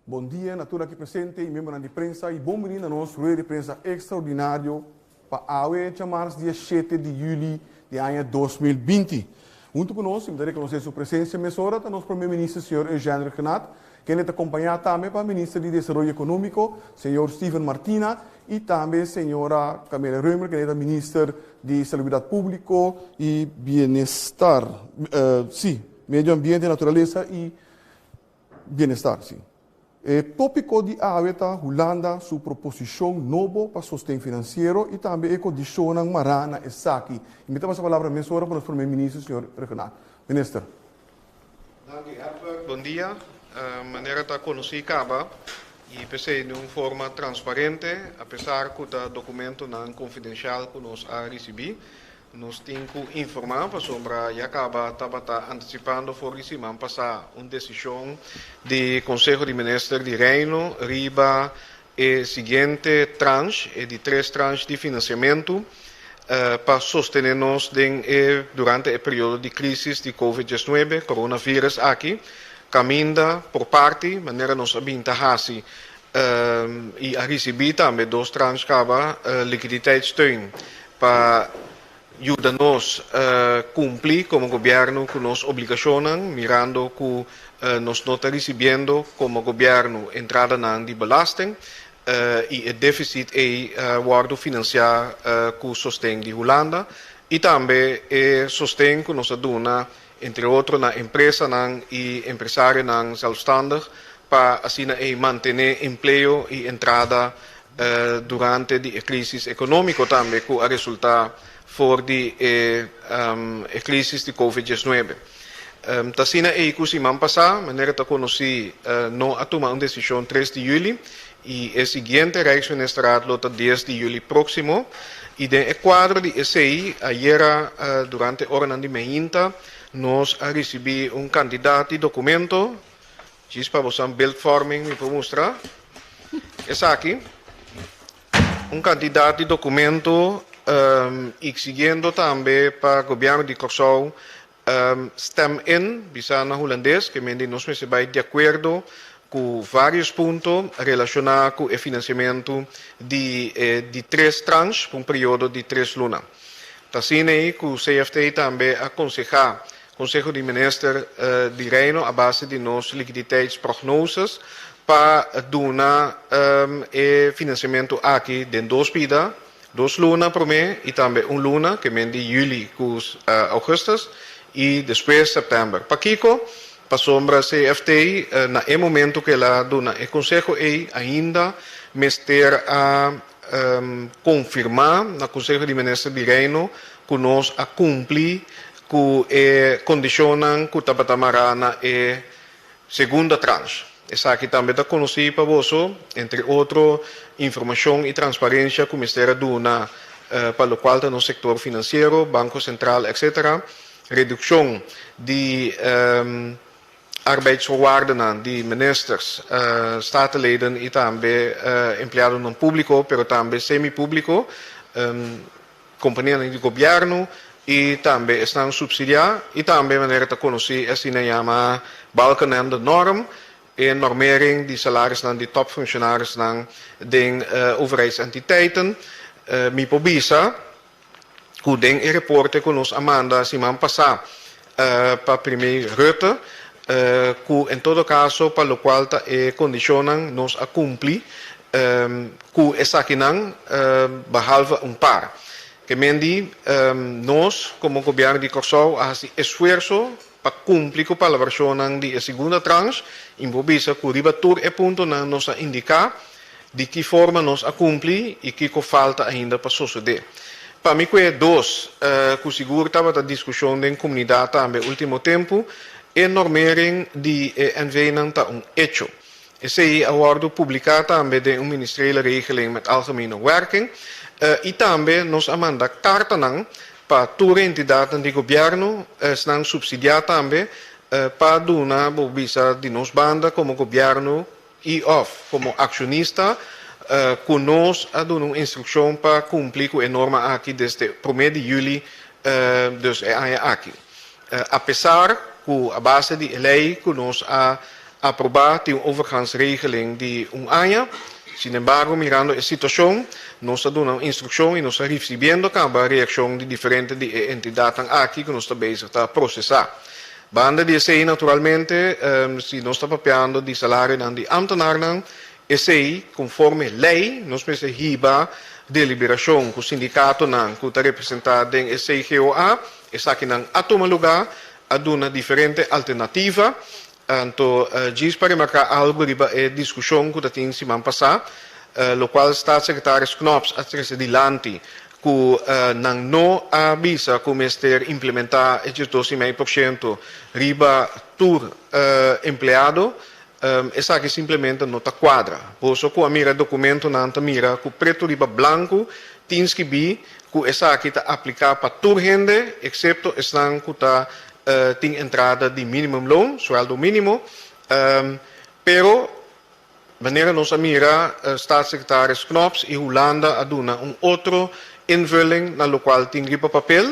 Bon dia na tur aki presente y miembronan di prensa y bon bini na nos rueda di prensa extraordinario pa awe djamars dia shete di juli di aña 2020. Hunto cu nos, y mi ta reconoce su presencia mesora, ta nos Prome Minister señor Eugène Rhuggenaath, kende ta acompaña tambe pa Minister di Desaroyo Economico, señor Steven Martina, y tambe señora Camelia Römer, kende ta Minister di Salubridad Publico y Bienestar, sí, Medio Ambiente, Naturalesa y Bienestar, sí. E tópiko di awe ta Hulanda su proposishon nobo pa sosten finansiero i tambe e kondishonnan mará na esaki. I mi ta pasa palabra mesora pa nos Prome Minister, señor Rhuggenaath. Minister. Danki, Herbert. Bon dia. Manera ta konosí kaba i p'esei den un forma transparente, apesar ku ta dokumentonan konfidenshal ku nos a risibí, Nos tin ku informá pasobra ya kaba tabata antisipando for di siman pasá un desishon di Konseho di Minister di Reino riba e siguiente tranche, e di tres tranche di finansiamentu pa sostené nos den e durante e periodo di krísis di Covid 19, coronavirus, aki, kaminda por parti manera nos a bin ta hasi i a risibí tambe dos tranche kaba likiditeitssteun pa yuda nos kumpli komo gobièrnu ku nos obligashonnan, mirando ku nos no ta risibiendo komo gobièrnu entradanan di belasting i e défisit ei wòrdu finansiá ku sosten di Hulanda i tambe e sosten ku nos a duna entre otro na empresanan i empresarionan zelfstandig pa asina ei mantené empleo i entrada durante di e crisis economico tambe cu a resulta for di e e crisis di Covid 19. Ta asina ei cu siman pasa, manera ta conoci, no a tuma un decision 3 di juli y e siguiente Rijksministerraad lo ta 10 di juli proximo y den e cuadro di esey ayera durante oranan di meinta nos a ricibi un cantidad di documento. Djis pa bosan beeldvorming mi por mustra esaki. Un kantidat di dokumento i siguiendo tambe pa gobièrnu di Kòrsou stem in, bisa na hulandes, ke mende nos mester bai di akuerdo ku vários punto relashoná ku e finansiamentu di e di tres tranche pa un periodo di tres luna. Ta asina ei ku CFT tambe a konsehá Konseho di Minister di Reino a base di nos likiditeitsprognoses pa duna e finansiamentu aki den dos bida, dos luna promé i tambe un luna, ke men di yüli ku ougùstus i despues sèptèmber. Pakiko? Pasobra CFT na e momentu ku el a duna e konseho ei ainda mester a konfirmá na Konseho di Minister di Reino ku nos a kumpli ku e kondishonnan ku tabata mará na e segunda tranche. Esaki tambe ta konosí pa boso, entre otro informashon i transparensia ku mester a duna pa lokual ta nos sektor finansiero, Banko Sentral etc. Redukshon di Arbeidsvoorwaardennan di ministers, statenleden y tambe empleadonan publico, pero tambe semi-publico, companianan di gobierno y tambe esnan subsidia y tambe manera ta conoci asina yama Balkenende norm, e normering di salarisnan di topfunctionarisnan den overheidsentiteiten. Mi por bisa ku den e reporte ku nos a manda siman pasá pa Premier Rutte ku en todo kaso pa lokual ta e kondishonnan nos a kumpli ku esakinan behalve un par. Ke men di nos komo gobièrnu di Kòrsou a hasi esfuerso pa kumpli ku palabrashonnan di e segunda tranche i bo bisa ku riba tur e puntonan nos a indiká Di ki forma nos a kumpli i kiko falta ainda pa sosodé? Pa mi ku e dos ku sigur tabata diskushon den komunidat tambe último tempu, e normering di e NV-nan ta un echo. Esei a wòrdu publiká tambe den un Ministeriële Regeling met Algemene Werking i tambe nos a manda kartanan pa tur e entidatnan di gobièrnu, esnan supsidiá tambe, pa duna bo bisa di nos banda komo gobièrnu i òf komo akshonista ku nos a duna un instrukshon pa kumpli ku e norma aki desde promé di yüli dus e aña aki. Apesar ku a base di e lei ku nos a aprobá tin un overgangsregeling di un aña. Sinembargo, mirando e situashon, nos a duna un instrukshon i nos ta risibiendo kaba reakshon di diferente di e entidatnan aki ku nos ta bezig ta prosesá. Banda di esei, naturalmente, si nos ta papiando di salarionan di ámtenarnan, esei konforme lei nos mester hiba deliberashon ku sindikatonan ku ta representá den e CGOA. Esakinan a tuma lugá, a duna diferente alternativa. Anto djis pa remarká algu riba e diskushon ku ta tin siman pasá, lokual Staatssecretaris Knops a trese dilanti ku nan no a bisa ku mester implementá e 12,5% riba tur empleado, esaki simplemente no ta kuadra. Boso ku a mira e dokumentonan ta mira ku pretu riba blanku tin skibí ku esaki ta apliká pa tur hende eksepto esnan ku ta tin entrada di minimumloon, sueldo mínimo, pero manera nos a mira Staatssecretaris Knops y Hulanda a duna un otro invulling na locual tin riba papel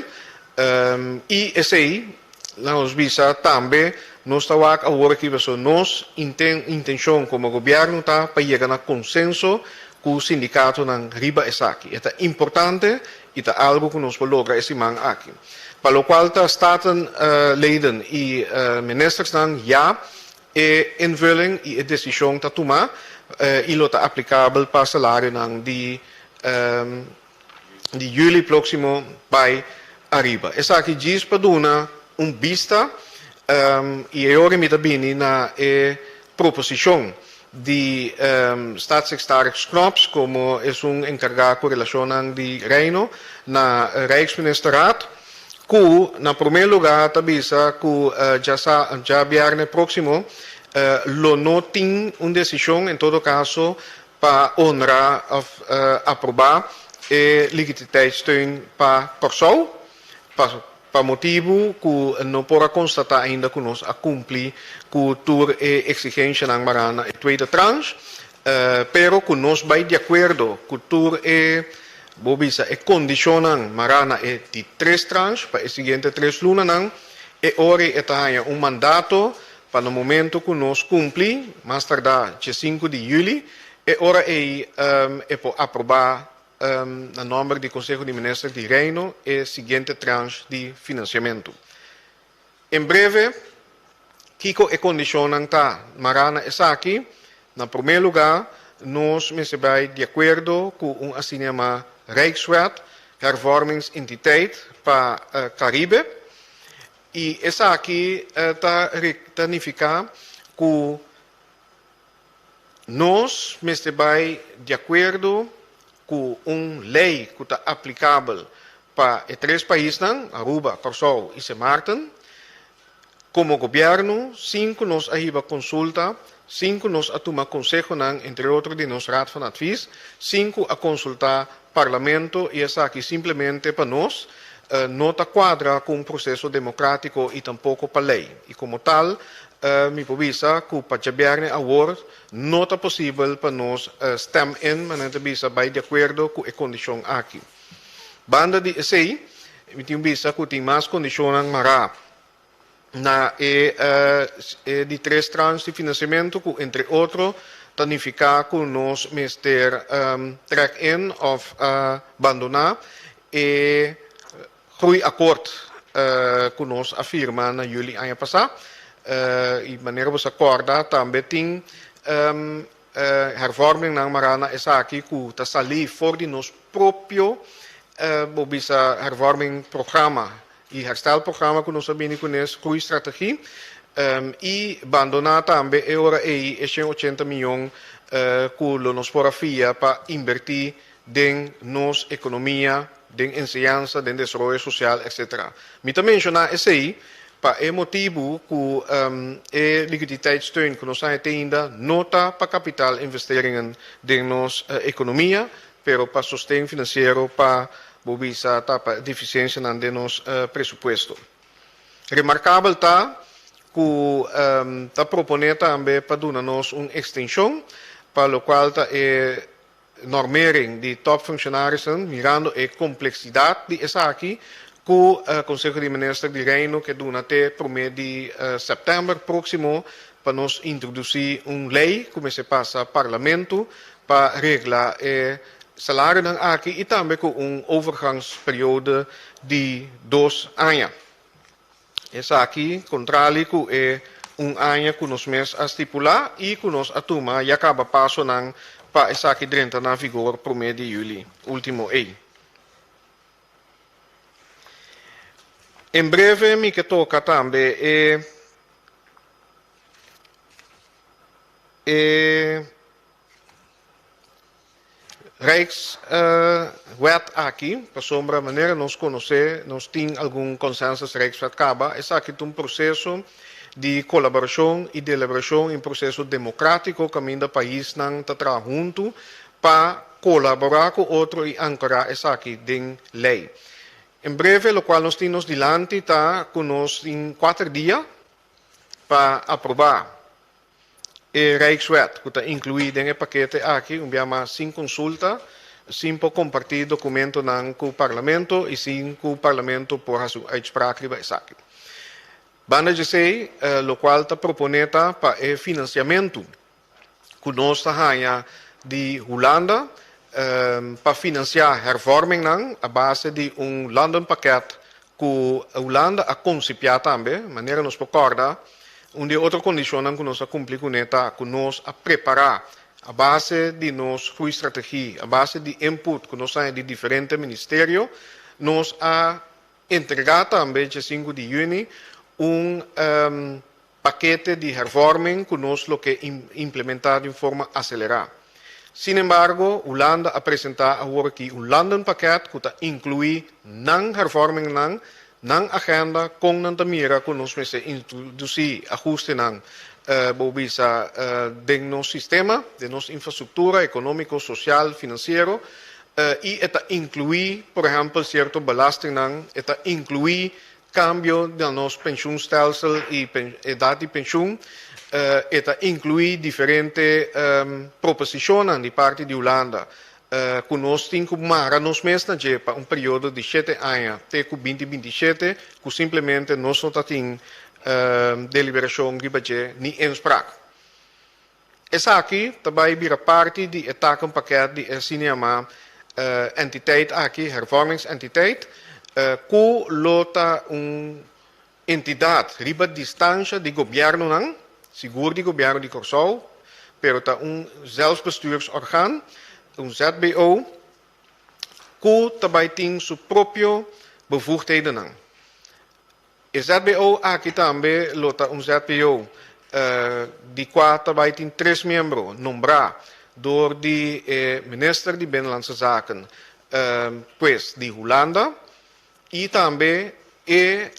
y esey laga nos bisa tambe nos ta wak awor aki pasobra nos intencion como gobierno ta pa yega na consenso cu sindicatonan riba esaki. E ta importante y ta algo cu nos por logra e siman aki. Pa locual ta Statenleden y ministersnan ya e invulling y e decision ta tuma y lo ta aplicabel pa salarionan di di juli proximo bay ariba. Esaki djis pa duna un bista y e ora mi ta bini na e proposicion di Staatssecretaris Knops komo esun enkargá ku relashonnan di Reino na Rijksministerraad ku na promé lugá ta bisa ku djabièrnè próksimo lo no tin un desishon en todo kaso pa honra òf aprobá e liquiditeitssteun pa Kòrsou. Pa motibu ku no por a konstatá ainda ku nos a kumpli ku tur e eksigenshanan mará na e tweede tranche, pero ku nos bai di akuerdo ku tur e, bo bisa, e kondishonnan mará na e di tres tranche pa e siguiente tres lunanan, e ora ei e ta haña un mandato pa na momento ku nos kumpli, mas tardá dje sinku di yüli, e ora ei e por aprobá Na nòmber di Konseho di Minister di Reino e siguiente tranche di finansiamentu. En breve, kiko e kondishonnan ta mará na esaki? Na promé lugá, nos mester bai di akuerdo ku un asina yamá Rijkswet Hervormingsentiteit pa Karibe i esaki ta nifiká ku Nos mester bai di akuerdo ku un lei ku ta aplikabel pa e tres paisnan, Aruba, Kòrsou i Sint Maarten. Komo gobièrnu, sin ku nos a hiba konsulta, sin ku nos a tuma konsehonan, entre otro di nos Raad van Advies, sin ku a konsultá Parlamento i esaki simplemente pa nos no ta kuadra ku un proseso demokratiko i tampoko pa lei. I komo tal, Mi por bisa ku pa djabièrnè awor no ta posibel pa nos stem in, manera ta bisa bai di akuerdo ku e kondishon aki. Banda di esei, mi tin bisa ku tin mas kondishonnan mará na e di tres tranche di finansiamentu ku entre otro ta nifiká ku nos mester trek in òf bandoná e Groeiakkoord ku nos a firma na juli aña pasá. I manera bo sa kòrda tambe tin hervormingnan mará na esaki ku ta salí for di nos propio bo bisa hervormingprograma i herstelprograma ku nos a bini kunes, Groeistrategie, i bandoná tambe e ora ei e 180 mion ku lo nos por a fia pa inbertí den nos ekonomia, den enseñansa, den desaroyo sosial, etc. Mi ta menshoná esei pa e motibu ku e liquiditeitssteun ku nos haña te ainda no ta pa kapitaalinvesteringen den nos ekonomia, pero pa sosten finansiero pa bo bisa tapa defisiensianan den nos presupuesto. Remarkabel ta ku ta proponé tambe pa duna nos un ekstenshon pa lokual ta e Normering di topfunctionarissen, mirando e complexidad di esaki, cu Conseho di Minister di Reino ke duna te prome di september proximo pa nos introdusí un lei ku mester pasa parlamento pa regla e salarionan aki i tambe ku un overgangsperiode di 2 aña. Esaki kontrali ku e un aña ku nos mes a stipulá i ku nos a tuma ya kaba pasonan pa esaki drenta na vigor promé di yüli último ei. En breve mi ke toka tambe e e Rijkswet aki, pasobra manera nos konosé nos tin algun consensus Rijkswet kaba, esaki ta un proseso di kolaborashon i deliberashon i un proseso demokratiko kaminda paisnan ta traha huntu pa kolaborá ku otro i ankorá esaki den lei. En breve lokual nos tin nos dilanti ta ku nos tin kuater dia pa aprobá e Rijkswet ku ta inkluí den e pakete aki, un bia mas sin konsulta, sin por kompartí dokumentonan ku Parlamento i sin ku Parlamento por hasi un uitspraak riba esaki. Banda di esei, lokual ta proponé ta pa e finansiamentu ku nos ta haña di Hulanda pa finansiá hervormingnan a base di un landenpakket ku Hulanda a konsipiá tambe. Manera nos por kòrda, un di e otro kondishonnan ku nos a kumpli kuné ta ku nos a prepará a base di nos groeistrategie, a base di input ku nos haña di diferente ministerio, nos a entregá tambe dje sinku di yüni un pakete di hervorming ku nos lo ke implementá di un forma aselerá. Sin embargo, Hulanda a presentá awor aki un landenpakket ku ta inkluí nan hervormingnan, nan agenda, kon nan ta mira ku nos mester introdusí ahustenan, bo bisa, den nos sistema, den nos infrastruktura ekonómiko, sosial, finansiero, i e ta inkluí, por ehèmpel, sierto belastingnan, e ta inkluí Kambio na nos penshunstelsel i edat di penshun e ta inkluí diferente proposishonnan di parti di Hulanda ku nos tin ku mara nos mes na dje pa un periodo di shete aña te ku binti 27 ku simplemente nos no ta tin deliberashon riba dje ni inspraak. Esaki ta bai bira parti di e takenpakket di e asina yamá entiteit aki, hervormingsentiteit, ku lo ta un entidat riba distansha di gobièrnunan, sigur di gobièrnu di Kòrsou, pero ta un zelfbestuursorgaan, un ZBO, ku ta bai tin su propio bevoegdhedennan. E ZBO aki tambe lo ta un ZBO di kua ta bai tin tres miembro nombrá dor di e Minister di Binnenlandse Zaken, pues di Hulanda, i tambe e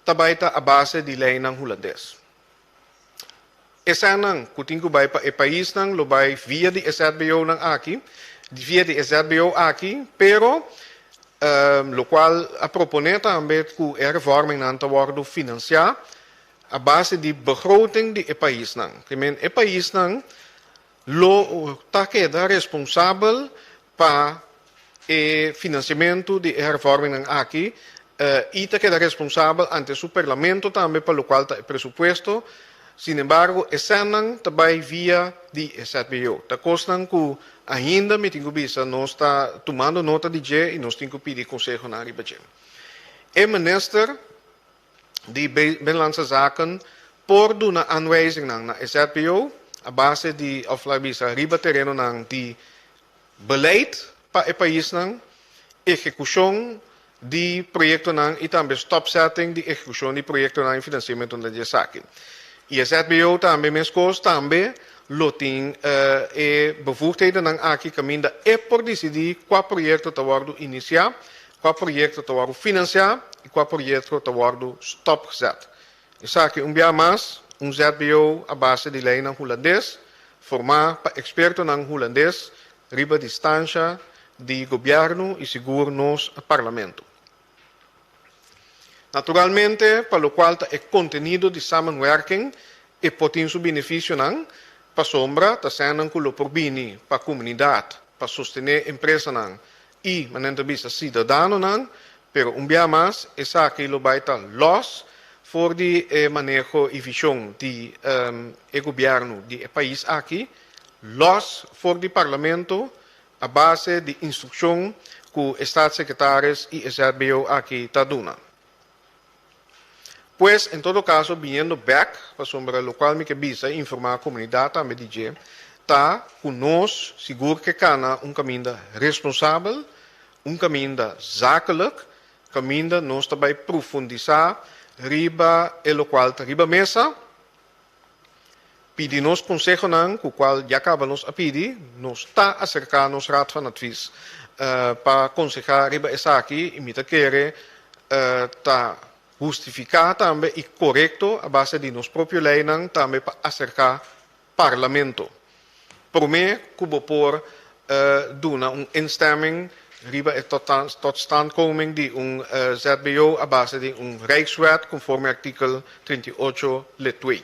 ta bai ta a base di leinan hulandes. Esènnan ku tin ku bai pa e paisnan lo bai via di e ZBO-nan aki, via di e ZBO aki, pero lokual a proponé tambe ku e hervormingnan ta wòrdu finansiá a base di begroting di e paisnan. Ke men e paisnan lo ta keda responsabel pa e finansiamentu di e hervormingnan aki i ta keda responsabel ante su parlamento tambe pa lokual ta e presupuesto. Sin embargo, e sènnan ta bai via di e ZBO. Ta kosnan ku ainda mi tin ku bisa nos ta tumando nota di dje i nos tin ku pidi konsehonan riba dje. E minister di Binnenlandse Zaken por duna aanwijzingnan na e ZBO a base di òf laga bisa riba terenonan di beleid pa e paisnan, ehekushon di proyektonan i tambe stopzetting di ehekushon di proyektonan i finansiamentunan di esaki. I e ZBO tambe meskos tambe lo tin e bevoegdhedennan aki kaminda e por disidí kua proyekto ta wòrdu inisiá, kua proyekto ta wòrdu finansiá i kua proyekto ta wòrdu stopgezet. Esaki un bia mas un ZBO a base di leinan hulandes, formá pa ekspertonan hulandes riba distansha di gobièrnu i sigur nos parlamento. Naturalmente pa lokual ta e kontenido di samenwerking e por tin su benefisionan, pasobra ta sènnan ku lo por bini pa komunidat pa sostené empresanan i, manera ta bisa, siudadanonan, pero un bia mas esaki lo bai ta lòs. for di e maneho i vishon di e gobièrnu di e pais aki, lòs for di Parlamento a base di instrukshon ku e Staatssecretaris i e ZBO aki ta duna. Pues, en todo kaso, biniendo bèk, pasobra lokual mi ke bisa i informá komunidat tambe di dje, ta ku nos sigur ke kana un kaminda responsabel, un kaminda zakelijk, kaminda nos ta bai profundisá riba e lokual ta riba mesa, pidi nos konsehonan ku kual ya kaba nos a pidi, nos ta aserká nos Raad van Advies pa konsehá riba esaki i mi ta kere ta hustifiká tambe i korekto a base di nos propio leinan tambe pa aserká Parlamento. Promé ku bo por duna un instemming riba e totstandkoming di un ZBO a base di un Rijkswet konforme artikel 38 lid 2.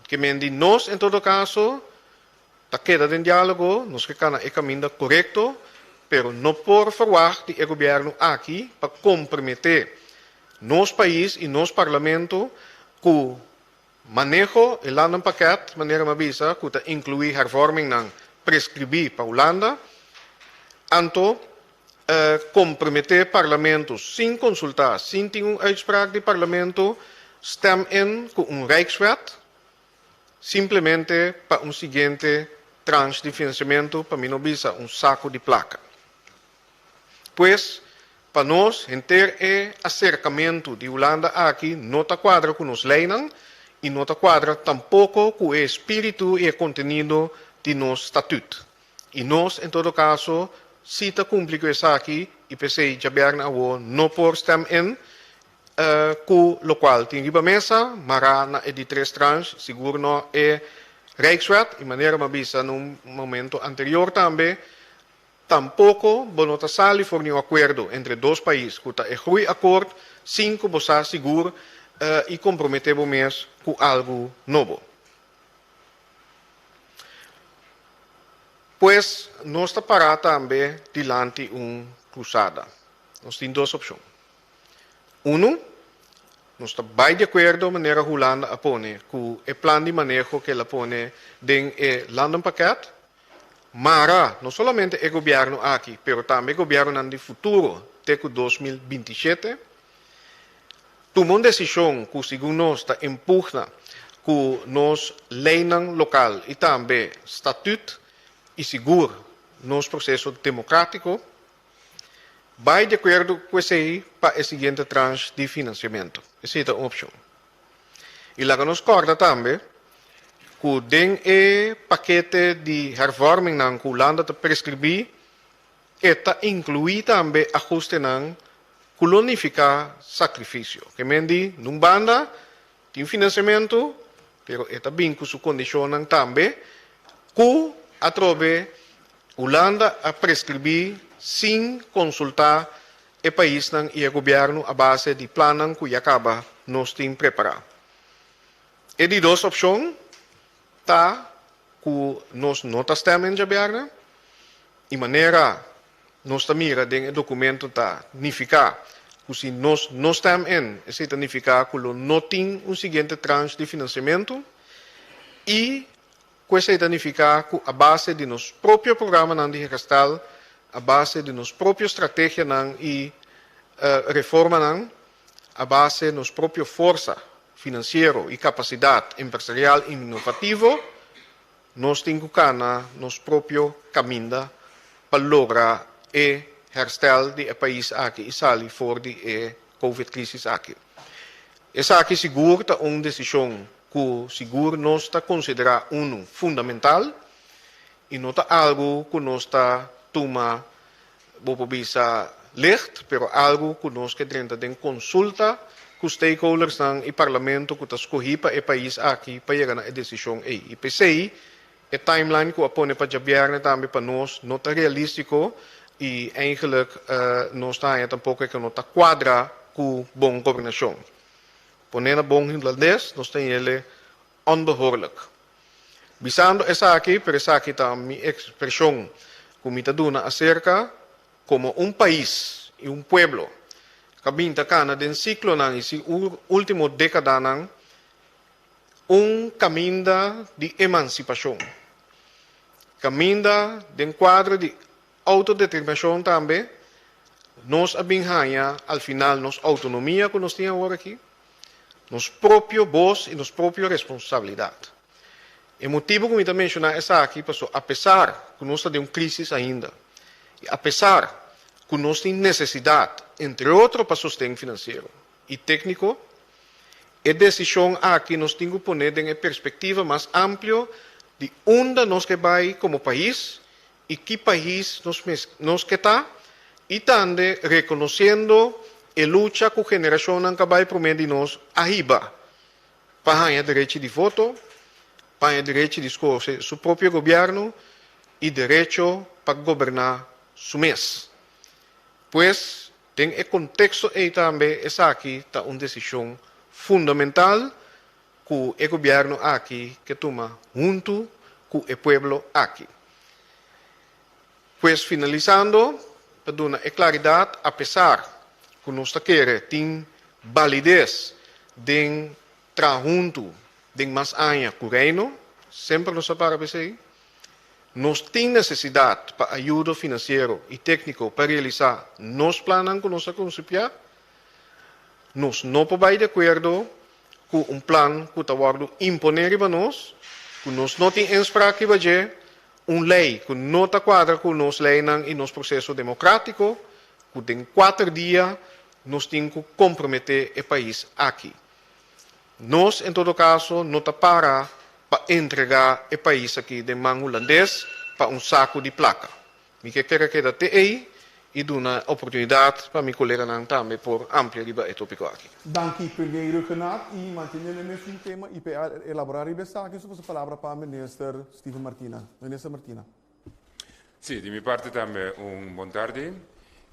Ke men di nos en todo kaso ta keda den diálogo, nos ke kana e kaminda korekto, pero no por ferwagt di e gobièrnu aki pa komprometé nos pais i nos Parlamento ku Maneho e landenpakket, manera mi a bisa, ku ta inkluí hervormingnan preskribí pa Hulanda, anto komprometé Parlamento sin konsultá, sin tin un uitspraak di Parlamento, stem in ku un Rijkswet, simplemente pa un siguiente tranche di finansiamentu, pa mi no bisa un saku di plaka. Pues, pa nos, henter e aserkamentu di Hulanda aki no ta kuadra ku nos leinan i no ta kuadra tampoko ku e espíritu i e kontenido di nos statüt. I nos, en todo kaso, si ta kumpli ku esaki i p'esei djabièrnè awo no por stem in ku lokual tin riba mesa, mará na e di tres tranche, sigur no e Rijkswet, i manera mi a bisa na un momento anterior tambe, Tampoko bo no ta sali for ni un akuerdo entre dos pais ku ta e groeiakkoord sin ku bo sa sigur i komprometé bo mes ku algu nobo. Pues nos ta pará tambe dilanti un krusada. Nos tin dos opshon. Unu, nos ta bai di akuerdo manera Hulanda a pone ku e plan di maneho ku el a pone den e landenpakket. Mara no solamente e gobièrnu aki, pero tambe gobièrnunan di futuro te ku 2027, tuma un desishon ku segun nos ta empugna ku nos leinan lokal i tambe statüt i sigur nos proseso demokratiko, bai di akuerdo ku esei pa e siguiente tranche di finansiamentu. Esei ta un opshon. I laga nos kòrda tambe ku den e pakete di hervormingnan ku Hulanda ta preskribí, e ta inkluí tambe ahustenan ku lo nifiká sakrifisio. Ke men di, nun banda tin finansiamentu, pero e ta bin ku su kondishonnan tambe ku atrobe Hulanda a preskribí sin konsultá e paisnan i e gobièrnu a base di plannan ku ya kaba nos tin prepará. E di dos opshon ta ku nos no ta stem en djabièrnè i manera nos ta mira den e dokumento ta nifiká ku si nos no stem en esei ta nifiká ku lo no tin un siguiente tranche di finansiamentu i Ku esei ta nifiká ku a base di nos propio programanan di herstel, a base di nos propio strategianan i reformanan, a base nos propio forsa finansiero i kapasidat empresarial inovativo, nos tin ku kana nos propio kaminda pa logra e herstel di e pais aki i sali for di e Covid-crisis aki. Esaki sigur ta un desishon ku sigur nos ta konsiderá unu fundamental i no ta algu ku nos ta tuma, bo por bisa, licht, pero algu ku nos ke drenta den konsulta ku stakeholdersnan i parlamento ku ta skohí pa e pais aki pa yega na e desishon ei. I p'esei e timeline ku a pone pa djabièrnè tambe pa nos no ta realístiko i eigenlijk nos ta haña tampoko e ke no ta kuadra ku bon gobernashon. Pone na bon hulandes, nos ta yele onbehoorlijk. Bisando esaki, pero esaki ta mi expresion cu mi ta duna acerca como un pais y un pueblo. Ku bin ta kana den siklonan i si último dékadanan un kaminda di emansipashon. Kaminda den kuadro di outodeterminashon tambe nos a bin haña al final nos outonomia ku nos tin awor aki, nos propio bos i nos propio responsabilidat. E motibu ku mi ta menshoná esaki paso apesar ku nos ta den un krísis ainda i apesar ku nos tin nesesidat entre otro pa sosten finansiero i tékniko, e desishon aki nos tin ku pone den e perspektiva mas amplio di unda nos ke bai komo pais i ki pais nos nos ke ta i tambe rekonosiendo e lucha ku generashonnan ku a bai promé di nos a hiba pa haña derechi di voto, pa haña derechi di skohe su propio gobièrnu i derecho pa goberná su mes. Pues, den e konteksto ei tambe esaki ta un desishon fundamental ku e gobièrnu aki ke tuma huntu ku e pueblo aki. Pues finalisando, pa duna e klaridat apesar ku nos ta kere tin balides den traha huntu den mas aña ku Reino, semper nos a para pa esei, nos tin nesesidat pa ayudo finansiero i tékniko pa realisá nos plannan ku nos a konsipiá. Nos no por bai di akuerdo ku un plan ku ta wòrdu imponé riba nos, ku nos no tin inspraak riba dje, un lei ku no ta kuadra ku nos leinan i nos proseso demokrátiko, ku den kuater dia nos tin ku komprometé e pais aki. Nos en todo kaso no ta para pa entregá e pais aki den man hulandes pa un saku di plaka. Mi ke kere keda te ei i duna oportunidat pa mi koleganan tambe por amplia riba e topiko aki. Danki Premier Rhuggenaath i manteniendo e mesun tema i pa elabora riba esaki su pasa palabra pa Minister Steven Martina. Minister Martina. Sí, di mi parti tambe un bon tardi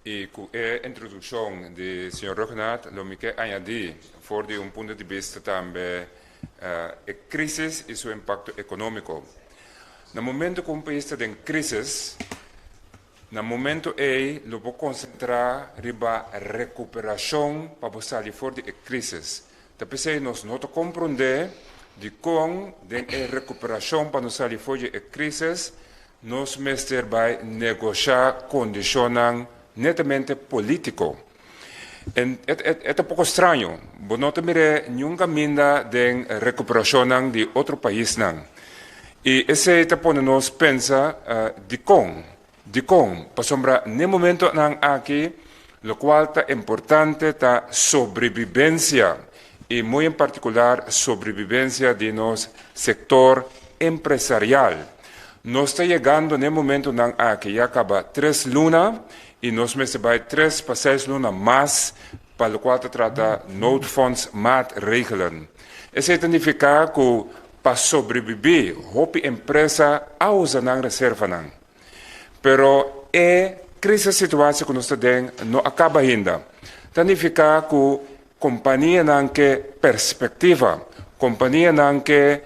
i ku e introdukshon di señor Rhuggenaath lo mi ke añadí for di un punto di bista tambe e krísis i su impakto ekonómiko. Na momento ku un pais ta den krísis, na momento ei lo bo konsentrá riba rekuperashon pa bo sali for di e krísis. Ta p'esei nos no ta komprondé dikon den e rekuperashon pa nos sali for di e krísis nos mester bai negoshá kondishonnan netamente polítiko. E ta poko straño, bo no ta mir'é niun kaminda den rekuperashonnan di otro paisnan. I esei ta pone nos pensa, Dikon? Dikon? Pasobra n'e momentonan aki lokual ta importante ta sobrebibensia, i muy en partikular sobrebibensia di nos sektor empresarial. Nos ta yegando n'e momentonan aki ya kaba tres luna i nos mester bai tres pa seis luna mas pa lokual ta trata noodfondsmaatregelen. Esei ta nifiká ku pa sobrebibí hopi empresa a usa nan reservanan. Pero e crisis situatie ku nos ta den no a kaba ainda. Ta nifiká ku kompanianan ke perspektiva, kompanianan ke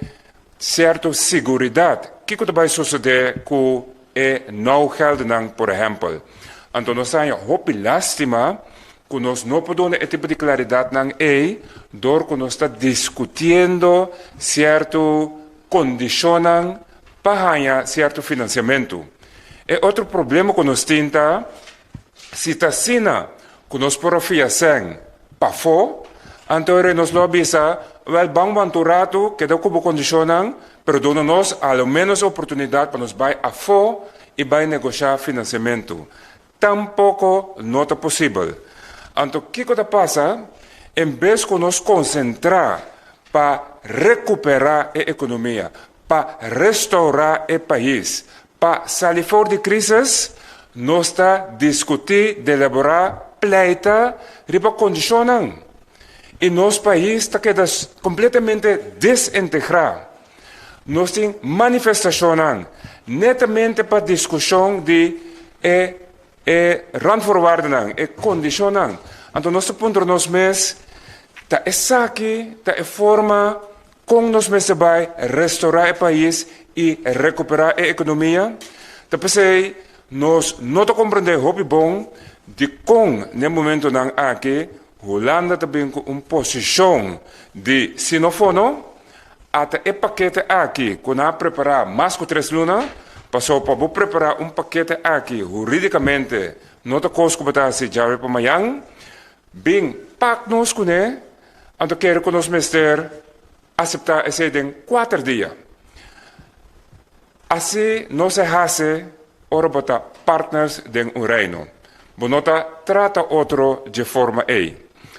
sierto siguridat kiko ta bai sosodé ku e nougeldennan por ehèmpel. Anto nos ta haña hopi lástima ku nos no por duna e tipo di klaridatnan ei dor ku nos ta diskutiendo sierto kondishonnan pa haña sierto finansiamentu. E otro problema ku nos tin ta si ta asina ku nos por a fia sèn pafó, anto ora nos lo a bisa, wèl ban wanta un ratu, keda ku bo kondishonnan, pero duna nos a lo ménos oportunidat pa nos bai afó i bai negoshá finansiamentu. Tampoko no ta posibel. Anto kiko ta pasa? En bes ku nos konsentrá pa rekuperá e ekonomia, pa restourá e pais, pa sali for di krísis, nos ta diskutí, delaborá, pleita riba kondishonnan. I nos pais ta keda kompletamente desintegrá. Nos tin manifestashonnan netamente pa diskushon di e e randvoorwaardennan, e kondishonnan. Anto nos ta puntra nos mes, ta esaki ta e forma kon nos mester bai restourá e pais i rekuperá e ekonomia? Ta p'esei nos no ta komprendé hopi bon. Dikon n'e momentonan aki Hulanda ta bin ku un posishon di sinofono? Ata e pakete aki ku nan a prepará mas ku tres luna, pasobra pa bo prepará un pakete aki hurídikamente no ta kos ku bo ta hasi djawe pa mañan. Bin pak nos kuné, anto kere ku nos mester aseptá esei den kuater dia. Así no se hasi ora bo ta partners den un reino. Bo no ta trata otro dje forma ei.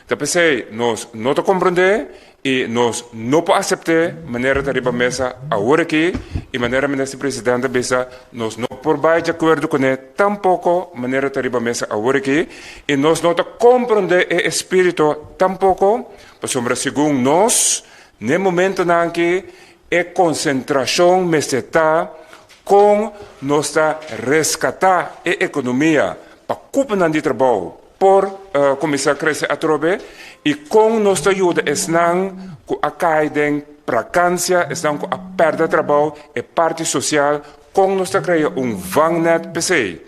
Ta p'esei nos no ta komprondé i nos no por asept'é manera ta riba mesa awor aki i manera Minister President a bisa nos no por bai djakuerdo kuné tampoko manera ta riba mesa awor aki i nos no ta komprondé e espírito tampoko pasobra segun nos n'e momentonan aki E konsentrashon mester ta kon nos ta reskatá e ekonomia pa kuponan di trabou por kuminsá krese atrobe i kon nos ta yuda esnan ku a kai den prakansia, esnan ku a pèrdè trabou, e parti sosial, kon nos ta krea un vangnet p'esei.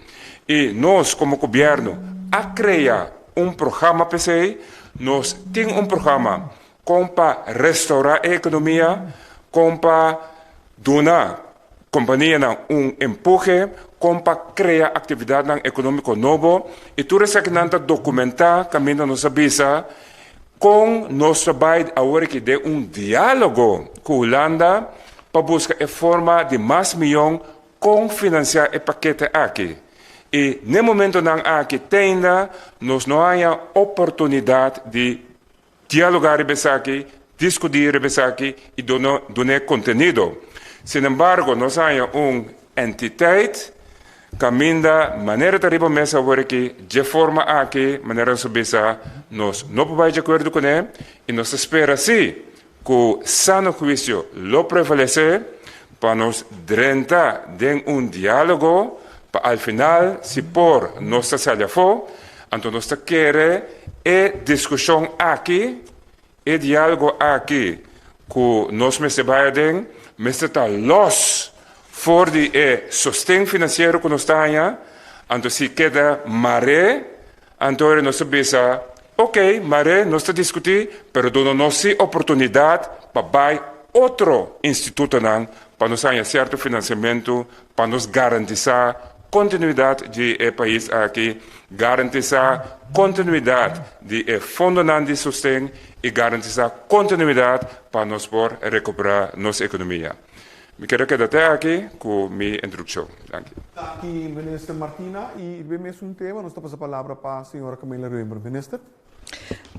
I nos komo gobièrnu a krea un programa p'esei, nos tin un programa Kon pa restaurá e ekonomia, kon pa duna kompanianan un empuhe, kon pa krea aktividatnan ekonómiko nobo i tur esakinan ta dokumentá kaminda nos a bisa kon nos ta bai awor aki den un diálogo ku Hulanda pa buska e forma di mas mion kon finansiá e pakete aki. I n'e momentonan aki te ainda nos no haña oportunidat di Dialogá riba esaki, diskutí riba esaki i duna dun'é kontenido. Sinembargo, nos haña un entiteit kaminda manera ta riba mesa awor aki, dje forma aki, manera nos a bisa, nos no por bai di akuerdo kuné i nos ta spera sí ku sano huisio lo prevalesé pa nos drenta den un diálogo pa al final si por nos ta sali afó. Anto nos ta kere e diskushon aki, e diálogo aki ku nos mester bai aden, mester ta lòs for di e sosten finansiero ku nos ta haña. Anto si keda mar'é, anto ora nos ta bisa, Oke, mar'é, nos ta diskutí, pero duna nos si oportunidat pa bai otro institutonan pa nos haña sierto finansiamentu pa nos garantisá kontinuidat di e pais aki, garantisá kontinuidat di e fondonan di sosten i garantisá kontinuidat pa nos por rekuperá nos ekonomia. Mi kere keda te aki ku mi introdukshon. Danki. Danki Minister Martina i riba e mesun tema nos ta pasa palabra pa señora Camila Römer. Minister.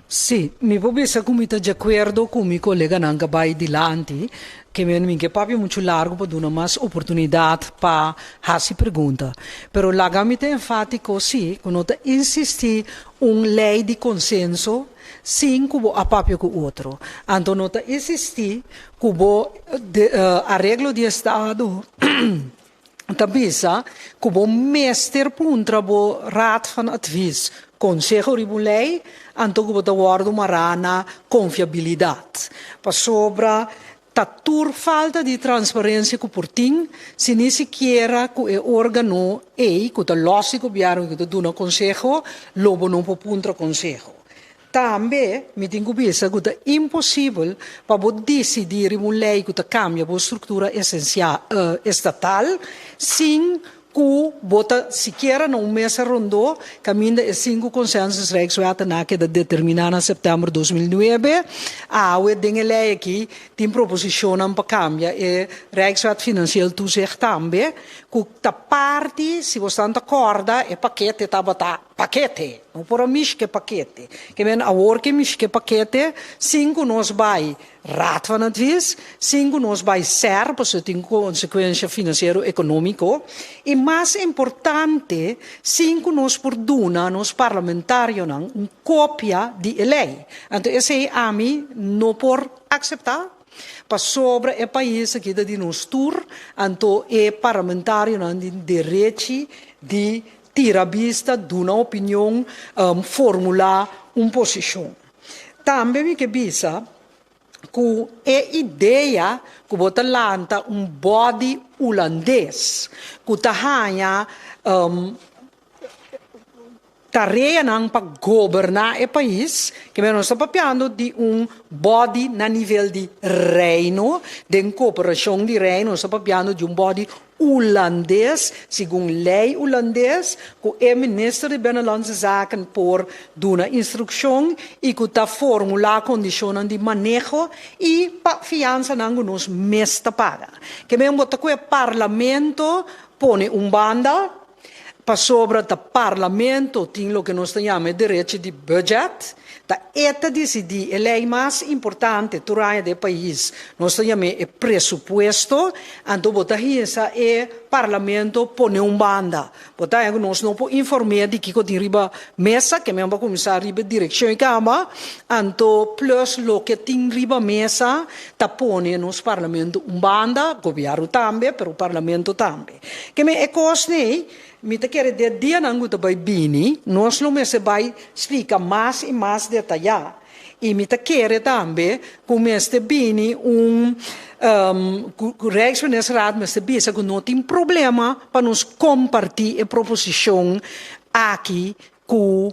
Sí, mi por bisa ku mi ta di akuerdo ku mi koleganan ku a bai dilanti, ke men mi ke papia muchu largu pa duna mas oportunidat pa hasi pregunta. Pero laga mi ta enfátiko sí ku no ta insistí un lei di konsenso sin ku bo a papia ku otro. Anto no ta insistí ku bo areglo di estado ta bisa ku bo mester puntra bo Raad van Advies konseho riba un lei, anto ku bo ta wòrdu mará na konfiabilidat. Pasobra ta tur falta di transparensia ku por tin si ni sikiera ku e órgano ei ku ta lòs di gobièrnu i ku ta duna konseho lo bo no por puntra konseho. Tambe mi tin ku bisa ku ta imposibel pa bo disidí riba un lei ku ta kambia bo struktura esensial estatal sin ku bo ta sikiera na un mesa rondó kaminda e sinku consensus rijkswetten a keda determiná na sèptèmber 2009. Awe den e lei aki tin proposishonnan pa kambia e Rijkswet Financieel Toezicht tambe ku ta parti, si bo stan ta kòrda, e pakete tabata. Pakete, no por a mishke pakete. Ke men awor ke mishke pakete sin ku nos bai Raad van Advies, sin ku nos bai ser, pasobra tin konsekuensha finansiero ekonómiko, i mas importante sin ku nos por duna nos parlamentarionan un kopia di e lei. Anto esei ami no por akseptá, pasobra e pais aki ta di nos tur, anto e parlamentarionan tin derechi di Tira bista, duna opinion, formulá un posishon. Tambe mi ke bisa ku e idea ku bo ta lanta un body hulandes ku ta haña. Tareanan pa goberná e pais, ke men nos ta papiando di un body na nivel di Reino, den kooperashon di Reino, nos ta papiando di un body Hulandes, segun lei Hulandes, ku e Minister di Binnenlandse Zaken por duna instrukshon i ku ta formulá kondishonnan di maneho i pa fiansanan ku nos mes ta paga. Ke men bo ta ku e Parlamento pone un banda, Pasobra ta Parlamento tin loke nos ta yama e derecho di budget, ta e ta disidí e lei mas importante tur aña den e pais, nos ta yam'é e presupuesto, anto bo ta hisa e Parlamento pone un banda. Bo ta haña ku nos no por inform'é di kiko tin riba mesa, ke men bo a kuminsá riba e direkshon i kaba, anto plus loke tin riba mesa ta pone nos Parlamento un banda, gobièrnu tambe, pero Parlamento tambe. Ke men e kos nei, mi ta kere den dianan ku ta bai bini, nos lo mester bai splika mas i mas detayá. I mi ta kere tambe ku mester bini un ku Rijksministerraad mester bisa ku no tin problema pa nos kompartí e proposishon aki ku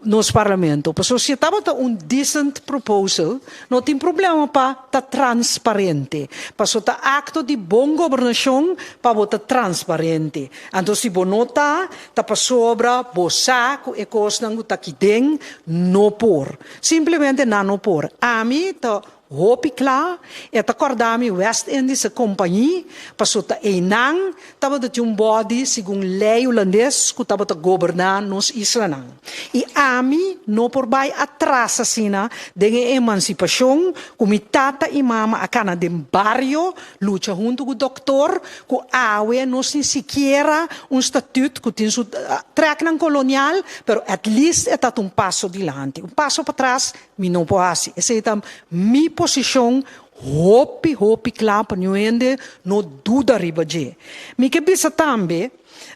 nos Parlamento. Pasobra si e tabata un decent proposal, no tin problema pa ta transparente. Pasobra ta acto di bon gobernacion pa bo ta transparente. Anto si bo no ta, ta pasobra bo sa cu e cosnan cu ta aki den no por. Simplemente nan no por. Ami ta hopi kla, e ta kòrda mi West Indische Compagnie, paso ta einan tabata tin un bòdi segun lei hulandes ku tabata goberná nos islanan. I ami no por bai atras asina den e emansipashon ku mi tata i mama a kana den bario lucha huntu ku dòktor ku awe nos ni sikiera un statut ku tin su trèknan kolonial, pero at least e ta un paso dilanti. Un paso patras Mi no por hasi. Esei ta mi posishon hopi, hopi kla pa niun hende no duda riba dje. Mi ke bisa tambe,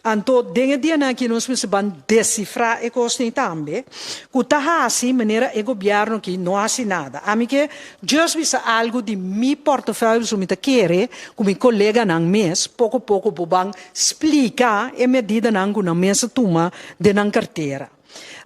anto den e dianan aki nos mester ban desifrá e kosnan tambe, ku ta hasi manera e gobièrnu aki no hasi nada. Ami ke just bisa algu di mi portefeuille pasobra mi ta kere ku mi koleganan mes poko poko por ban splika e medidanan ku nan mes a tuma den nan kartera.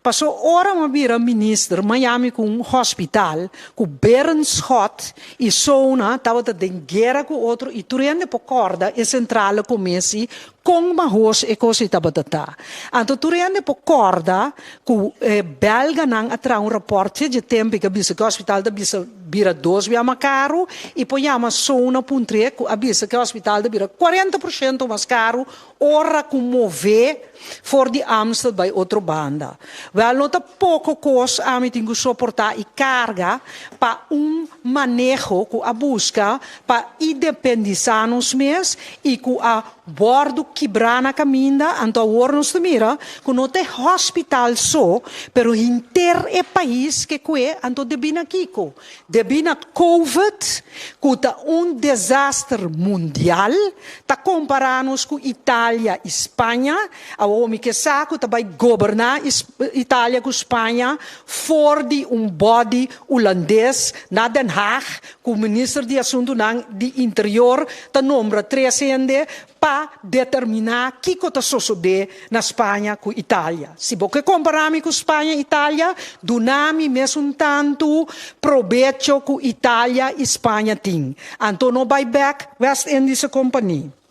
Paso ora m'a bira minister Miami ku un hospital ku Berenschot i Sona tabata den guera ku otro i tur hende por kòrda e sentrale komesi kon mahos e kos ei tabata ta. Anto tur hende por kòrda ku e belganan a traha un rapòrt dje tempu i ku a bisa ku e hospital ta bisa bira dos bia mas karu i por yama Sona puntr'é ku a bisa ku e hospital ta bira 40% mas karu Ora ku move for di Amstel bai otro banda. Wèl no ta poko kos ami tin ku soportá i karga pa un maneho ku a buska pa independisá nos mes i ku a wòrdu kibrá na kaminda, anto awor nos ta mira ku no ta e hospital so, pero henter e pais ke kue, anto debí na kiko? Debí na Covid, ku ta un desaster mundial, ta kompará nos ku Italia i Spaña. Awor mi ke sa ku ta bai goberná Italia ku Spaña for di un bòdi hulandes na Den Haag ku minister di asuntunan di interior ta nombra tres hende pa determiná kiko ta sosodé na Spaña ku Italia. Si bo ke kompará mi ku Spaña i Italia, duna mi mesun tantu probecho ku Italia i Spaña tin. Anto no bai bèk West Indische Compagnie.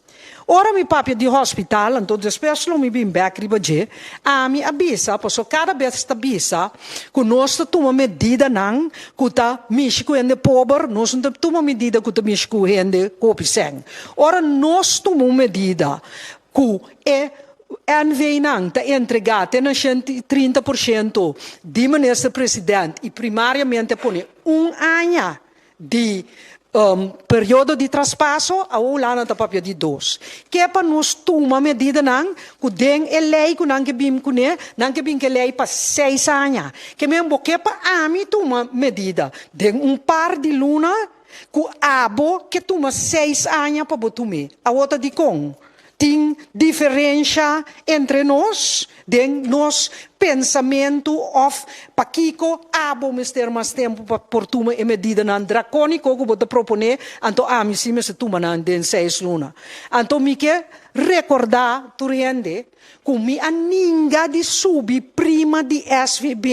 Ora mi papia di hospital, anto despues lo mi bin bèk riba dje, ami a bisa, pasobra kada bes ta bisa ku nos ta tuma medidanan ku ta mishi ku hende pober, nos no ta tuma medida ku ta mishi ku hende ku hopi sèn. Ora nos tuma un medida ku e NV-nan ta entregá te na 130% di Minister President i primariamente a pone un aña di periodo di traspaso, awor Hulanda ta papia di dos. Ke pa nos tuma medidanan ku den e lei ku nan ke bin kuné, nan ke bin ku e lei pa seis aña. Ke men bo ke pa ami tuma medida den un par di luna ku abo ke tuma seis aña pa bo tum'é. Awor ta dikon tin diferensha entre nos den nos pensamentu òf pakiko abo mester mas tempu pa por tuma e medidanan drakóniko ku bo ta proponé, anto ami si mester tuma nan den seis luna. Anto mi ke. rekordá tur hende ku mi a ninga di subi prima di SVB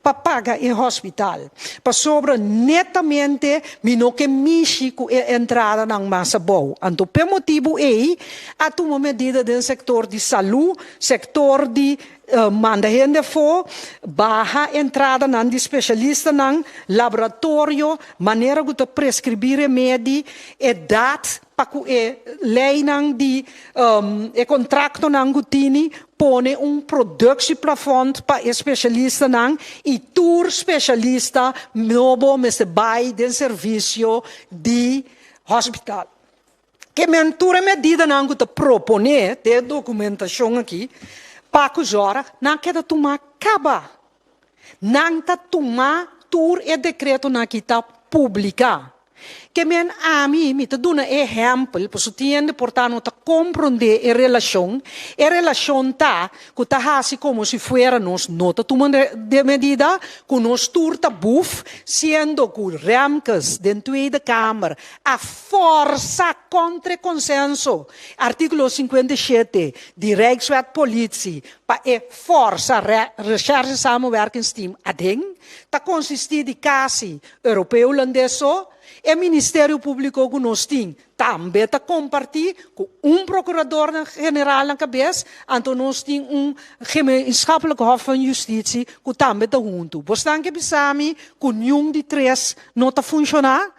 pa paga e hospital, pasobra netamente mi no ke mishi ku e entradanan mas abou. Anto p'e motibu ei a tuma medida den sektor di salú, sektor di manda hende afó, baha entradanan di spesialistanan, laboratorio, manera ku ta preskribí remedi, edat pa ku e leinan di e kontraktonan ku tini, pone un productieplafond pa e spesialistanan i tur spesialista nobo mester bai den servisio di hospital. Ke men tur e medidanan ku ta proponé den e dokumentashon aki pa ku zòrg, nan keda tumá kaba. Nan ta tuma tur e dekretonan aki ta publiká. Ke men ami, mi ta duna e ehèmpel, pasobra tin hende por ta no ta komprondé e relashon. E relashon ta ku ta hasi komo si fuera nos no ta tuma de medida, ku nos tur ta buf, siendo ku Remkes den Tweede Kamer a fòrsa kontra e konsenso, artíkulo 57 di Rijkswet Politie, pa e fòrsa Recherche Samenwerkingsteam aden, ta konsistí di kasi Europeo Hulandes so, e Ministerio Públiko ku nos tin tambe ta kompartí ku un Prokurador General na kabes, anto nos tin un Gemeenschappelijk Hof van Justitie ku tambe ta huntu. Bosnan ke bisa mi ku niun di tres no ta funshoná?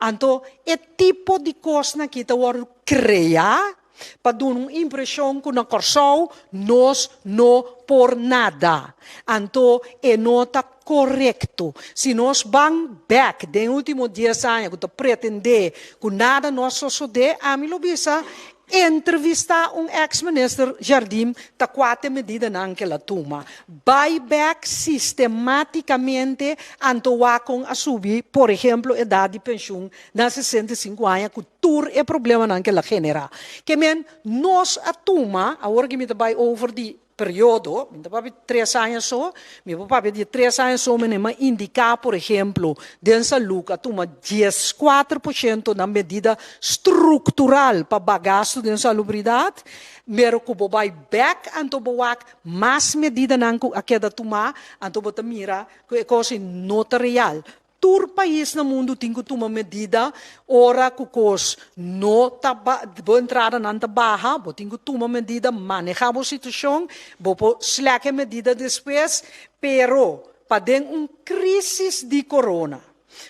Anto e tipo di kosnan aki ta wòrdu kreá pa duna un impreshon ku na Kòrsou nos no por nada. Anto e no ta korekto. Si nos ban bèk den último dies aña ku ta pretendé ku nada no a sosodé, ami lo bisa entrevistá un eks minister Jardim ta kua ta e medidanan ku el a tuma. Bai bèk sistemátikamente anto wak kon a subi por ehemplo edat di penshun na 65 aña ku tur e problemanan ku el a generá. Ke men nos a tuma, awor ku mi ta bai over di periodo, mi ta papia 3 aña so, mi por papia di 3 aña so, mi a indiká, por ehemplo, den salú a tuma 14% na medida struktural pa baha gastu den salubridat, pero ku bo bai bèk anto bo wak mas medidanan ku a keda tumá, anto bo ta mira ku e kos no ta real. Tur pais na mundu tin ku tuma medida ora ku kos no ta bo entradanan ta baha, bo tin ku tuma medida, manehá bo situashon, bo por slèk e medida despues, pero pa den un krísis di corona,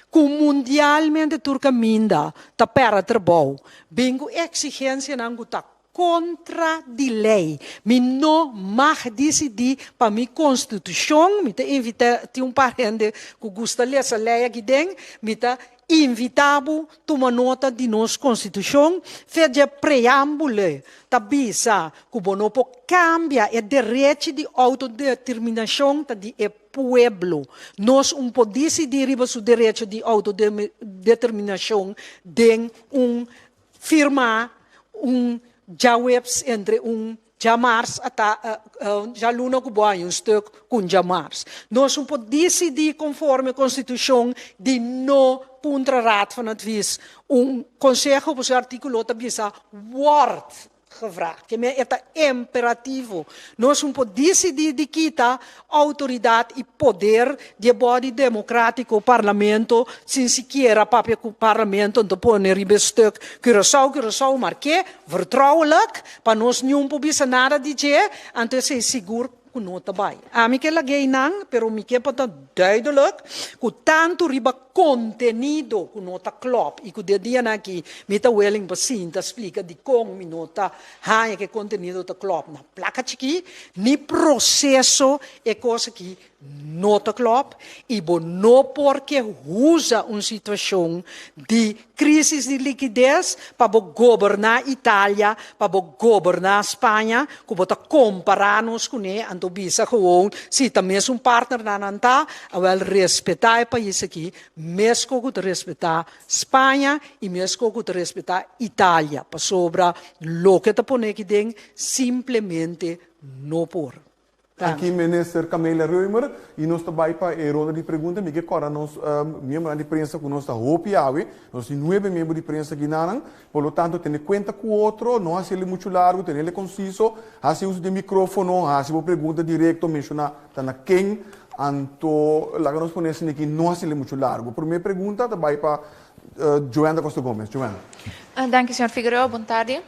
ku mundialmente tur kaminda ta pèrdè trabou, bin ku eksigensianan ku ta kontra di lei. Mi no mag disidí pa mi konstitushon, mi ta invitá, tin un par hende ku gusta lesa lei aki den, mi ta invitá bo tuma nota di nos konstitushon, for di preámbulo ta bisa ku bo no por kambia e derecho di outodeterminashon ta di e pueblo. Nos no por disidí riba su derecho di outodeterminashon den un firma un djaweps entre un djamars ata djaluna ku bo un stuk ku djamars. Nos no por disidí konforme konstitushon di no puntra Raad van Advies. Un konseho, pues artíkulo ta bisa wordt gevraagd. Ke men ta imperativo. Nos no por disidí di kita outoridat i poder di body demokrátiko parlamento sin sikiera papia ku parlamento anto pone riba stuk Curaçao, Curaçao, maar ke vertrouwelijk pa nos niun por bisa nada di dje, anto esei sigur ku no ta bai. Ami ke lag'é einan, pero mi ke pa ta duidelijk ku tantu riba kontenido ku no ta klòp i ku de dianan aki mi ta willing pa sinta splika di kon mi no ta haña ku e kontenido ta klòp na plaka chikí, ni proseso e kos aki no ta klòp i bo no por ke usa un situashon di krísis di likides pa bo goberná Italia, pa bo goberná Spaña, ku bo ta kompará nos kuné, anto bisa gewoon, si ta mesun partnernan ta, awel respetá e pais aki, meskos ku ta respetá Spaña i meskos ku ta respetá Italia, pasobra loke ta pone aki den simplemente no por. Danki Minister Camelia Römer y nos ta bay pa e ronda di pregunta. Mi ke corda nos miembronan di prensa cu nos ta hopi awe. Nos tin nuebe miembro di prensa aki nanan. Por lo tanto, tene cuenta cu otro, no haciele mucho largo, tenele conciso, haci uso di microfono, haci bo pregunta directo, menciona ta na ken, anto laga nos pone aki no haciele mucho largo. Prome pregunta ta bay pa Joanna Costa Gomez. Joanna. Danki, señor Figueroa. Bon tardi.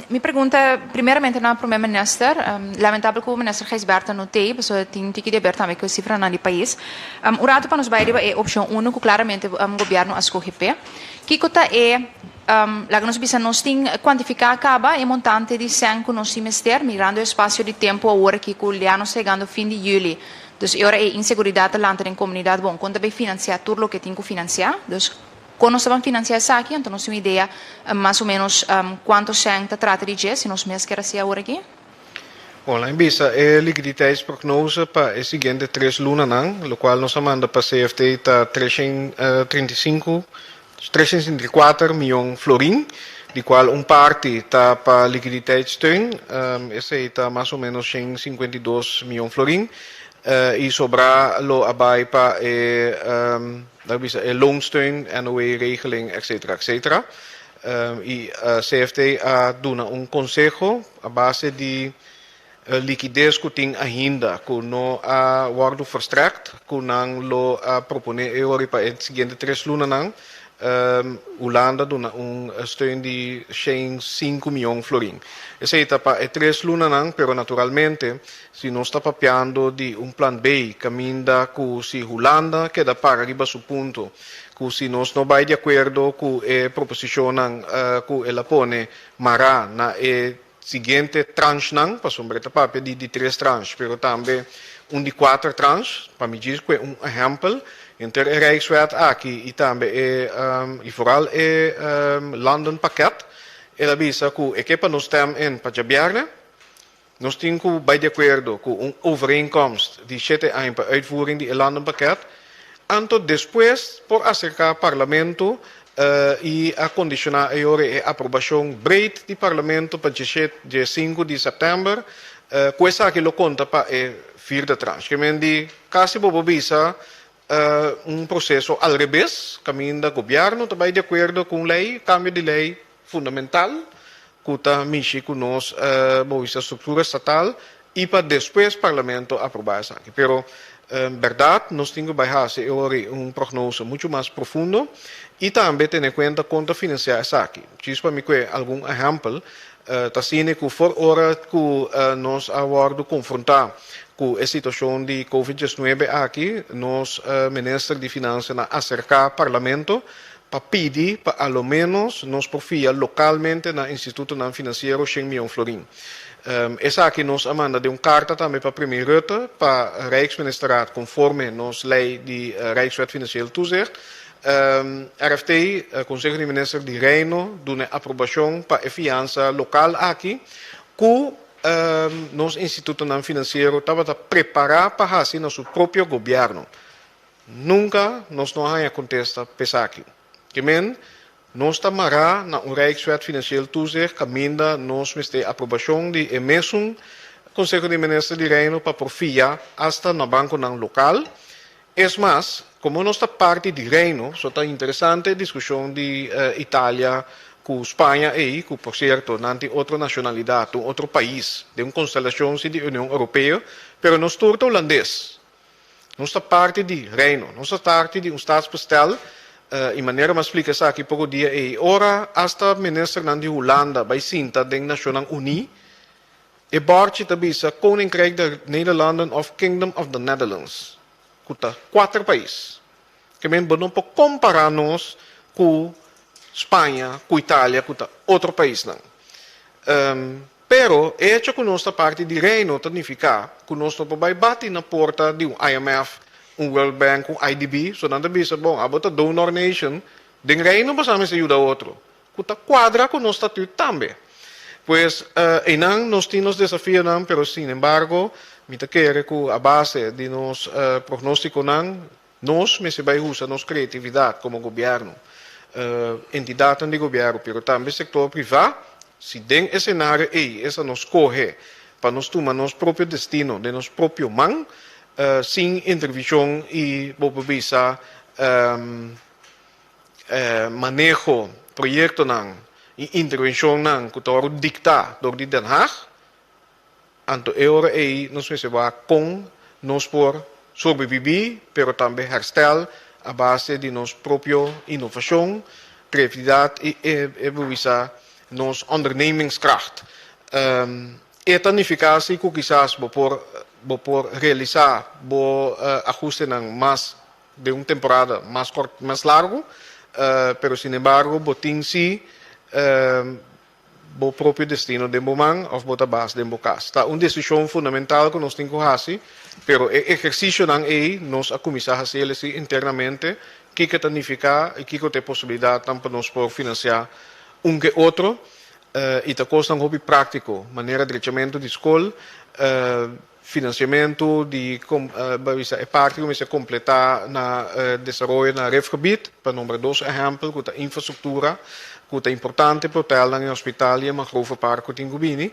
Mi pregunta, primeramente na prome minister. Lamentabel cu minister Gijsbertha no t'ey, pasobra tin tiki di haber tambe cu e cifranan di pais. Un rato pa nos bay riba e opcion 1 cu claramente gobierno a scoge p'e. Kico ta e, laga nos bisa, nos tin cuantifica caba e montante di cen cu nos tin mester, mirando e espacio di tempo awor aki cu ya nos ta yegando fin di juli. Dus e ora e inseguridad ta lanta den comunidad, bon, con ta bay financia tur loke tin cu financia? Dus, con nos ta ban financia esaki? Anto nos tin un idea mas o menos cuanto cen ta trata di dje, si nos mes kier haci awor aki? Bon, laat bisa e liquiditeitsprognose pa e siguiente 3 lunanan, locual nos a manda pa CFT, ta 335, 354 miyon florin, di cual un parti ta pa liquiditeitssteun, esey ta mas o menos 152 miyon florin, y sobra lo a bay pa e, laat bisa, e loonsteun, NOW-regeling, etc., etc. Y CFT a duna un conseho a base di liquidez cu tin ainda, cu no a wordo verstrekt, cu nan lo a propone e ori pa e siguiente 3 lunanan, Hulanda duna un steun di 105 miyon florin. Esey ta pa e 3 lunanan, pero naturalmente, si nos ta papiando di un plan B, caminda cu si Hulanda keda para riba su punto, cu si nos no bay di acuerdo cu e proposicionnan cu el a pone mara na e siguiente tranchenan, pasobra ta papia di tres tranche, pero tambe un di cuater tranche, pa mi djis cu un ehempel, entre e Rijkswet aki y tambe e, y vooral e landenpakket, el a bisa cu e ke pa nos stem in pa djabierne, nos tin cu bay di acuerdo cu un overeenkomst di 7 aña pa uitvoering di e landenpakket, anto despues por acerca parlamento y a condiciona e ora e aprobacion breed di parlamento pa 5 di september, cu esaki lo conta pa e vierde tranche. Ke men di casi bo por bisa un proceso al revés, caminda gobierno ta bay di acuerdo cu un ley, cambio di ley fundamental, cu ta mishi cu nos structura estatal y pa despues parlamento aproba esaki. Pero berdad, nos tin cu bay haci un prognose mucho mas profundo y tambe tene cuenta con ta financia esaki. Djis pa mi cue algun ehempel, ta asina cu for ora cu nos a wordo confronta cu e situacion di COVID-19 aki, nos minister di Finansa a acerca parlamento pa pidi pa a lo menos nos por fia localmente na institutonan financiero 100 miyon florin. Esaki nos a manda den un carta tambe pa Premier Rutte, pa Rijksministerraad conforme nos ley di Rijkswet Financieel Toezicht. RFT, Consejo di Minister di Reino, duna aprobacion pa e fianza local aki, cu nos institutonan financiero tabata prepara pa haci na su propio gobierno. Nunca nos no a contesta p'esaki. Ke men, nos ta mara na un Rijkswet Financieel Toezicht caminda nos mester aprobacion di e mesun Consejo di Minister di Reino pa por fia hasta na banconan local. Es mas, como nos ta parti di Reino, so ta interesante discusion di Italia cu Spaña ey, cu por cierto, nan tin otro nacionalidad, un otro pais, di un constelacion di Union Europeo, pero nos tur ta hulandes. Nos ta parti di Reino, nos ta parti di un staatsbestel, y manera m'a splica esaki poco dia ey. Ora hasta ministernan di Hulanda bay sinta den Nacionnan Uni, e bordje ta bisa Koninkrijk der Nederlanden of Kingdom of the Netherlands, cu ta cuater pais. Ke men no por compara nos cu Spaña, cu Italia, cu ta otro paisnan. Pero, e hecho cu nos ta parti di Reino ta significa cu nos no por bay bati na porta di un IMF, un World Bank, un IDB, so nan ta bisa, bon, abo ta donor nation, den Reino boso mester yuda otro. Cu ta cuadra cu nos statuut tambe. Pues, einan nos tin nos desafionan, pero sin embargo, mi ta kere cu a base di nos prognósticonan, nos mester bay usa nos creatividad como gobierno, entidad di gobierno, pero tambe sector priva, si den escenario ey, esa nos scoge. pa nos tuma nos propio destino den nos propio man, sin intervenshon i bo por bisa maneho, proyektonan i intervenshonnan ku ta wòrdu diktá dor di Den Haag, anto e ora ei nos mester wak kon nos por sobrebibí pero tambe herstel a base di nos propio inovashon, kreatividat i e bo bisa nos ondernemingskracht. E ta nifiká si ku kisas bo por bo por realisá bo ahustenan mas den un temporada mas kort mas largu, pero sinembargo bo tin si bo propio destino den bo man òf bo ta bas den bo kas. Ta un desishon fundamental ku nos tin ku hasi, pero e ehersisionan ei nos a kuminsá hasi el esei internamente, kiko ta nifiká i kiko ta e posibilidatnan pa nos por finansiá un ke otro i ta kosnan hopi práktiko, manera drechamentu di skol, Financiamento di bisa e parti cu mester completa na desaroyo na Rifgebied, pa nombra dos ehempel cu ta infrastructura cu ta importante pa hotelnan y hospital y e mangrovepark cu tin cu bini.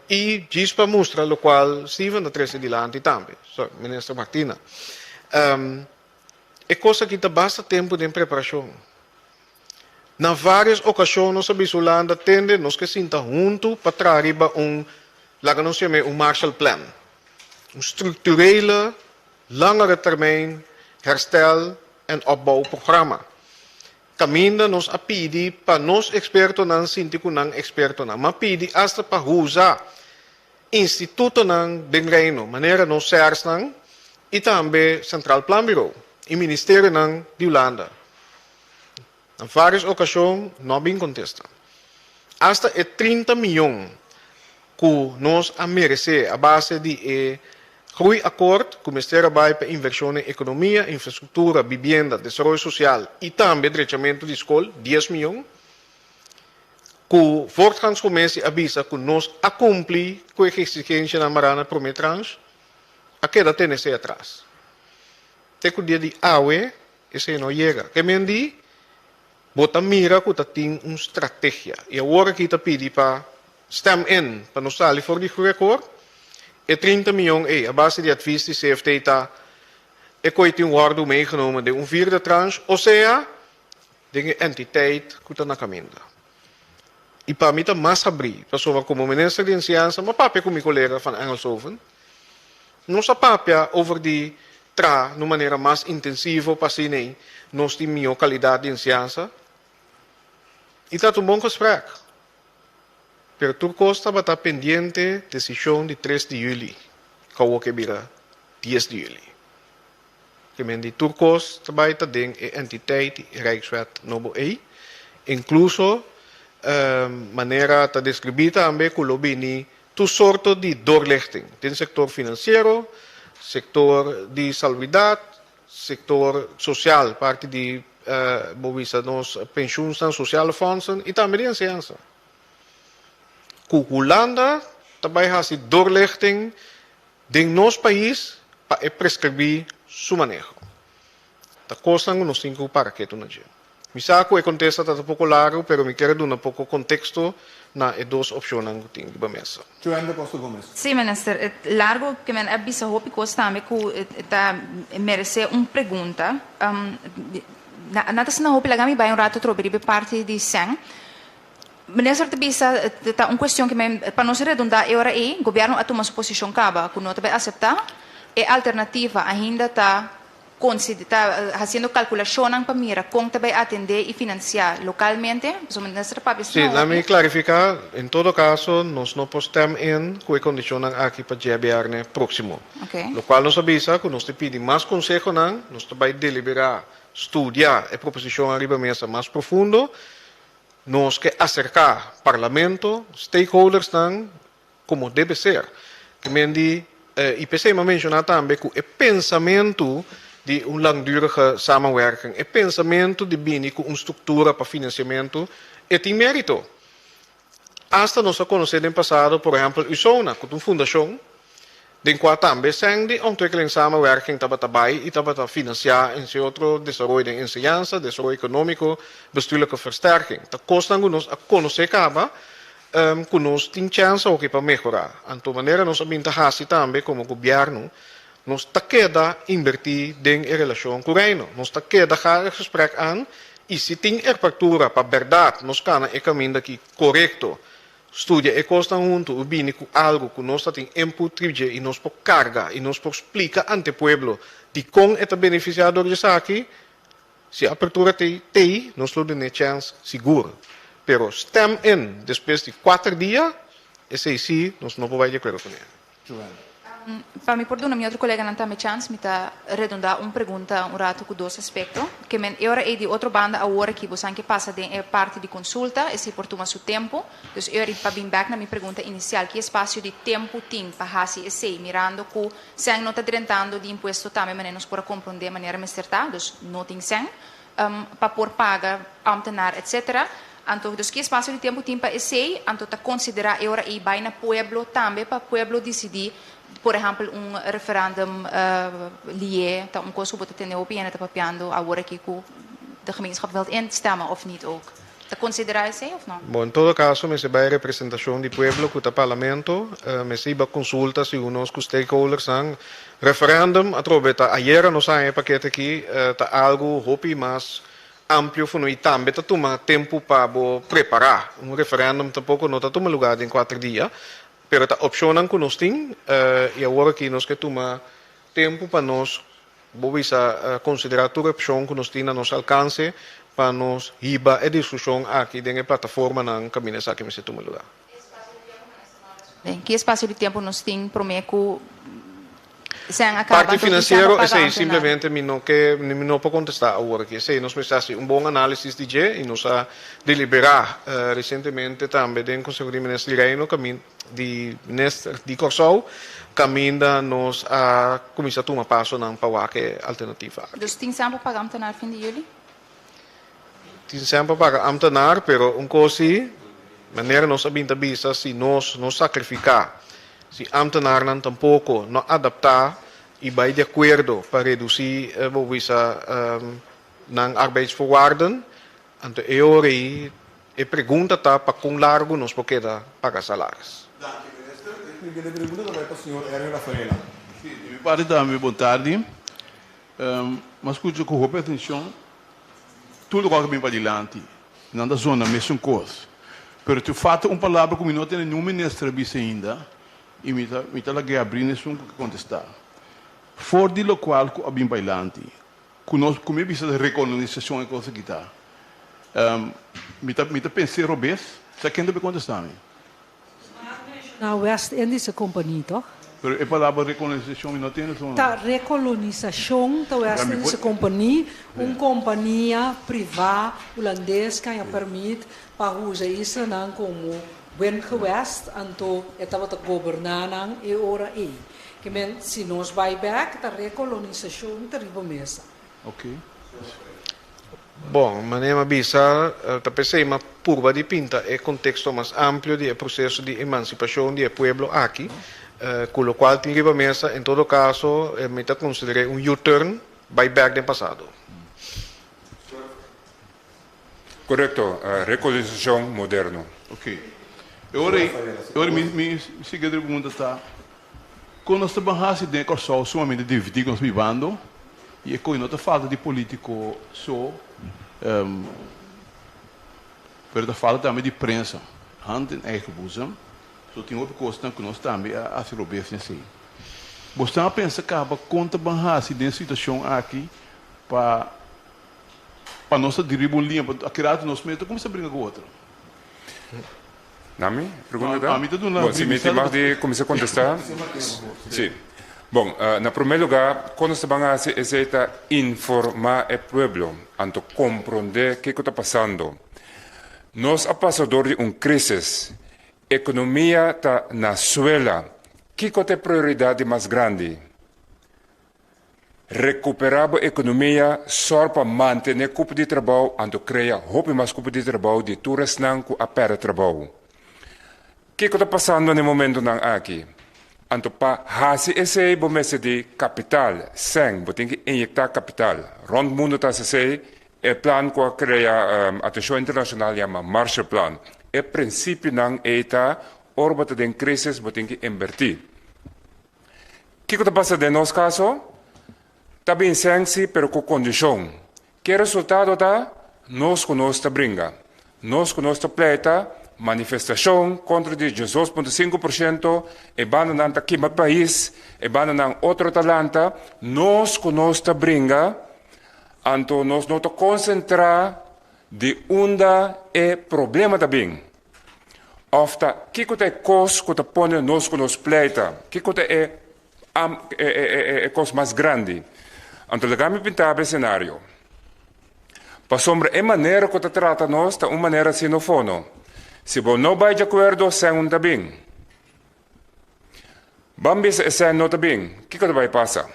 Y djis pa mustra locual Steven ta trece dilanti tambe, sorry, Minister Martina. E cos aki ta basta tempo den preparacion. Na varios ocasion nos a bisa Hulanda tende nos ke sinta hunto pa traha riba un, laga nos yam'é un Marshall Plan, un structurele langere termijn herstel en opbouwprogramma. Caminda nos a pidi pa nos expertonan sinti cu nan expertonan, m'a pidi hasta pa usa institutonan den Reino, manera nos CERSnan y tambe Centraal Planbureau y ministerionan di Hulanda. Na varios ocasion no a bin contesta. Hasta e 30 miyon cu nos a merece a base di e Groeiakkoord cu mester a bay pa inversion den economia, infrastructura, bibienda, desaroyo social y tambe drechamento di scol, 10 miyon, Ku Voortgangscommissie a bisa ku nos a kumpli ku e exigencianan mará na promé tranche, a keda tene esei atras. Te ku dia di awe esei no yega. Ke men di, bo ta mira ku ta tin un strategia. I awor aki ta pidi pa stem in pa nos sali for di Groeiakkoord. E 30 miyon ei a base di advies di CFT ta e koe tin wòrdu meegenomen den un vierde tranche, osea den e entiteit ku ta na kaminda. I pa mi ta mas habrí, pasobra komo minister di enseñansa mi a papia ku mi kolega Van Engelshoven, nos a papia over di traha na un manera mas intensivo pa asina ei nos tin mihó kalidat di enseñansa. I ta un bon gesprek. Pero tur kos tabata pendiente desishon di 3 di yüli, ku awor ke bira 10 di yüli. Ke men di tur kos ta bai ta den e entiteit di Rijkswet nobo ei, inkluso manera ta deskribí tambe ku lo bini tur sorto di doorlichting den sektor finansiero, sektor di salubridat, sektor sosial, parti di bo bisa nos penshunnan, sosiale fondsen i tambe di enseñansa. Ku Hulanda ta bai hasi doorlichting Den nos pais pa e prescribí su maneho. Ta kosnan ku nos tin ku para ketu na dje. Mi sa ku e kontesta ta ta poko largu pero mi kier a duna poko konteksto na e dos opshonnan ku tin riba mesa. Joanne da Costa Gomez. Sí, Minister. E largu ke men a bisa hopi kos tambe ku ta meresé un pregunta. Na ta asina hopi laga mi bai un rato trobe riba e parti di sèn. Minister ta bisa ta un cuestion que men pa nos redunda e ora ey gobierno a tuma su posicion caba cu no ta bay acepta e alternativa ainda ta ta haciendo calculacionnan pa mira con ta bay atende y financia localmente pasobra minister ta papia Sí, asina laat mi hopi. clarifica, en todo caso nos no por stem in cu e condicionnan aki pa djebierne proximo. Ok. Locual nos a bisa cu nos ta pidi mas consehonan, nos ta bay delibera, studia e proposicion ariba mesa mas profundo. Nos ke aserká Parlamento, stakeholdersnan komo debe ser. Ke men di i p'esei mi a menshoná tambe ku e pensamentu di un langdurige samenwerking, e pensamentu di bini ku un struktura pa finansiamentu, e tin mérito. Asta nos a konosé den pasado, por ehèmpel, USONA, ku ta un fundashon den kua tambe sèn di ontwikkelingssamenwerking tabata bai i tabata finansiá entre otro desaroyo den enseñansa, desaroyo ekonómiko, bestuurlijke versterking. Ta kosnan ku nos a konosé kaba. Ku nos tin chèns awoki pa mehorá. Anto manera nos a bin ta hasi tambe komo gobièrnu, nos ta keda inbertí den e relashon ku Reino. Nos ta keda ga e gesprek an i si tin erpaktura pa bèrdat nos kana e kaminda aki korekto, studia e kosnan huntu i bini ku algu ku nos ta tin input riba dje i nos por karga i nos por splika ante pueblo dikon e ta benefisiá dor di esaki, Si apertura t'ei t'ei, nos lo dun'é chèns sigur. Pero stem in despues di kuater dia, esei sí nos no por bai di akuerdo kuné. Joanne. Pa mi por duna mi otro koleganan tambe chèns, mi ta redondá un pregunta un ratu ku dos aspekto. Ke men e ora ei di otro banda awor aki bo san ke pasa den e parti di konsulta, esei por tuma su tempu. Dus e ora ei pa bin bèk na mi pregunta inisial, ki espasio di tempu tin pa hasi esei mirando ku Sèn no ta drentando di impuesto tambe manera nos por a komprondé manera mester ta, dus no tin sèn pa por paga ambtenaar etcetera. Anto dus ki espasio di tempu tin pa esei? Anto ta konsiderá e ora ei bai na pueblo tambe pa pueblo disidí, por ehèmpel un referèndum lié ta un kos ku bo ta tende hopi hende ta papiando awor aki ku de gemeenschap wilt instemmen of niet ook. Ta konsiderá esei of no? Bon, en todo kaso mester bai representashon di pueblo ku ta parlamento, mester iba konsulta segun nos ku stakeholdersnan. Referendum atrobe ta ayera nos haña e pakete aki, ta algu hopi mas amplio for no i tambe ta tuma tempu pa bo prepará. Un referendum tampoko no ta tuma lugá den kuater dia, pero ta opshonnan ku nos tin i awor aki nos ke tuma tempu pa nos Bo bisa konsiderá tur opshon ku nos tin na nos alkanse pa nos hiba e diskushon aki den e plataformanan kaminda esaki mester tuma lugá. Den ki espasio di tempu nos tin promé ku sèn a kaba Parti anto tin sèn finansiero pa paga esei antenaar? simplemente mi no ke mi no por kontestá awor aki. Esei nos mester hasi un bon análisis di dje i nos a deliberá resientemente tambe den Konseho di Minister di Reino kamin di Minister di Kòrsou kaminda nos a kuminsá tuma pasonan pa wak e alternativa aki. Dus tin sèn pa paga ambtenaar fin di yüli? Tin sèn pa paga ambtenaar, pero un kos si, manera nos a bin ta bisa, si nos no sakrifiká, si ambtenaarnan tampoko no adaptá i bai di akuerdo pa redusí bo bisa nan arbeidsvoorwaarden, anto e ora ei E pregunta ta pa kon largu nos por keda paga salaris. Danki minister. E siguiente pregunta ta bai pa señor Erwin Rafaela. Si, di mi parti tambe bon tardi. Mi a skucha ku hopi atenshon tur loke a bin padilanti. Nan ta zona mesun kos. Pero tin falta un palabra ku mi no tende niun minister a bisa ainda i mi ta mi ta lag'é abri na esun ku ke kontestá. For di lokual ku a bin padilanti Ku nos ku mi bisa rekolonisacion e kos aki ta. Mi ta mi ta pens'é robes, sa ken ta bay kontestá mi? Na West Indische Compagnie, toch? Pero e palabra rekolonisacion mi no tende so. Ta rekolonisacion ta West Indische Compagnie, un kompania privá hulandes ku a permit pa usa islanan komo wingewest, anto e tabata goberná nan e ora ei. Ke men si nos bai bek ta rekolonisashon ta riba mesa. Ok. Bon, manera mi a bisa, ta p'esei mi a purba di pinta e konteksto mas amplio di e proseso di emansipashon di e pueblo aki, ku lokual tin riba mesa, en todo kaso mi ta konsider'é un U-turn bai bek den pasado. Korekto, rekolonisashon moderno. Ok. E ora ei, e ora mi mi siguiente pregunta ta, Kon nos ta ban hasi den e Kòrsou sumamente dividí ku nos bibando i e koe no ta falta di polítiko so, pero ta falta tambe di prensa, hand in eigen boezem, so tin hopi kosnan ku nos tambe a hasi robes den esei. Bo stan a pensa kaba kon ta ban hasi den e situashon aki pa pa nos ta di riba un liña, pa aki rato nos mes ta kuminsá bringa ku otro. Na mi pregunta ta? A mi ta duna Bon, si mi tin mag di kuminsá kontestá. Si. Bon, na promé lugá, kon nos ta ban hasi esei ta informá e pueblo, anto komprondé kiko ta pasando. Nos a pasa dor di un krísis. Ekonomia ta na suela. Kiko ta e prioridat di mas grandi? Rekuperá bo ekonomia, sòr pa mantené kupo di trabou anto krea hopi mas kupo di trabou di tur esnan ku a pèrdè trabou. Kiko ta pasando na e momentunan aki? Anto pa hasi esei bo mester di kapital, sèn, bo tin ki inyektá kapital. Rònt mundu ta hasi esei, e plan ku a krea atenshon internashonal yama Marshall Plan. E prinsipionan ei ta, ora bo ta den krísis bo tin ki inbertí. Kiko ta pasa den nos kaso? Ta bin sèn si, pero ku kondishon. Ke resultado ta? Nos ku nos ta bringa. Nos ku nos ta pleita, manifestashon kontra di 12.5%, e bandanan ta kima pais, e bandanan otro ta lanta. Nos ku nos ta bringa, anto nos no ta konsentrá di unda e problema ta bin. Òf ta kiko ta e kos ku ta pone nos ku nos pleita? Kiko ta e e kos mas grandi? Anto laga mi pinta bo e senario. Pasobra e manera ku ta trata nos ta un manera sinofono. Si bo no bai djakuerdo, sèn un ta bin. Ban bisa e sèn no ta bin, kiko ta bai pasa?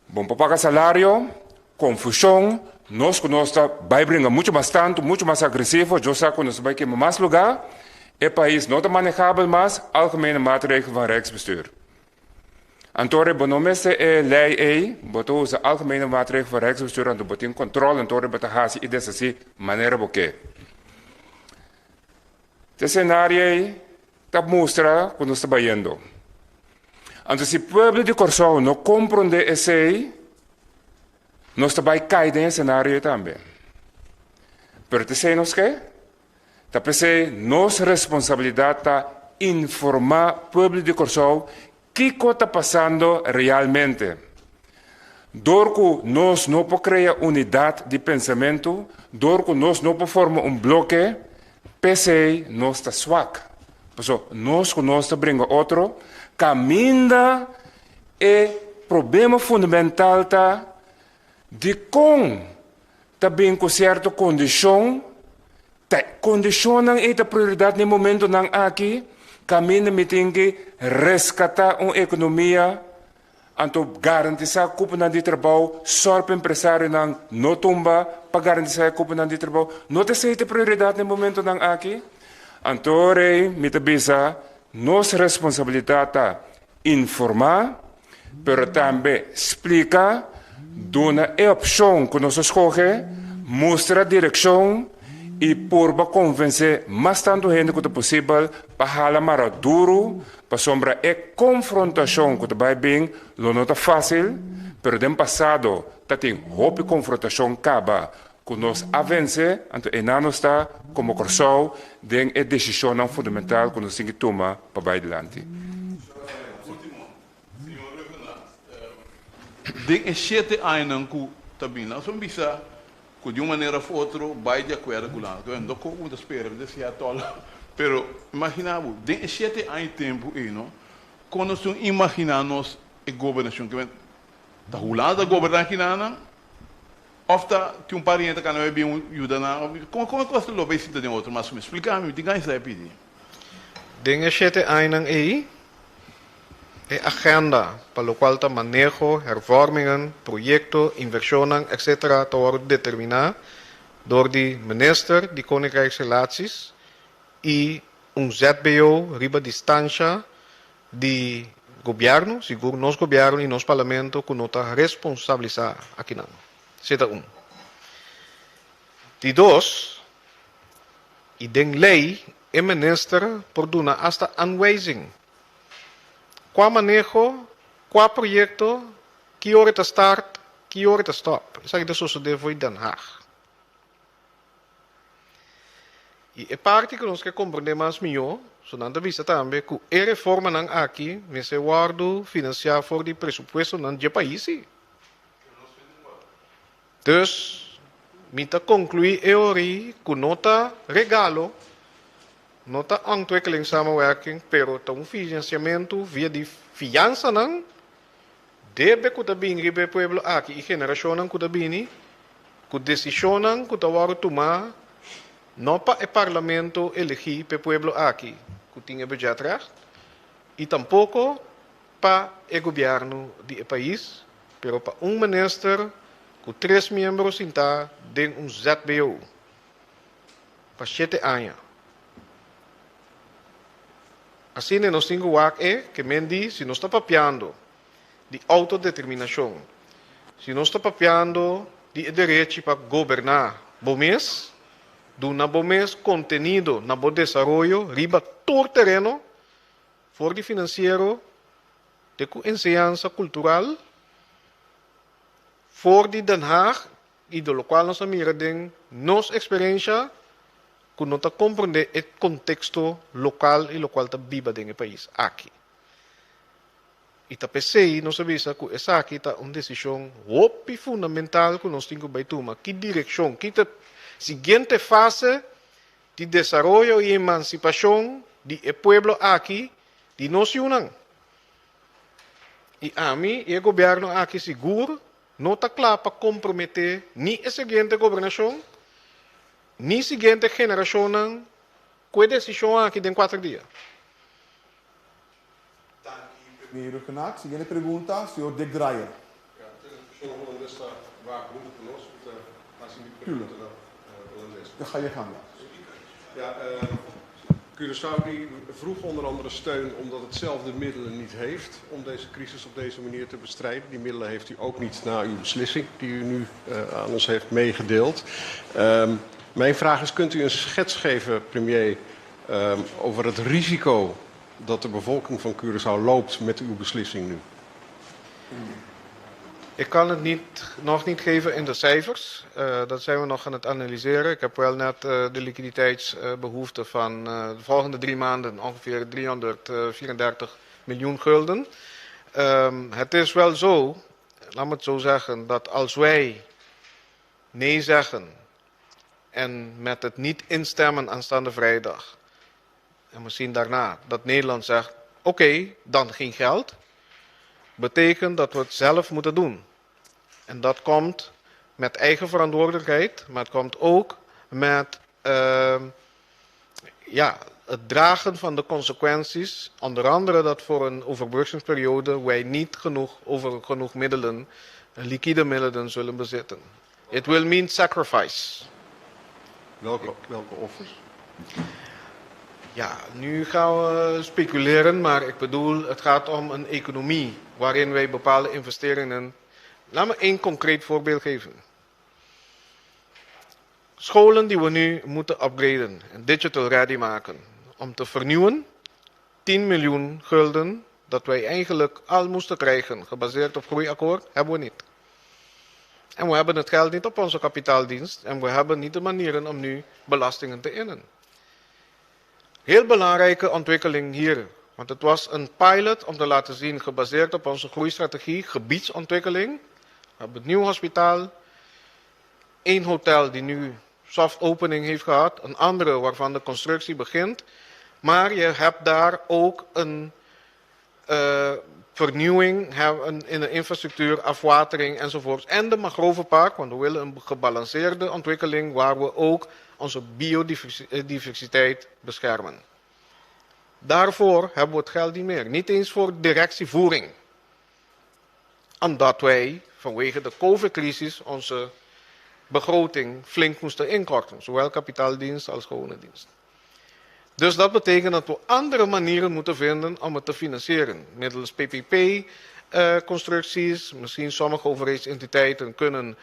Bon pa paga salario, confusion, nos cu nos ta bay bringa mucho mas tanto, mucho mas agresivo, yo sa cu nos ta bay kema mas lugar, e pais no ta manejabel mas, Algemene Maatregel van Rijksbestuur. Anto bo no mester e ley ey, bo ta usa Algemene Maatregel van Rijksbestuur anto bo tin control anto bo ta haci y deshaci manera bo ke. Te scenario ey ta mustra ku nos ta bayendo. Anto si pueblo di Kòrsou no komprondé esei, nos ta bai kai den e senario ei tambe. Pero ta esei nos ke? Ta p'esei nos responsabilidat ta informá pueblo di Kòrsou kiko ta pasando realmente. Dor ku nos no por krea unidat di pensamentu, dor ku nos no por forma un bloke, p'esei nos ta swak. Pasobra nos ku nos ta bringa otro, kaminda e problema fundamental ta dikon ta bin ku sierto kondishon, ta e kondishonnan ei ta prioridat na e momentonan aki, kaminda mi tin ki reskatá un ekonomia. Anto garantisá kuponan di trabou, sòr pa empresarionan no tumba pa garantisá e kuponan di trabou. No ta esei ta prioridat na e momentonan aki? Anto rei mi ta bisa nos responsabilidat ta informá, pero tambe splika, duna e opshon ku nos a skohe, mustra direkshon i purba konvensé mas tantu hende ku ta posibel pa hala mara duru. Pasobra e konfrontashon ku ta bai bin lo no ta fásil, pero den pasado ta tin hopi konfrontashon kaba ku nos a vense, anto einan nos ta komo Kòrsou den e desishonnan fundamental ku nos tin ki tuma pa bai dilanti. Den e shete añanan ku ta bin, nos a bisa Ku di un manera of otro bai di akuerdo ku Hulanda. Ku no ku bo ta spera, mi ta siña tòl. Pero imaginá bo, den e shete aña i tempu ei no, kon nos tin imaginá nos e gobernashon? Ke ta Hulanda ta goberná kinanan òf ta tin un pariente ka nan bin yuda nan? Kon kon e kos ta lo bai sinta den otro? Mas splika mi, mi tin gana di sa e pidi. Den e shete añanan ei, E agenda pa locual ta maneho, hervormingen, proyecto, inversionnan, etc. Ta wordo determina door di Minister di Koninkrijksrelaties y un ZBO riba distancia di Gobierno, sigur nos Gobierno y nos Parlamento cu no ta responsabilisa akinan. Esey ta un. Di dos, y den ley e Minister por duna hasta aanwijzing Kua maneho, kua proyekto, ki ora ta start, ki ora ta stop. Esaki ta sosodé fo'i Den Haag. I e parti ku nos ke komprendé mas mihó, so nan ta bisa tambe ku e reformanan aki mester wòrdu finansiá for di presupuestonan dje pais si. Dus, mi ta konkluí e ora ku no ta regalo, no ta ontwikkelingssamenwerking, pero ta un finansiamentu via di fiansanan, debe ku ta bini riba e pueblo aki i generashonnan ku ta bini, ku desishonnan ku ta wòrdu tumá no pa e parlamento elegí pa e pueblo aki ku tin e budgetrecht i tampoko pa e gobièrnu di e pais, pero pa un minister ku tres miembro sintá den un ZBO pa shete aña. Asina nos tin ku wak e ke men di si nos ta papiando di outodeterminashon, si nos ta papiando di e derechi pa goberná bo mes, Duna bo mes kontenido na bo desaroyo riba tur tereno, for di finansiero te ku enseñansa kultural, for di Den Haag i di lokual nos a mira den nos eksperensha ku no ta komprendé e konteksto lokal i lokual ta biba den e pais aki. I ta p'esei nos a bisa ku esaki ta un desishon hopi fundamental ku nos tin ku bai tuma, ki direkshon, ki ta siguiente fase di desaroyo i emansipashon di e pueblo aki, di nos yunan. I ami i e gobièrnu aki sigur no ta kla pa komprometé ni e siguiente gobernashon, ni siguiente generashonnan ku e desishon aki den kuater dia. Danki, Premier Rhuggenaath. Siguiente pregunta, señor Dick Drayer. Ja, de persoon Holandes ta waak hunto ku nos. Mi ta hasi mi pregunta na Holandes. Dan ga je gang, ja. Ja, Curaçao die vroeg onder andere steun omdat het zelf de middelen niet heeft om deze crisis op deze manier te bestrijden. Die middelen heeft u ook niet na uw beslissing die u nu aan ons heeft meegedeeld. Mijn vraag is, kunt u een schets geven, premier, over het risico dat de bevolking van Curaçao loopt met uw beslissing nu? Ik kan het niet, nog niet geven in de cijfers. Dat zijn we nog aan het analyseren. Ik heb wel net de liquiditeitsbehoefte van de volgende 3 maanden, ongeveer 334 miljoen gulden. Het is wel zo, laat me het zo zeggen, dat als wij nee zeggen en met het niet instemmen aanstaande vrijdag en misschien daarna dat Nederland zegt: oké, dan geen geld, betekent dat we het zelf moeten doen. En dat komt met eigen verantwoordelijkheid, maar het komt ook met ja, het dragen van de consequenties. Onder andere dat voor een overbruggingsperiode wij niet genoeg over genoeg middelen, liquide middelen zullen bezitten. It will mean sacrifice. Welke offers? Ja, nu gaan we speculeren, maar ik bedoel, het gaat om een economie waarin wij bepaalde investeringen. Laat me één concreet voorbeeld geven. Scholen die we nu moeten upgraden en digital ready maken om te vernieuwen, 10 miljoen gulden dat wij eigenlijk al moesten krijgen, gebaseerd op groeiakkoord, hebben we niet. En we hebben het geld niet op onze kapitaaldienst en we hebben niet de manieren om nu belastingen te innen. Heel belangrijke ontwikkeling hier, want het was een pilot om te laten zien, gebaseerd op onze groeistrategie, gebiedsontwikkeling. We hebben het nieuw hospitaal, één hotel die nu soft opening heeft gehad, een andere waarvan de constructie begint. Maar je hebt daar ook een vernieuwing in de infrastructuur, afwatering enzovoort. En de mangrovenpark, want we willen een gebalanceerde ontwikkeling waar we ook onze biodiversiteit beschermen. Daarvoor hebben we het geld niet meer. Niet eens voor directievoering. Omdat wij vanwege de COVID-crisis onze begroting flink moesten inkorten. Zowel kapitaaldienst als gewone dienst. Dus dat betekent dat we andere manieren moeten vinden om het te financieren. Middels PPP-constructies, misschien sommige overheidsentiteiten kunnen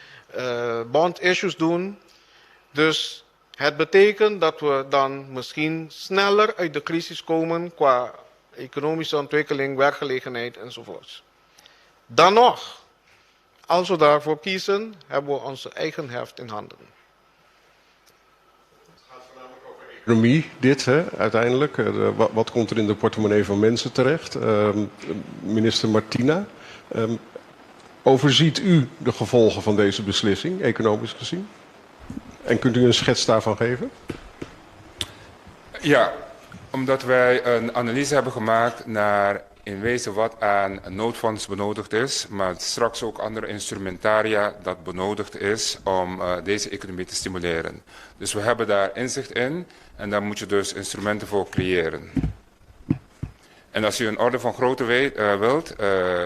bond issues doen. Dus het betekent dat we dan misschien sneller uit de crisis komen qua economische ontwikkeling, werkgelegenheid enzovoorts. Dan nog, als we daarvoor kiezen, hebben we onze eigen heft in handen. Het gaat voornamelijk over economie, dit hè, uiteindelijk. Wat komt er in de portemonnee van mensen terecht? Minister Martina, overziet u de gevolgen van deze beslissing, economisch gezien? En kunt u een schets daarvan geven? Ja, omdat wij een analyse hebben gemaakt naar in wezen wat aan noodfonds benodigd is, maar straks ook andere instrumentaria dat benodigd is om deze economie te stimuleren. Dus we hebben daar inzicht in en daar moet je dus instrumenten voor creëren. En als u een orde van grootte wilt,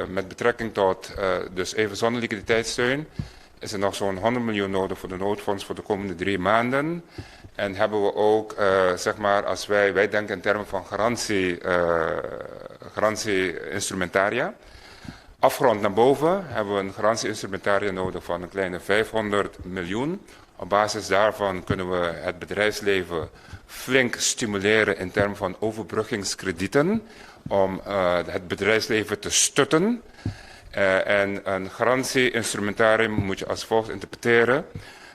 met betrekking tot dus even zonder liquiditeitssteun, is er nog zo'n 100 miljoen nodig voor de noodfonds voor de komende 3 maanden. En hebben we ook, zeg maar, als wij denken in termen van garantie, garantie-instrumentaria. Afgerond naar boven hebben we een garantie-instrumentaria nodig van een kleine 500 miljoen. Op basis daarvan kunnen we het bedrijfsleven flink stimuleren in termen van overbruggingskredieten om het bedrijfsleven te stutten. En een garantie-instrumentarium moet je als volgt interpreteren.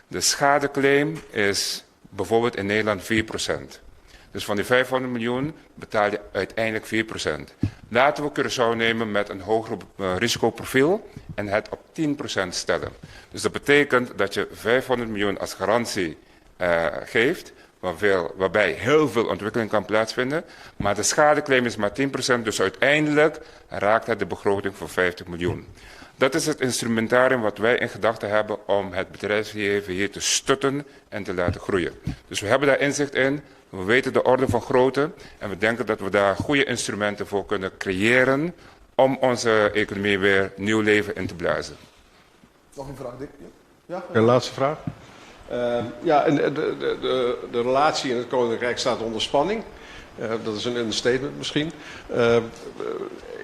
De schadeclaim is bijvoorbeeld in Nederland 4%. Dus van die 500 miljoen betaal je uiteindelijk 4%. Laten we Curaçao nemen met een hoger risicoprofiel en het op 10% stellen. Dus dat betekent dat je 500 miljoen als garantie geeft, waarbij heel veel ontwikkeling kan plaatsvinden. Maar de schadeclaim is maar 10%, dus uiteindelijk raakt het de begroting voor 50 miljoen. Dat is het instrumentarium wat wij in gedachten hebben om het bedrijfsleven hier te stutten en te laten groeien. Dus we hebben daar inzicht in, we weten de orde van grootte en we denken dat we daar goede instrumenten voor kunnen creëren om onze economie weer nieuw leven in te blazen. Nog een vraag, Dick? Ja? Een laatste vraag. Ja, en de relatie in het Koninkrijk staat onder spanning. Dat is een understatement misschien.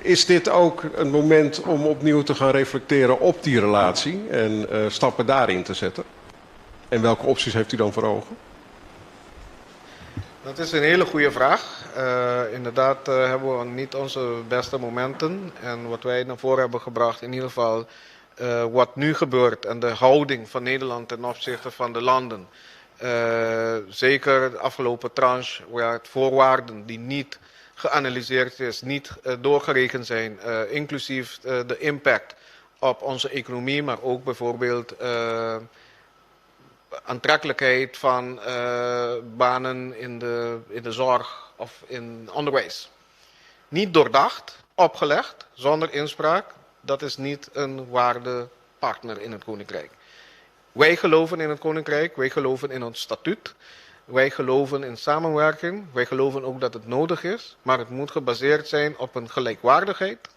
Is dit ook een moment om opnieuw te gaan reflecteren op die relatie en stappen daarin te zetten? En welke opties heeft u dan voor ogen? Dat is een hele goede vraag. Inderdaad hebben we niet onze beste momenten. En wat wij naar voren hebben gebracht, in ieder geval wat nu gebeurt en de houding van Nederland ten opzichte van de landen. Zeker de afgelopen tranche, waar het voorwaarden die niet geanalyseerd is, niet doorgerekend zijn, inclusief de impact op onze economie, maar ook bijvoorbeeld aantrekkelijkheid van banen in de zorg of in onderwijs. Niet doordacht, opgelegd, zonder inspraak, dat is niet een waarde partner in het Koninkrijk. Wij geloven in het Koninkrijk, wij geloven in ons statuut, wij geloven in samenwerking, wij geloven ook dat het nodig is, maar het moet gebaseerd zijn op een gelijkwaardigheid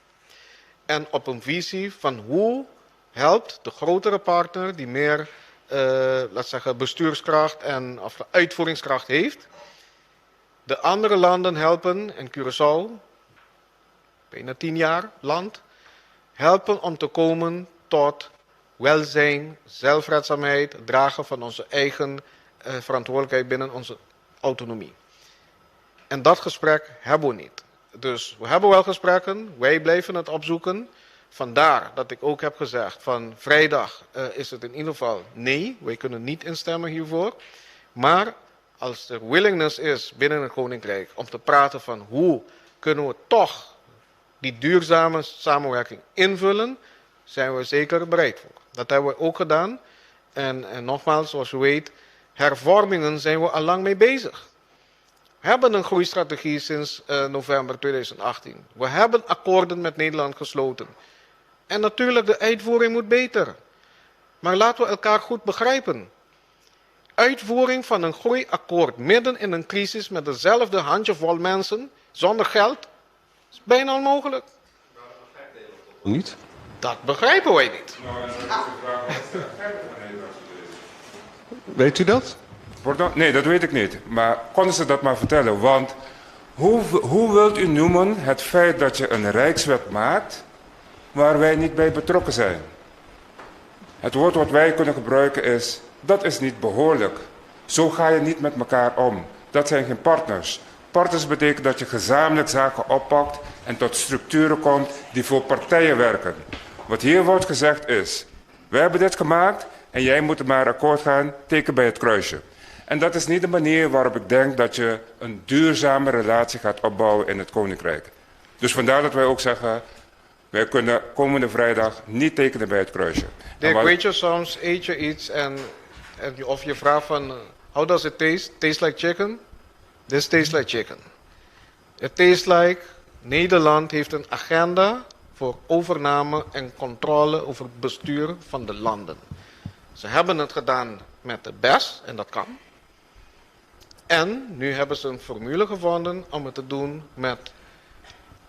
en op een visie van hoe helpt de grotere partner die meer, laat zeggen, bestuurskracht en of uitvoeringskracht heeft, de andere landen helpen, en Curaçao, bijna 10 jaar land, helpen om te komen tot welzijn, zelfredzaamheid, het dragen van onze eigen verantwoordelijkheid binnen onze autonomie. En dat gesprek hebben we niet. Dus we hebben wel gesprekken, wij blijven het opzoeken. Vandaar dat ik ook heb gezegd van vrijdag is het in ieder geval nee, wij kunnen niet instemmen hiervoor. Maar als er willingness is binnen het Koninkrijk om te praten van hoe kunnen we toch die duurzame samenwerking invullen, zijn we zeker bereid voor. Dat hebben we ook gedaan. En nogmaals, zoals u weet, hervormingen zijn we al lang mee bezig. We hebben een groeistrategie sinds november 2018. We hebben akkoorden met Nederland gesloten. En natuurlijk, de uitvoering moet beter. Maar laten we elkaar goed begrijpen. Uitvoering van een groeiakkoord midden in een crisis met dezelfde handjevol mensen, zonder geld, is bijna onmogelijk. Niet? Dat begrijpen wij niet. Weet u dat? Pardon? Nee, dat weet ik niet. Maar konden ze dat maar vertellen? Want hoe wilt u noemen het feit dat je een rijkswet maakt waar wij niet bij betrokken zijn? Het woord wat wij kunnen gebruiken is, dat is niet behoorlijk. Zo ga je niet met elkaar om. Dat zijn geen partners. Partners betekent dat je gezamenlijk zaken oppakt en tot structuren komt die voor partijen werken. Wat hier wordt gezegd is, wij hebben dit gemaakt en jij moet er maar akkoord gaan, teken bij het kruisje. En dat is niet de manier waarop ik denk dat je een duurzame relatie gaat opbouwen in het Koninkrijk. Dus vandaar dat wij ook zeggen, wij kunnen komende vrijdag niet tekenen bij het kruisje. Dick, weet je, soms eet je iets en of je vraagt van, how does it taste? Tastes like chicken? This tastes like chicken. It tastes like Nederland heeft een agenda voor overname en controle over het bestuur van de landen. Ze hebben het gedaan met de BES, en dat kan. En nu hebben ze een formule gevonden om het te doen met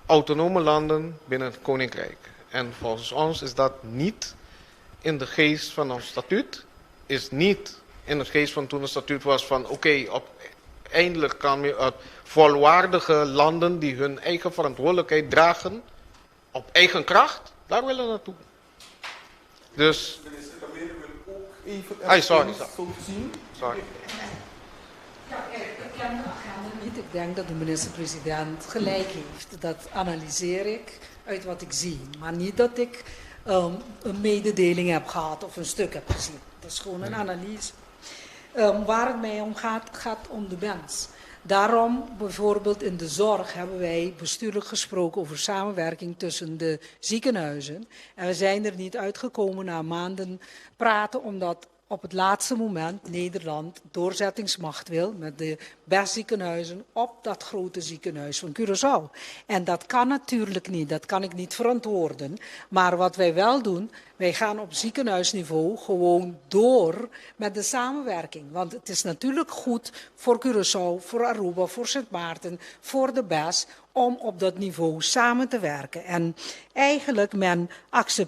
autonome landen binnen het Koninkrijk. En volgens ons is dat niet in de geest van ons statuut, is niet in de geest van toen het statuut was van oké, eindelijk kan je uit volwaardige landen die hun eigen verantwoordelijkheid dragen, op eigen kracht, daar willen we naartoe. Dus Minister Kamerhe wil ook even Ai, sorry, ergens sorry. zo zien. Sorry. Ja, kijk, ik ken de agenda niet. Ik denk dat de minister-president gelijk heeft. Dat analyseer ik uit wat ik zie. Maar niet dat ik een mededeling heb gehad of een stuk heb gezien. Dat is gewoon een analyse. Waar het mij om gaat, gaat om de mens. Daarom bijvoorbeeld in de zorg hebben wij bestuurlijk gesproken over samenwerking tussen de ziekenhuizen. En we zijn er niet uitgekomen na maanden praten, omdat op het laatste moment Nederland doorzettingsmacht wil met de best ziekenhuizen op dat grote ziekenhuis van Curaçao. En dat kan natuurlijk niet, dat kan ik niet verantwoorden. Maar wat wij wel doen, wij gaan op ziekenhuisniveau gewoon door met de samenwerking. Want het is natuurlijk goed voor Curaçao, voor Aruba, voor Sint Maarten, voor de BES, om op dat niveau samen te werken. En eigenlijk,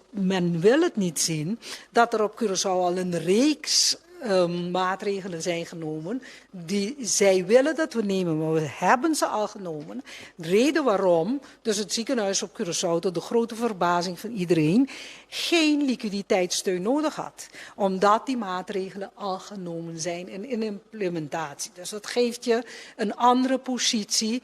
men wil het niet zien dat er op Curaçao al een reeks maatregelen zijn genomen die zij willen dat we nemen, maar we hebben ze al genomen. De reden waarom dus het ziekenhuis op Curaçao, tot de grote verbazing van iedereen, geen liquiditeitssteun nodig had. Omdat die maatregelen al genomen zijn en in implementatie. Dus dat geeft je een andere positie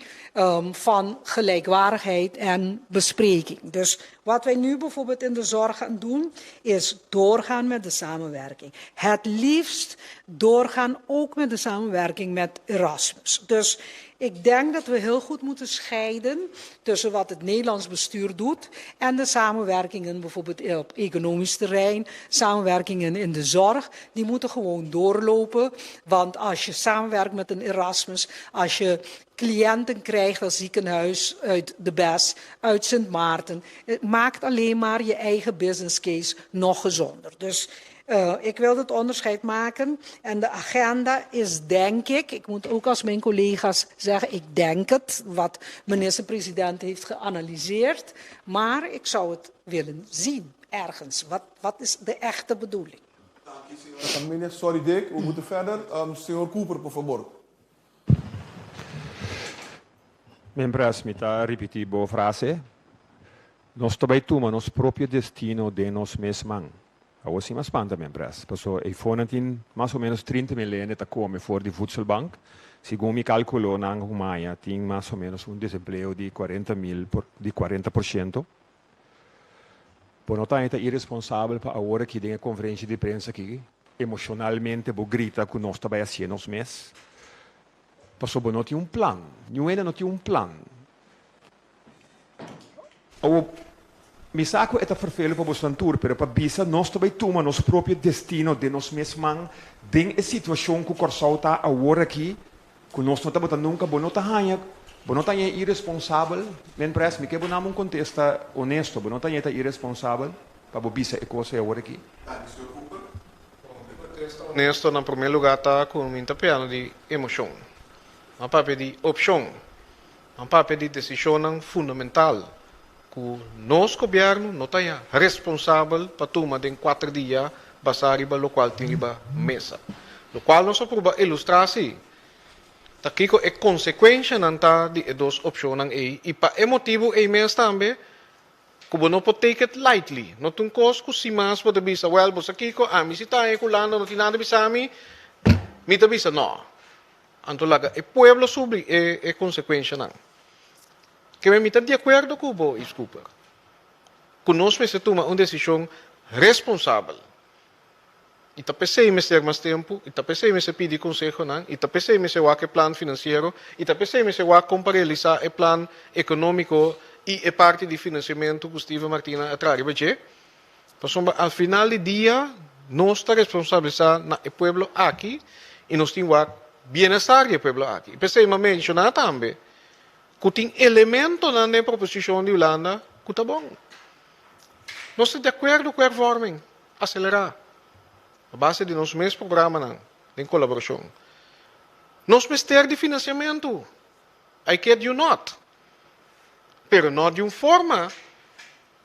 van gelijkwaardigheid en bespreking. Dus wat wij nu bijvoorbeeld in de zorg gaan doen, is doorgaan met de samenwerking. Het liefst doorgaan ook met de samenwerking met Erasmus. Dus ik denk dat we heel goed moeten scheiden tussen wat het Nederlands bestuur doet en de samenwerkingen bijvoorbeeld op economisch terrein, samenwerkingen in de zorg, die moeten gewoon doorlopen. Want als je samenwerkt met een Erasmus, als je cliënten krijgt als ziekenhuis uit de BES, uit Sint Maarten, het maakt alleen maar je eigen business case nog gezonder. Dus ik wil dat onderscheid maken en de agenda is, denk ik, ik moet ook als mijn collega's zeggen, ik denk het, wat minister-president heeft geanalyseerd, maar ik zou het willen zien ergens. Wat is de echte bedoeling? Dank u, señora Camelia. Sorry Dick, we moeten verder. Señor Cooper, por favor. Mientras mi ta ripití bo frase, nos ta bai tuma nos propio destino den nos mes man. Awor si m'a spanta, mientras. Paso eifonan tin mas o menos 30.000 hende ta kome for di voedselbank. Segun mi kálkulonan humaya tin mas o menos un desempleo di 40.000 por, di 40%. Bo no ta iresponsabel pa awor aki den e konferensia di prensa aki emoshonalmente bo grita ku nos ta bai hasié nos mes? Paso bo no tin un plan. Niun hende no tin un plan. Awor, mi sa ku e ta ferfelu pa bosnan tur, pero pa bisa nos ta bai tuma nos propio destino den nos mes man den e situashon ku Kòrsou ta awor aki, ku nos no tabata nunka, bo no ta haña, bo no ta haña iresponsabel? Men Pres, mi ke bo nam un kontesta honesto, bo no ta haña ta iresponsabel pa bo bisa e kos ei awor aki? Danki, señor Cooper. Mi kontesta honesto na promé lugá ta ku mi ta piano di emoshon. Mi a papia di opshon. Mi a papia di desishonnan fundamental ku nos gobièrnu no ta ya responsabel pa tuma den kuater dia basá riba lokual tin riba mesa. Lokual nos a pruba ilustrá si ta kiko e konsekuenshanan ta di e dos opshonnan ei i pa e motibu ei mes tambe ku bo no por take it lightly. No ta un kos ku sin mas bo ta bisa, wèl, bo sa kiko, ami si ta haña ku Lando no tin nada bisa mi, mi ta bisa nò. Anto laga e pueblo subri e e konsekuenshanan. Keme mi ta di akuerdo ku bo, Yves Cooper, ku nos mester tuma un desishon responsabel. I ta p'esei mester mas tempu, i ta p'esei mester pidi konsehonan, i ta p'esei mester wak e plan finansiero, i ta p'esei mester wak kon pa realisá e plan ekonómiko i e parti di finansiamentu ku Steven Martina a traha riba dje. Pasobra al final di dia nos ta responsabilisá na e pueblo aki i nos tin wak bienestar di e pueblo aki. I p'esei mi a menshoná tambe ku tin elementonan den e proposishon di Hulanda ku ta bon. Nos ta di akuerdo ku hervorming. Acelerá, a base di nos mes programanan den kolaborashon. Nos mester di finansiamentu, I kid you not, pero no di un forma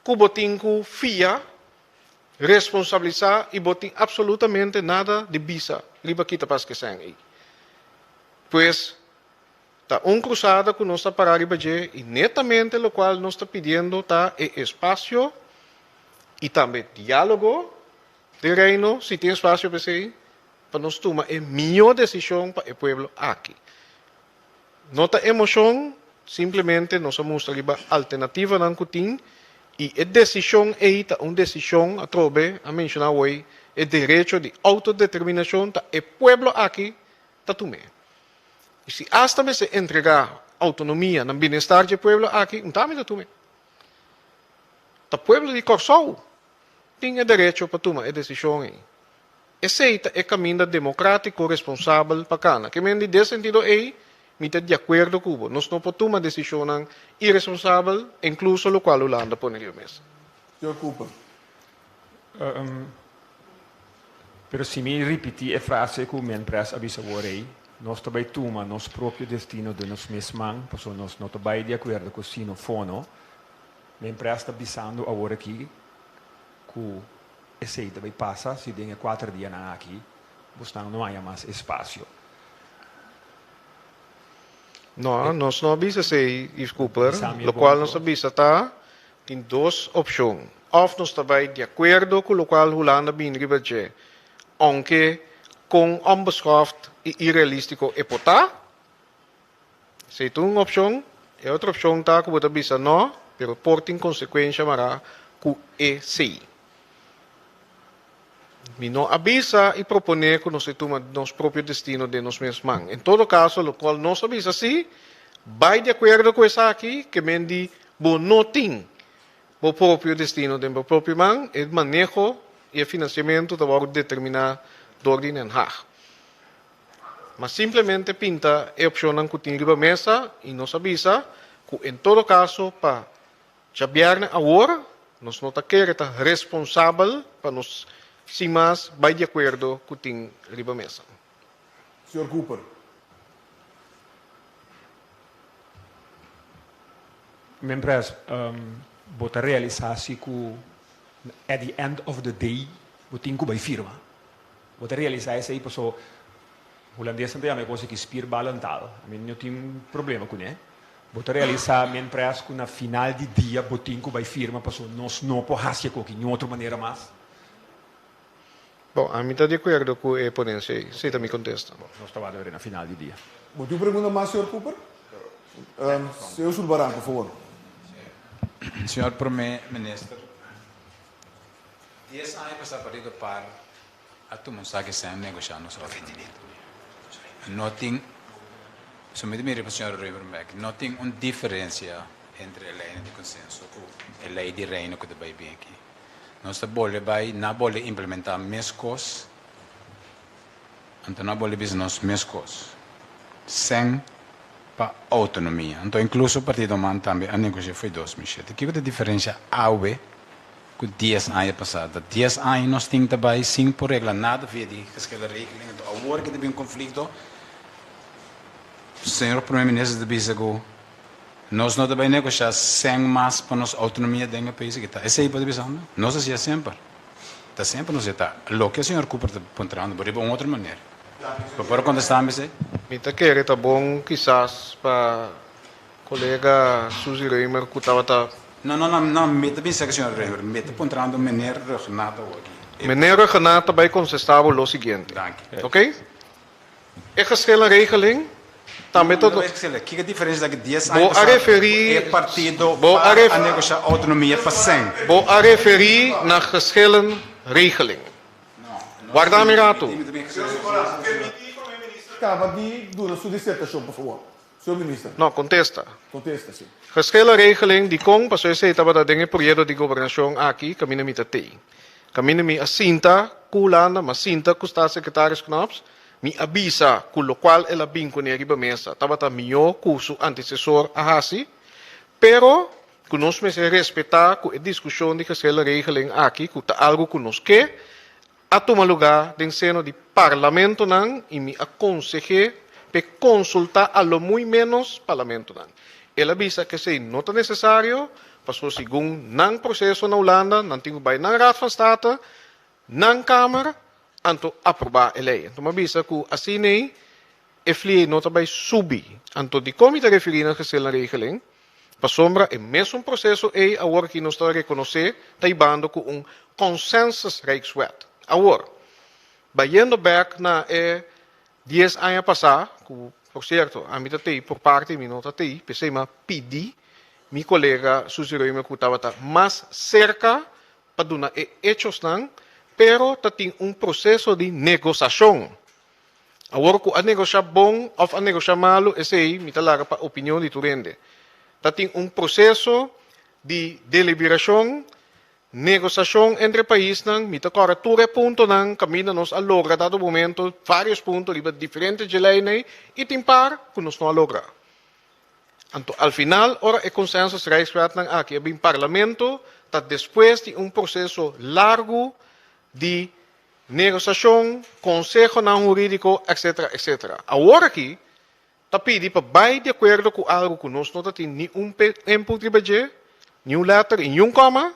ku bo tin ku fia, responsabilisá i bo tin absolutamente nada di bisa riba kita pas kesen ei. Pues, ta un krusada ku nos ta pará riba dje i netamente lokual nos ta pidiendo ta e espasio i tambe diálogo. Den Reino si tin espasio pa esei, pa nos tuma e mihó desishon pa e pueblo aki. No ta emoshon, simplemente nos a mustra riba alternativanan ku tin i e desishon ei ta un desishon, atrobe a menshoná awor, e derecho di outodeterminashon ta e pueblo aki ta tum'é. I si asta mester entregá outonomia na bienestar dje pueblo aki, un tambe ta tum'é. Ta pueblo di Kòrsou tin e derecho pa tuma e desishon ei. Esei ta e kaminda demokratiko responsabel pa kana. Ke men di den sentido ei mi ta di akuerdo ku bo. Nos no por tuma desishonnan iresponsabel, inkluso lokual Hulanda pone riba mesa. Señor Cooper. Pero si mi ripití e frase ku Menpres a bisa awor ei, nos ta bai tuma nos propio destino den nos mes man, pasobra nos no ta bai di akuerdo ku sino fono. Menpres ta bisando awor aki ku Esei ta bai pasa si den e kuater dianan aki bosnan no haña mas espasio. No, nos no a bisa esei, Yves Cooper. Lokual nos a bisa ta, tin dos opshon. Òf nos ta bai di akuerdo ku lokual Hulanda bini riba dje, ounke kon onbeschoft i irealístiko e por ta. Esei ta un opshon. E otro opshon ta ku bo ta bisa no, pero por tin konsekuensha mará ku esei. Mi no a bisa i proponé ku nos ta tuma nos propio destino den nos mes man. En todo kaso, lokual nos a bisa si, bai di akuerdo ku esaki, ke men di bo no tin bo propio destino den bo propio man, e maneho i e finansiamentu ta wòrdu determiná dor di Den Haag. Ma simplemente pinta e opshonnan ku tin riba mesa i nos a bisa ku en todo kaso pa djabièrnè awor nos no ta kere ta responsabel pa nos sin mas bai di akuerdo ku tin riba mesa. Señor Cooper. Mientras bo ta realisá si ku at the end of the day bo tin ku bai firma. Bo ta realisá esei paso hulandesnan ta yama e kos aki spierballentaal. Mi no tin problema kuné. Bo ta realisá mientras ku na final di dia bo tin ku bai firma paso nos no por hasi e koki niun otro manera mas. Bon, ami ta di akuerdo ku e ponensia ei. Esei ta mi kontesta. Bon, nos ta wak na final di dia. Bo tin un pregunta mas, señor Cooper? Señor Sulbaran, por favor. Señor Prome Minister, Dies aña pasá Partido par a tuma un saki sèn negoshá nos autonomia. No tin, so mi ta mira pa señor Reubenberg, no tin un diferensia entre e leinan di konsenso ku e lei di Reino ku ta bai bin aki. Nos ta bolbe bai, na bolbe implementá meskos, anto na bolbe bisa nos meskos. Sèn pa autonomia. Anto inkluso Partido man tambe a negoshá fo'i 2007. Kiko ta e diferensia awe Ku dies aña pasá. Ta dies aña nos tin ta bai sin por regla nada via di geschillenregeling. Anto awor ke ta bin konflikto, señor Prome Minister ta bisa ku nos no ta bai negoshá sèn mas pa nos outonomia den e pais aki. Ta esei bo ta bisando? Nos a hasié semper. Ta semper nos a ta. Loke señor Cooper ta puntrando bo riba un otro manera. Bo por kontestá mi esei? Mi ta kere ta bon kisas pa Colega Suzy Römer cu tabata. No, no, no, no, mi ta bisa cu señor Römer, mi ta puntrando meneer Ruggenaath awor aki. Meneer Ruggenaath ta bay contesta bo lo siguiente. Danki. Ok? E geschillenregeling tambe ta. No, no, no, kiko diferencia ta cu dies aña Bo a pasado referi. e partido Bo a par ref. a negocia autonomia pa sèn? Bo a referi na geschillenregeling. No, no, Warda mi rato. mi ta bin Señor Socorano, permiti Prome Minister caba di duna su disertacion, por favor. Señor Minister. No, contesta. Contesta, si. Geschillenregeling dikon pasobra esei tabata den e proyekto di gobernashon aki kaminda mi ta tei. Kaminda mi a sinta ku Hulanda, mi a sinta ku Staatssecretaris Knops, mi a bisa ku lokual el a bin kuné riba mesa tabata mihó ku su antesesor a hasi, pero ku nos mester respetá ku e diskushon di geschillenregeling aki ku ta algu ku nos ke, a tuma lugá den seno di parlamentonan i mi a konseh'é p'e konsultá a lo muy ménos parlamentonan. El a bisa ku esei no ta nesesario, pasobra segun nan proseso na Hulanda nan tin ku bai nan Raad van State, nan Kamer, anto aprobá e lei. Anto mi a bisa ku asin'ei e fliei no ta bai subi. Anto dikon mi ta referí na geschillenregeling? Pasobra e mesun proseso ei awor aki nos ta rekonosé ta hibando ku un consensus Rijkswet. Awor, bayendo bèk na e dies aña pasá, ku por sierto ami ta tei por parti mi no ta tei, p'esei mi a pidi mi kolega Suzy Römer ku tabata mas serka pa duna e echosnan, pero ta tin un proseso di negosashon. Awor ku a negoshá bon òf a negoshá malu esei mi ta laga pa opinion di tur hende. Ta tin un proseso di deliberashon, negosashon entre paisnan, mi ta kòrda tur e puntonan kaminda nos a logra dado momento vários punto riba diferente dje leinan i tin par ku nos no a logra. Anto al final ora e consensus Rijkswetnan aki a bin Parlamento ta despues di un proseso largu di Negosiashon, konsehonan hurídiko, etcetera, etcetera. Awor aki ta pidi pa bai di akuerdo ku algu ku nos no ta tin ni un input riba dje, ni un lèter i ni un kòma,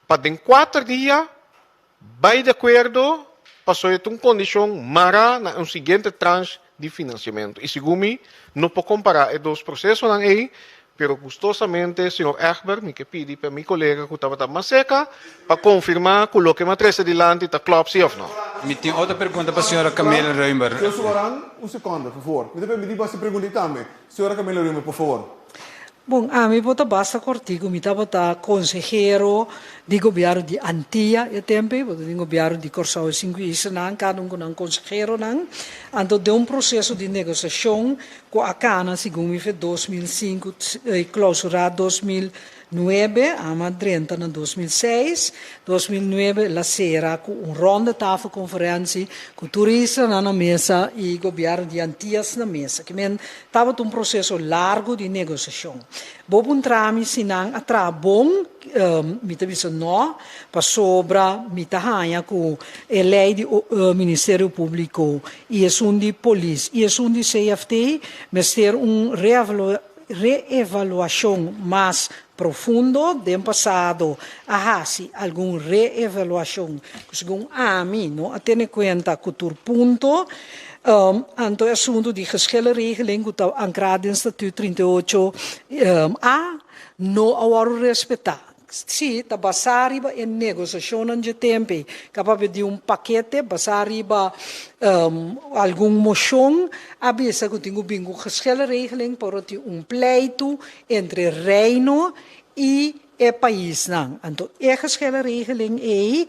pa den kuater dia bai di akuerdo pasobra e ta un kondishon mará na un siguiente tranche di finansiamentu. I segun mi no por kompará e dos prosesonan ei, pero gustosamente señor Egbert mi ke pidi pa mi kolega ku tabata mas seka pa konfirmá ku loke mi a trese dilanti ta klòp si òf no. Mi tin otro pregunta pa señora Camila Römer. Señor Subaran, un sekonde, por favor. Mi ta permití bo hasi pregunta ei tambe. Señora Camila Römer, por favor. Bon, ami por ta basta kortiku. Mi tabata konsehero di gobièrnu di Antia e tempu ei, bo ta tin gobièrnu di Kòrsou e sinku islanan, kada un ku nan konseheronan. Anto den un proseso di negosiashon ku a kana segun mi fe 2005 i klousurá 2009, ami a drenta na 2006. 2009 el a sera ku un ronde tafelkonferensi ku tur islanan na mesa i gobièrnu di Antias na mesa. Ki men Tabata un proseso largu di negosiashon. Bo puntra mi si nan a traha bon? Mi ta bisa no, pasobra mi ta haña ku e lei di Ministerio Públiko i esun di polis i esun di CFT mester un reevaluashon mas profundo. Den pasado a hasi algun reevaluashon ku segun ami no a tene kuenta ku tur punto. Anto e asuntu di geschillenregeling ku ta ankrá den Statuut 38 A no a wòrdu respetá. Sí, ta basá riba e negosiashonnan dje tempu ei. Ka papia di un pakete basá riba algun moshon a bisa ku tin ku bin ku geschillenregeling por tin un pleitu entre Reino i e paisnan. Anto e geschillenregeling ei,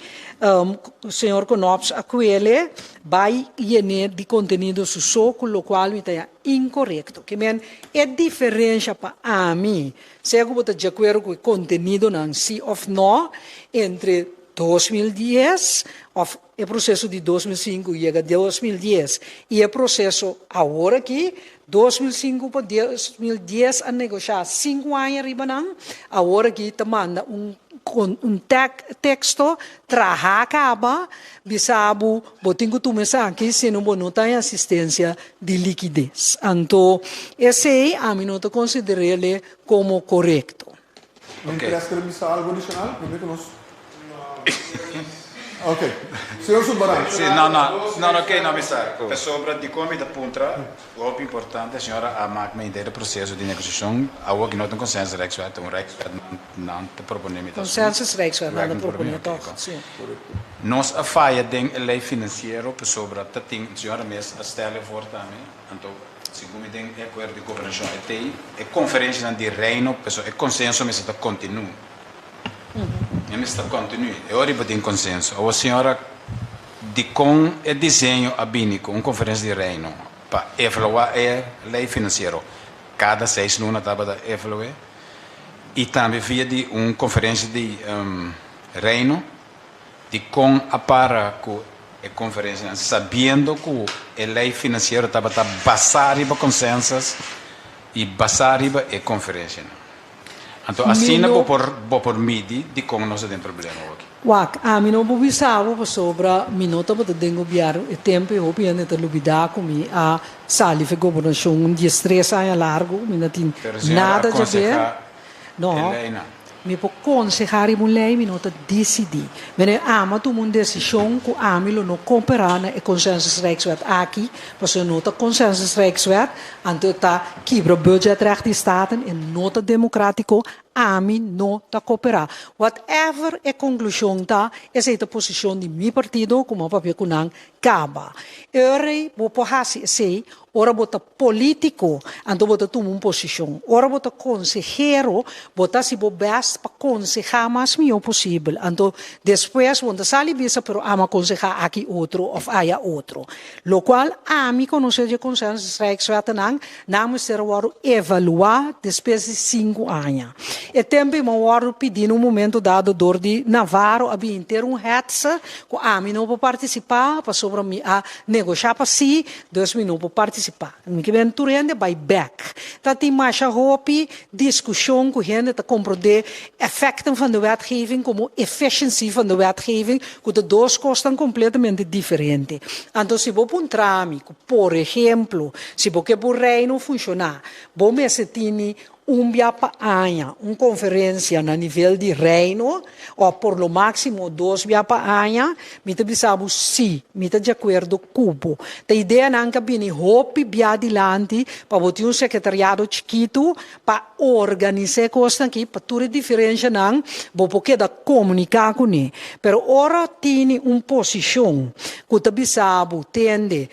señor Knops a kuele bai yené di kontenido su so, ku lokual mi ta ya inkorekto. Ke men e diferensha pa ami, sea ku bo ta djakuerdo ku e kontenidonan si òf nò, entre 2010 òf e proseso di 2005 yega 2010 i e proseso awor aki, 2005 pa 2010 a negoshá sinku aña riba nan, awor aki ta manda un un teksto trahá kaba bisa bo bo tin ku tuma esaki sino bo no ta haña asistensia di likides. Anto esei ami no ta konsider'é komo korekto. Mientras ker bisa algo adicional prome ku nos Ok. Señor Sulbaran. Si, no, no, no, no ke no bisa. Pasobra dikon mi ta puntra, hopi importante, señora a mak mi henter e proseso di negosiashon, awor ki no ta un consensus Rijkswet, ta un Rijkswet nan ta propone mi ta asumi. Consensus Rijkswet nan ta propone toch, si. Nos a faya den e ley financiero pasobra ta tin, señora mes a stel e voor tambe, anto. Segun mi den e akuerdo di gobernashon e tei e konferenshanan di Reino pasobra e konsenso mester ta kontinu. E mester ta kontinu. E ora riba tin konsenso. Awor señora dikon e diseño a bini ku un konferensia di Reino pa evaluá e lei finansiero kada seis luna tabata evalu'é i tambe via di un konferensia di Reino Dikon a para ku e konferensianan sabiendo ku e lei finansiero tabata basá riba konsensas i basá riba e konferensianan? Anto asina bo por bo por midi dikon nos ta den problema awoki. Wak, ami no por bisa bo pasobra mi no tabata den gobièrnu e tempu i hopi hende ta lubidá ku mi a sali for e gobernashon un diestres aña largu, mi no tin Pero señora a nada djaber. konsehá No, e leinan. mi por konsehá riba un lei, mi no ta disidí. Mene ama tuma un desishon ku ami lo no koperá na e Consensus Rijkswet aki, pasobra no ta Consensus Rijkswet, anto e ta kibra budgetrecht di Staten, e no ta demokrátiko. Ami no ta kooperá. Whatever e konklushon ta, esei ta posishon di mi partido ku mi a papia ku nan kaba. Ora bo por hasi esei ora bo ta polítiko, anto bo ta tuma un posishon. Ora bo ta konsehero, bo ta hasi bo bèst pa konsehá mas mihó posibel. Anto despues bo no ta sali bisa pero ami a konsehá aki otro òf aya otro. Lokual ami konosé dje consensusrijkswettenan, nan mester a wòrdu evaluá despues di sinku aña. E tempu ei mi a wòrdu pidí na un momento dado dor di Navarro a bin henter un hetze ku ami no por partisipá pasobra mi a negoshá pa sí, dus mi no por partisipá. Mi ke ben tur hende bai bèk. Ta tin masha hopi diskushon ku hende ta komprondé effecten van de wetgeving komo efficiency van de wetgeving, ku ta dos kosnan kompletamente diferente. Anto si bo puntra mi ku por ehemplo si bo ke bo reino funshoná bo mester tini un bia pa aña un konferensia na nivel di reino òf por lo máksimo dos bia pa aña, mi ta bisa bo sí, mi ta di akuerdo ku bo. Ta ideanan ku a bini hopi bia dilanti pa bo tin un sekretariado chikitu pa organisá e kosnan aki pa tur e diferenshanan bo por keda komuniká kuné. Pero ora tini un posishon ku ta bisa bo, tende,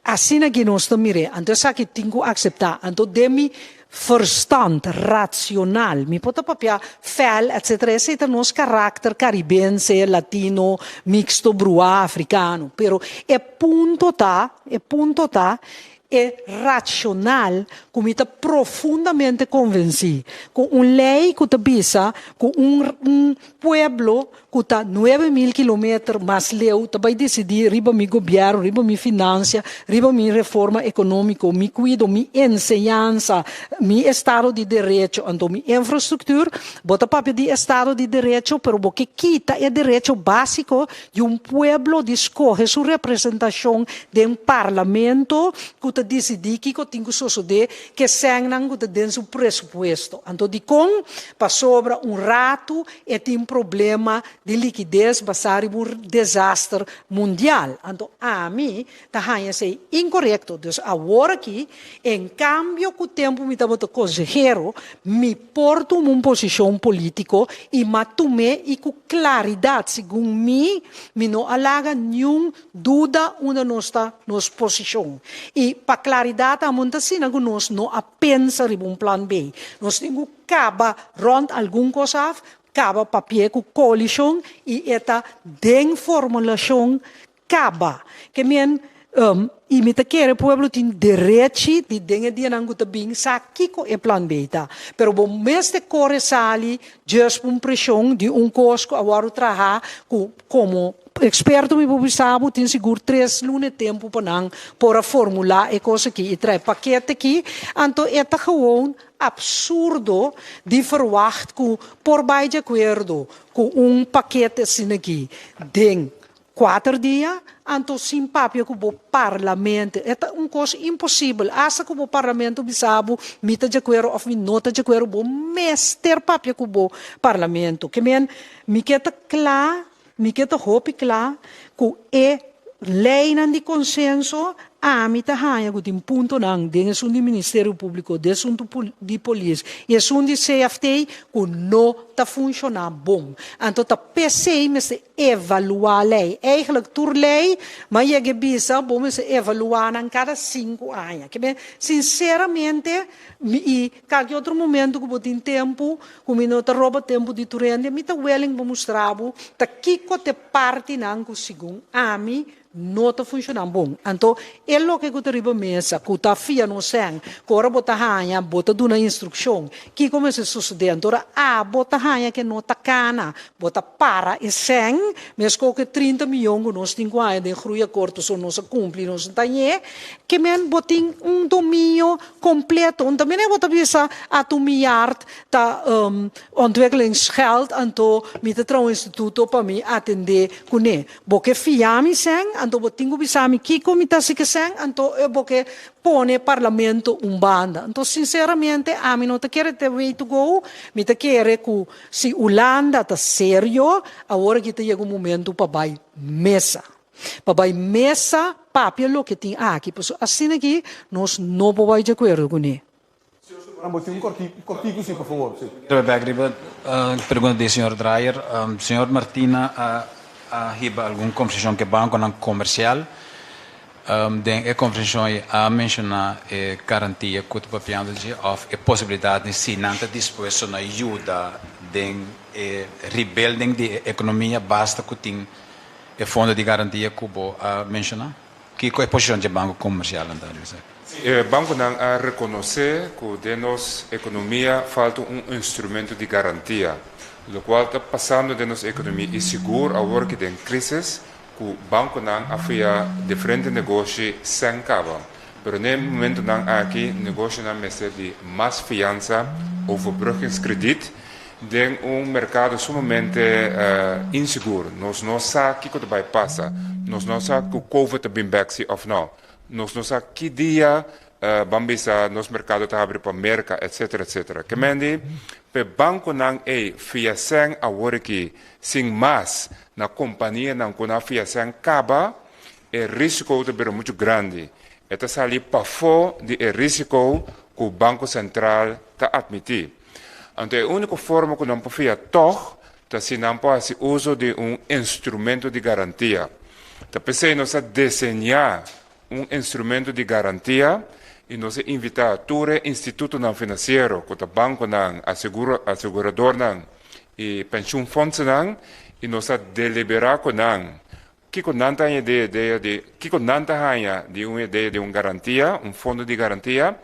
Asina ki nos ta mir'é, anto esaki tin ku akseptá. Anto den mi verstand racional, mi por ta papia fèl etcetera, esei ta nos karakter karibense, latino, mixto, bruá, afrikano. Pero e punto ta, e punto ta, e racional ku mi ta profundamente konvensí ku un lei ku ta bisa ku un un pueblo ku ta 9000 kilometer mas leu ta bai disidí riba mi gobièrnu, riba mi finansia, riba mi reforma ekonómiko, mi kuido, mi enseñansa, mi estado di derecho, anto mi infrastruktur. Bo ta papia di estado di derecho, pero bo ke kita e derecho básiko di un pueblo di skohe su representashon den parlamento ku ta disidí kiko tin ku sosodé ku e sènnan ku ta den su presupuesto. Anto dikon? Pasobra un ratu E tin problema di likides basá riba un desaster mundial. Anto ami ta haña esei inkorekto. Dus awor aki, en kambio ku tempu mi tabata konsehero, mi por tuma un posishon polítiko i m'a tum'é i ku klaridat. Segun mi, mi no a laga niun duda unda nos ta nos posishon. I pa klaridat amo ta asina ku nos no a pensa riba un plan B. Nos tin ku Kaba rònt algun kos af, kaba papié ku koalishon i e ta den formulashon kaba. Ke men, i mi ta kere pueblo tin derechi di den e dianan ku ta bin sa kiko e plan B ta. Pero bo mester kore sali djes pa un preshon di un kos ku a wòrdu traha ku komo eksperto mi por bisa bo tin sigur tres luna e tempu pa nan por a formulá e kos aki i trae pakete aki. Anto e ta gewoon Absurdo di verwacht ku por bai di akuerdo ku un pakete asina aki den kuater dia, anto sin papia ku bo parlamento. E ta un kos imposibel. Asta ku bo parlamento bisa bo mi ta di akuerdo òf mi no ta di akuerdo, bo mester papia ku bo parlamento. Ke men, mi ke ta kla, mi ke ta hopi kla ku e leinan di konsenso Ami ta haña ku tin puntonan den esun di Ministerio Públiko, den esun di polis i esun di CFT ku no ta funshoná bon. Anto ta p'esei mester evaluá lei. Eigenlijk tur lei, m'a yega e bisa, bo mester evaluá nan kada sinku aña. Ke men, sinseramente, mi i kalke otro momento ku bo tin tempu, ku mi no ta roba tempu di tur hende, mi ta willing pa mustra bo ta kiko t'e partinan ku segun ami No ta funshoná bon. Anto, e loke ku ta riba mesa, ku ta fia nos sèn, ku ora bo ta haña, bo ta duna instrukshon kiko mester sosodé. Anto ora abo ta haña ke no ta kana, bo ta para e sèn, meskos ku e 30 miyon ku nos tin ku haña den Groeiakkoord pasobra nos a kumpli, nos no ta hañ'é, ke men bo tin un dominio kompleto. Un ta mene bo ta bisa ata un miard ta ontwikkelingsgeld, anto mi ta traha un instituto pa mi atendé kuné. Bo ke fia mi sèn, anto bo tin ku bisa mi kiko mi ta hasi ke sèn, anto e bo ke pone parlamento un banda. Anto sinseramente ami no ta kere te way to go, mi ta kere ku si Hulanda ta serio, awor aki ta yega un momento pa bai mesa. Pa bai mesa papia loke tin aki, pasobra asina aki nos no por bai di akuerdo kuné. Señor Sumaré. Bo tin un kòrtiku si, por favor. Si. Riba bèk riba pregunta di señor Drayer, señor Martina a hiba algun kombersashon ku e bankonan komersial. Den e kombersashon ei a menshoná e garantia ku ta papiando dje òf e posibilidat di si nan ta dispuesto na yuda den e rebuilding di e ekonomia basta ku tin e fondo di garantia ku bo a menshoná. Kiko e posishon dje banko komersial anto riba esaki? E bankonan a rekonosé ku den nos ekonomia falta un instrumento di garantia. Lokual ta pasando den nos ekonomia i sigur awor ki den krisis ku bankonan a fia diferente negoshi sen kaba. Pero n'e momentonan aki negoshonan mester di mas fiansa, overbruggingskrediet, Den un merkado sumamente insigur, nos no sa kiko ta bai pasa, nos no sa ku covid ta bin bek si òf no, nos no sa ki dia ban bisa nos merkado ta habri pa Merka etsetera etsetera. Ke men di p'e bankonan ei fia sèn awor aki sin mas na kompanianan ku nan fia sèn kaba, e risiko ta bira muchu grandi. E ta sali pafó di e risiko ku Banko Sentral ta atmití. Anto e úniko forma ku nan por fia tòg ta si nan por hasi uso di un instrumento di garantia. Ta p'esei nos a deseñá un instrumento di garantia i nos a invitá tur e institutonan finansiero ku ta bankonan, aseguradornan i penshunfondsenan i nos a deliberá ku nan kiko nan ta haña di e idea di kiko nan ta haña di un idea di un garantia, un fondo di garantia.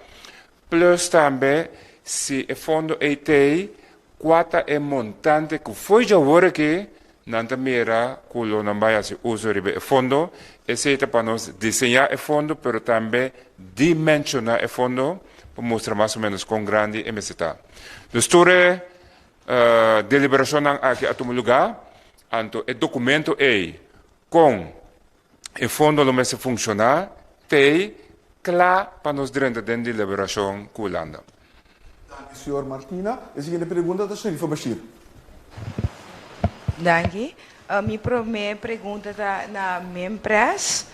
Plus tambe si e fondo ei t'ei, kua ta e montante ku fo'i djawor aki nan ta mira ku lo nan bai hasi uso riba e fondo. Esei ta pa nos diseñá e fondo pero tambe dimenshoná e fondo pa mustra mas o ménos kon grandi e mester ta. Dus tur e deliberashonnan aki a tuma lugá, anto e dokumento ei kon E fondo lo mester funshoná t'ei kla pa nos drenta den deliberashon ku Hulanda. Danki señor Martina. E siguiente pregunta ta Sharifa Bashir. Danki. Mi prome pregunta ta na Mempress.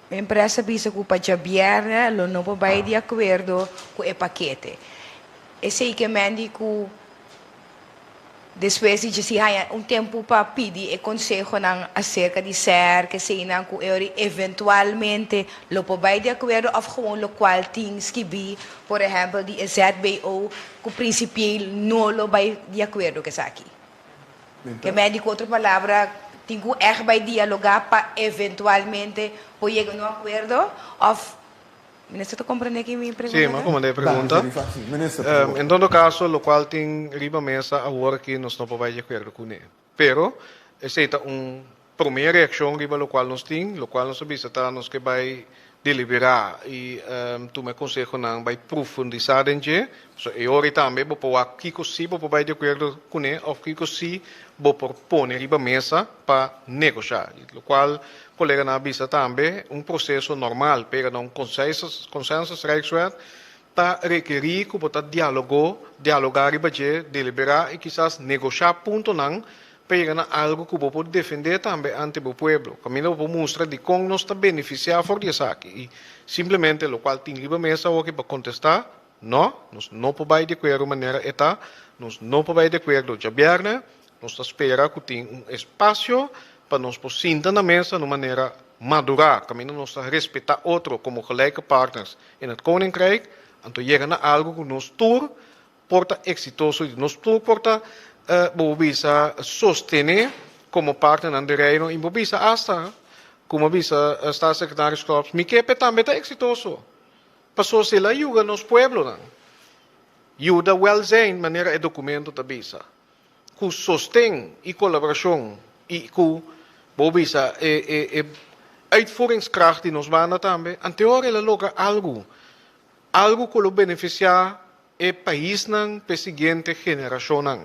Mempress a bisa ku pa djabièrnè lo no por bai di akuerdo ku e pakete. Esei ke men di ku Despues di dje si haña un tempu pa pidi e konsehonan aserka di ser keseinan ku e ori eventualmente lo por bai di akuerdo òf gewoon lokual tin skibí, por ehèmpel di e ZBO ku prinsipieel no lo bai di akuerdo ku esaki. Ke mei di ku otro palabra tin ku ègt bai dialogá pa eventualmente por yega na un akuerdo òf Minister ta comprende ki mi pregunta Sí, mi a comprende e pregunta. En todo caso, locual tin riba mesa awor aki nos no por bay di acuerdo cune. Pero, esey ta un prome reaccion riba locual nos tin. Locual nos a bisa ta nos ke bay delibera y tuma e consehonan bay profundisa den dje. Pasobra e ora tambe bo por wak kico si bo por bay di acuerdo cune of kico si bo por pone riba mesa pa negosha. Locual Koleganan a bisa tambe, un proseso normal pega na un consensus, consensus Rijkswet, ta rekerí ku bo ta dialogo, dialogá riba dje, deliberá i kisas negoshá puntonan pa yega na algu ku bo por defendé tambe ante bo pueblo. Kaminda bo por mustra dikon nos ta benefisiá for di esaki i simplemente lokual tin riba mesa awoki pa kontestá, no, nos no por bai di akuerdo manera e ta, nos no por bai di akuerdo djabièrnè, nos ta spera ku tin un espasio pa nos por sinta na mesa na un manera madurá, kaminda nos ta respetá otro komo gelijke partners in het Koninkrijk, anto yega na algu ku nos tur por ta eksitoso i nos tur por ta, bo por bisa, sostené komo partnernan di Reino i bo bisa asta, komo a bisa Staatssecretaris Knops, mi ke p'e tambe ta eksitoso, pasobra si el a yuda nos pueblonan, yuda welzijn manera e dokumento ta bisa. Ku sosten i kolaborashon i ku, bo bisa, e e e uitvoeringskracht di nos banda tambe, anteor el a logra algu, algu ku lo benefisiá e paisnan p'e siguiente generashonnan.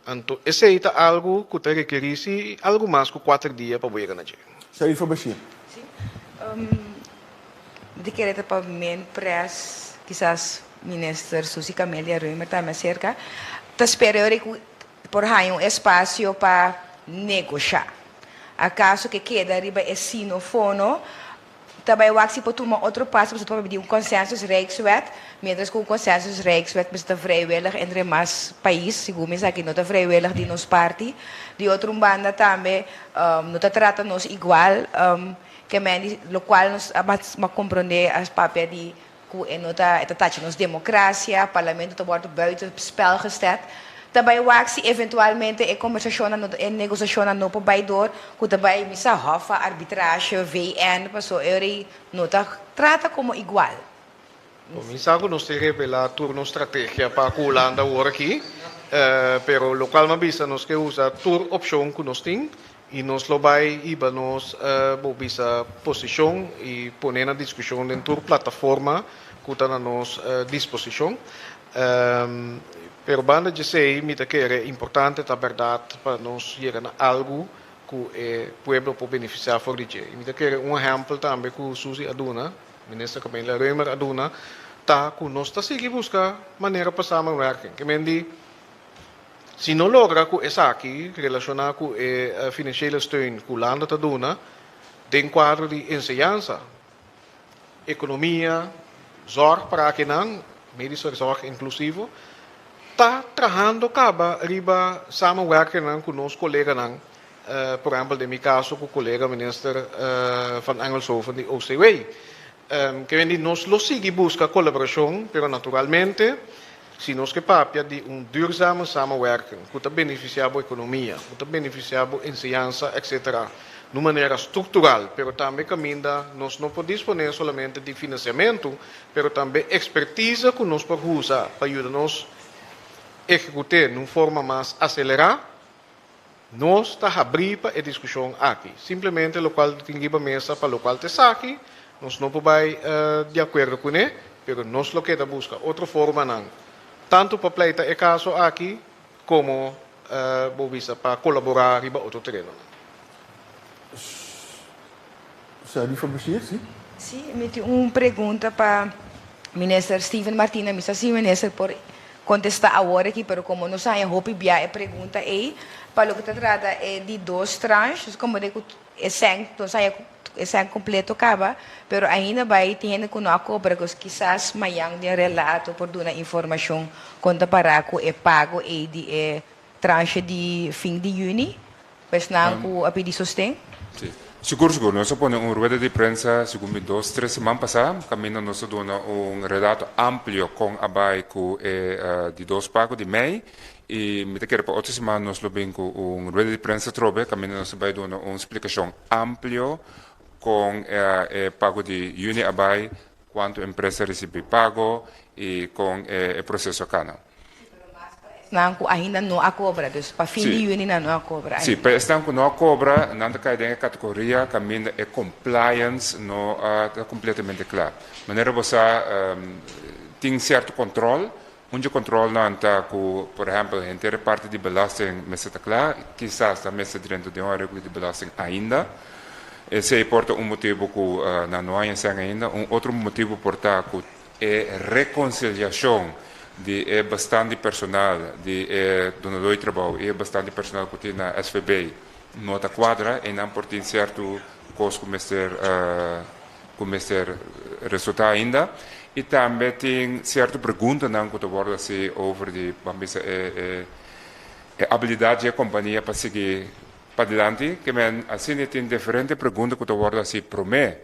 Anto esei ta algu ku ta rekerí si algu mas ku kuater dia pa bo yega na dje. Sharifa Bashir. Sí. Mi ta kere ta pa men pres, kisas Minister Suzy Camelia Römer tambe aserka, ta spera ora ku por haña un espasio pa negoshá. Akaso ke keda riba e sinofono, Ta bai wak si por tuma otro paso pasobra ta papia di un consensus Rijkswet, mientras cu un consensus Rijkswet mester ta vrijwillig entre mas pais, segun mi esaki no ta vrijwillig di nos parti. Di otro un banda tambe no ta trata nos igual ke men di locual nos a a comprende a papia di Ku e no ta e ta tacha nos demokrasia, parlamento ta wòrdu buiten spel gestèt. Ta bai wak si eventualmente e kombersashonnan no e negosiashonnan no por bai dor, ku ta bai misa hòf pa arbitrashe, VN, paso e ora ei no ta trata komo igual. Bo mi sa ku nos tin revelá tur nos strategia pa ku Hulanda awor aki, pero lokual mi a bisa nos ke usa tur opshon ku nos tin I nos lo bai hiba nos, bo bisa, posishon i pone na diskushon den tur plataforma ku ta na nos disposishon. Pero banda djesei mi ta kere importante ta bèrdat pa nos yega na algu ku e pueblo por benefisiá for di dje. I mi ta kere un ehèmpel tambe ku Suzy a duna, Minister Camelia Römer a duna, ta ku nos ta sigui buska manera pa samenwerking. Ke men di. Si no logra ku esaki relashoná ku e financiële steun ku Hulanda ta duna den kuadro di enseñansa, ekonomia, zòrg para akinan, medische zorg inklusivo, ta trahando kaba riba samenwerkingnan ku nos koleganan, por ehèmpel den mi kaso ku kolega minister Van Engelshoven di OCW. Ke bendí nos lo sigui buska kolaborashon, pero naturalmente si nos ke papia di un duurzame samenwerking ku ta benefisiá bo ekonomia, ku ta benefisiá bo enseñansa etc. N'un manera struktural, pero tambe kaminda nos no por disponé solamente di finansiamentu, pero tambe ekspertise ku nos por usa pa yuda nos ehekut'é n'un forma mas aselerá. Nos ta habrí pa e diskushon aki. Simplemente lokual tin riba mesa pa lokual ta esaki, nos no por bai di akuerdo kuné, pero nos lo keda buska otro formanan, tantu pa pleita e kaso aki komo bo bisa pa kolaborá riba otro terenonan. Sharifa Bashir, si. Si, mi tin un pregunta pa Minister Steven Martina. Mi sa si Minister por contesta awor aki, pero como nos a haña hopi bia e pregunta ey, pa loke ta trata e di dos tranche, nos comprende cu e cen, nos a haña cu e cen completo caba, pero ainda bay tin hende cu no a cobra, cu kisas mañan den relato por duna informacion con ta para cu e pago ey di e tranche di fin di juni, pa esnan cu a pidi sosten. Sí. Sigur, sigur. Nos a pone un rueda di prensa segun mi dos, tres siman pasá, kaminda nos a duna un relato amplio kon a bai ku e di dos pago di mei i mi ta kere pa otro siman nos lo bin ku un rueda di prensa atrobe kaminda nos ta bai duna un splikashon amplio kon e pago di yüni a bai, kuantu empresa risibí pago i kon e proseso a kana. Esnan ku ainda no a kobra, dus pa fin di yüni nan no a kobra ainda. Sí, pa esnan ku no a kobra, nan ta kai den e kategoria kaminda e compliance no ta kompletamente kla. Manera bo sa, tin sierto kòntròl. Un dje kòntròlnan ta ku, por ehèmpel, henter e parti di belasting mester ta kla. Kisas nan mester drenta den un areglo di belasting ainda. Esei por ta un motibu ku nan no haña sèn ainda. Un otro motibu por ta ku E rekonsiliashon di e bestand di personal di e dunadó di trabou i e bestand di personal ku tin na SVB no ta kuadra, einan por tin sierto kos ku mester ku mester resultá ainda. I tambe tin sierto preguntanan ku ta wòrdu hasi over di ban bisa e e abilidat di e kompania pa sigui padilanti. Ke men asina tin diferente pregunta ku ta wòrdu hasi promé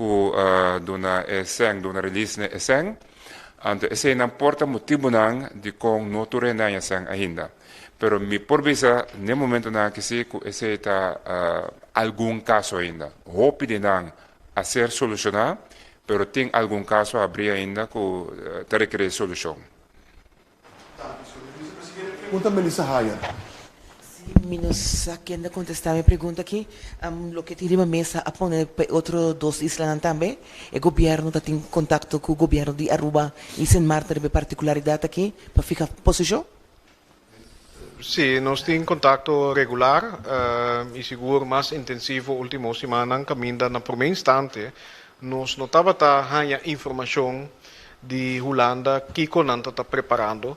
ku duna e sèn, duna release na e sèn, anto eseinan por ta motibunan dikon no tur hende haña sèn ainda. Pero mi por bisa n'e momentunan aki si ku esei ta algun kaso ainda. Hopi di nan a ser solushoná, pero tin algun kaso habrí ainda ku ta rekerí solushon. Pregunta Melissa Hayer. Si mi no sa ken ta kontestá mi pregunta aki, loke tin riba mesa a pone pa e otro dos islanan tambe? E gobièrnu ta tin kontakto ku gobièrnu di Aruba i Sint Maarten riba e partikularidat aki pa fiha posishon? Si, nos tin kontakto regular i sigur mas intensivo último simannan kaminda na promé instante nos no tabata haña informashon di Hulanda kiko nan ta ta preparando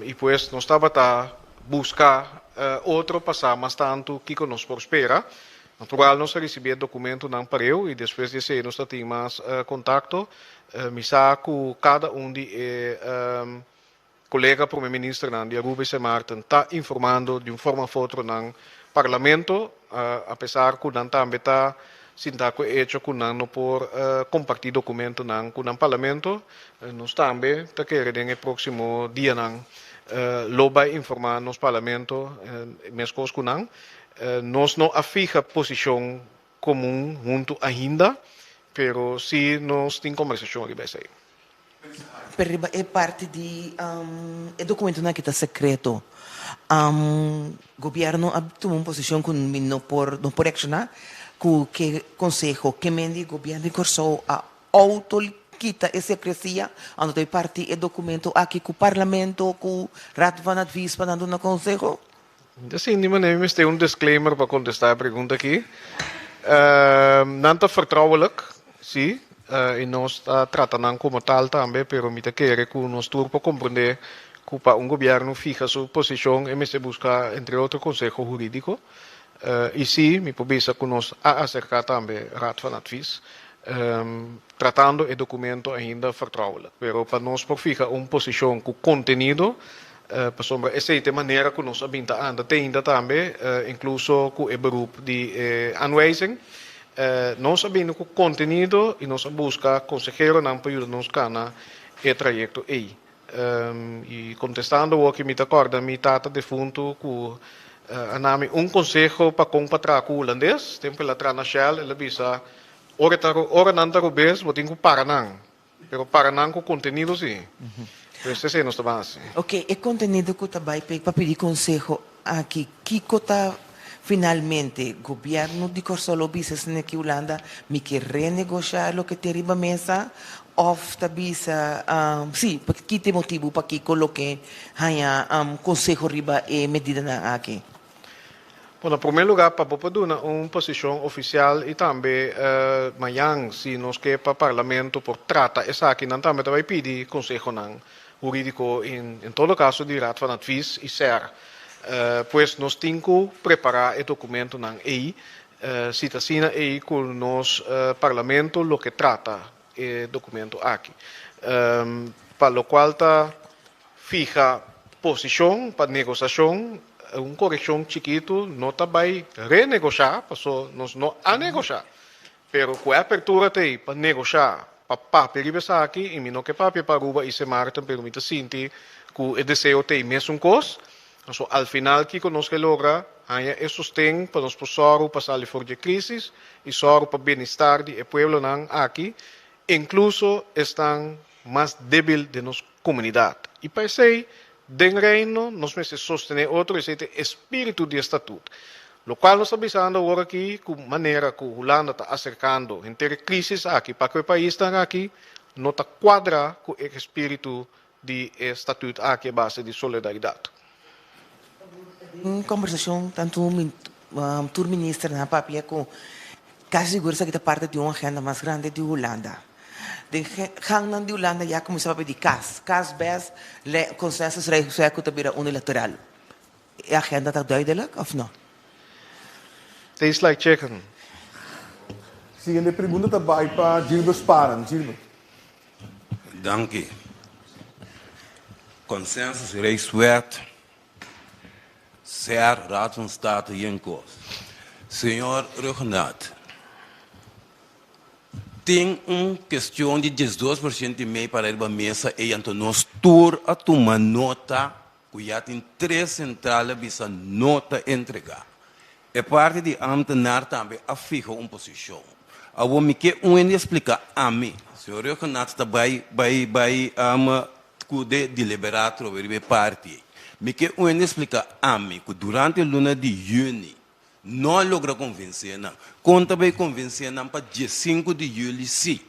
i pues nos tabata buska otro pa sa mas tantu kiko nos por spera. Natural nos a risibí e dokumentonan pareu i despues di esei nos ta tin mas kontakto. Mi sa ku kada un di e kolega prome ministernan di Aruba i Sint Maarten ta informando di un forma of otro nan parlamento, apesar ku nan tambe ta sinta ku e echo ku nan no por kompartí dokumentonan ku nan parlamento. Nos tambe ta kere den e próksimo dianan lo bai informá nos parlamento meskos ku nan. Nos no a fiha posishon komun huntu ainda, pero sí nos tin kombersashon riba esei. Pero riba e parti di e dokumentonan aki ta sekreto. Gobièrnu a tuma un posishon ku mi no por no por reakshoná ku ke konseho ke men di gobièrnu di Kòrsou a outo kita e sekresia anto ta parti e dokumento aki ku parlamento ku Raad van Advies pa nan duna konseho. Ta sinti manera mi mester un disclaimer pa contesta e pregunta aki. Nan ta vertrouwelijk, si, y nos ta trata nan como tal tambe, pero mi ta kere cu nos tur por comprende cu pa un gobierno fija su posicion e mester busca entre otro conseho huridico. Y si, mi por bisa cu nos a acerca tambe Raad van Advies, tratando e documento ainda vertrouwelijk. Pero pa nos por fija un posicion cu contenido, Pasobra esei ta e manera ku nos a bin ta anda te ainda tambe, inkluso ku e beroep di e aanwijzing. Nos a bini ku kontenido i nos a buska konseheronan pa yuda nos kana e trayekto ei. I kontestando awor ki mi ta kòrda mi tata defuntu ku a nami un konseho pa kon pa traha ku hulandes, tempu el a traha na Shell, el a bisa, Ora ta ora nan ta robes bo tin ku para nan. Pero para nan ku kontenido si. Pues esei nos ta ban hasi. Ok, e kontenido ku ta bai pa pidi konseho aki, kiko ta finalmente gobièrnu di Kòrsou lo bisa esei aki Hulanda mi ke renegoshá loke tin riba mesa òf ta bisa si, ki ta e motibu pakiko lo ke haña konseho riba e medidanan aki? Bon, na promé lugá pa bo por duna un posishon ofisial i tambe mañan si nos ke pa Parlamento por trata esaki nan tambe ta bai pidi konsehonan hurídiko en todo kaso di Raad van Advies i ser. Pues nos tin ku prepará e dokumentonan ei si ta asina ei ku nos Parlamento lo ke trata e dokumento aki. Pa lokual ta Fiha posishon pa negosashon, un korekshon chikitu no ta bai renegoshá, paso nos no a negoshá. Pero ku e apertura ta ei pa negoshá, pa papia riba esaki, i mi no ke papia pa Aruba i Sint Maarten, pero mi ta sinti ku e deseo ta ei mesun kos. Paso al final kiko nos ke logra? Haña e sosten pa nos por sòru pa sali for di e krisis i sòru pa bienestar di e pueblonan aki, inkluso esnan mas débil den nos komunidat. I pa esei, den Reino nos mester sostené otro, esei ta e espíritu di e Statut. Lokual nos ta bisando awor aki ku manera ku Hulanda ta aserkando henter e krísis aki pa ku e paisnan aki no ta kuadra ku e espíritu di e Statut aki a base di solidaridat. Den kombersashon tantu tur ministernan a papia ku kasi sigur esaki ta parti di un agenda mas grandi di Hulanda. Den gangnan di Hulanda ya kuminsá papia di kas, kas bes consensus rijkswet ku ta bira unilateral. E agenda ta duidelijk of no? Tastes like chicken. Siguiente pregunta ta bai pa Gilbert Sparen. Gilbert. Danki. Consensus Rijkswet, SER, Raad van State yen kos. Señor Ruggenaath, tin un kestion di 12% i mei para riba mesa ei anto nos tur a tuma nota ku ya tin tres sentral a bisa no ta entregá. E parti di ámtenar tambe a fiha un posishon. Awor mi ke un hende splika ami, señor Ruggenaath ta bai bai bai ku de deliberá atrobe riba e parti ei. Mi ke un hende splika ami ku durante luna di yüni no a logra konvensé nan. Kon ta bai konvensé nan pa diesinku di yüli si?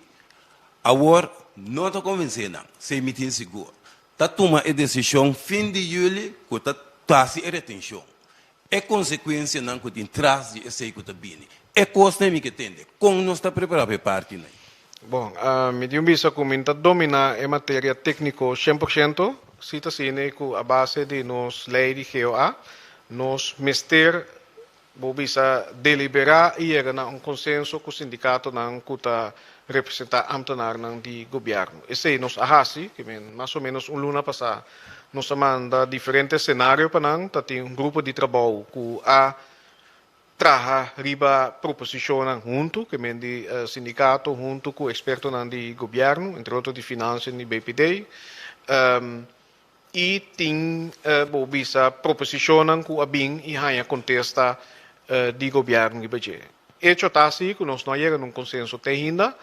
Awor no ta konvensé nan, esei mi tin sigur. Ta tuma e desishon fin di yüli ku ta hasi e retenshon. E konsekuensianan ku tin tras di esei ku ta bini. E kosnan mi ke tende. Kon nos ta prepará pa e partinan? Bon, mi tin un bisa ku mi no ta dominá e materia tékniko 100%, si ta asina ku a base di nos lei di GOA, nos mester. Bo bisa deliberá i yega na un konsenso ku sindikatonan ku ta representá ámtenarnan di gobièrnu. Esei nos a hasi, ke men mas o ménos un luna pasá nos a manda diferente senario pa nan. Ta tin un grupo di trabou ku a traha riba proposishonnan huntu, ke men di sindikato huntu ku ekspertonan di gobièrnu, entre otro di Finansia di BPD. I tin, bo bisa, proposishonnan ku a bin i haña kontesta di gobièrnu riba dje. Echo ta si ku nos no a yega na un konsenso te ainda.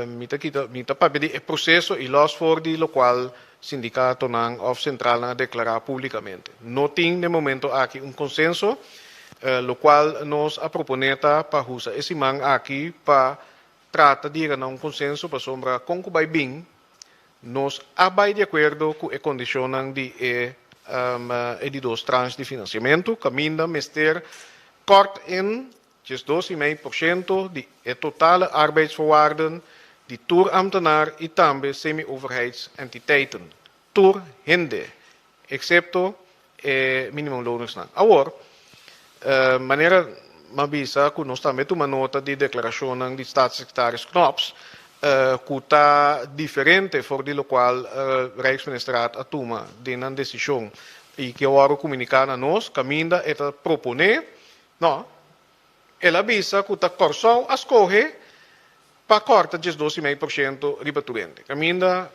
Mi ta kita, mi ta papia di e proseso i lòs for di lokual sindikatonan òf sentralnan a deklará públikamente. No tin den momento aki un konsenso. Lokual nos a proponé ta pa usa e siman aki pa trata di yega na un konsenso pasobra kon ku bai bin Nos a bai di akuerdo ku e kondishonnan di e e di dos tranche di finansiamentu, kaminda mester kòrt in 12,5% di e totale arbeidsvoorwaarden di tur ambtenaar i tambe semi-overheidsentiteiten, tur hende, eksepto e minimumlonesnan. Awor, manera m'a bisa ku nos tambe tuma nota di deklarashonnan di Staatssecretaris Knops ku ta diferente for di lokual Rijksministerraad a tuma den nan desishon i ke a wòrdu komuniká na nos kaminda e ta proponé, no, el a bisa ku ta Kòrsou a skohe pa kòrta 12,5% riba tur hende. Kaminda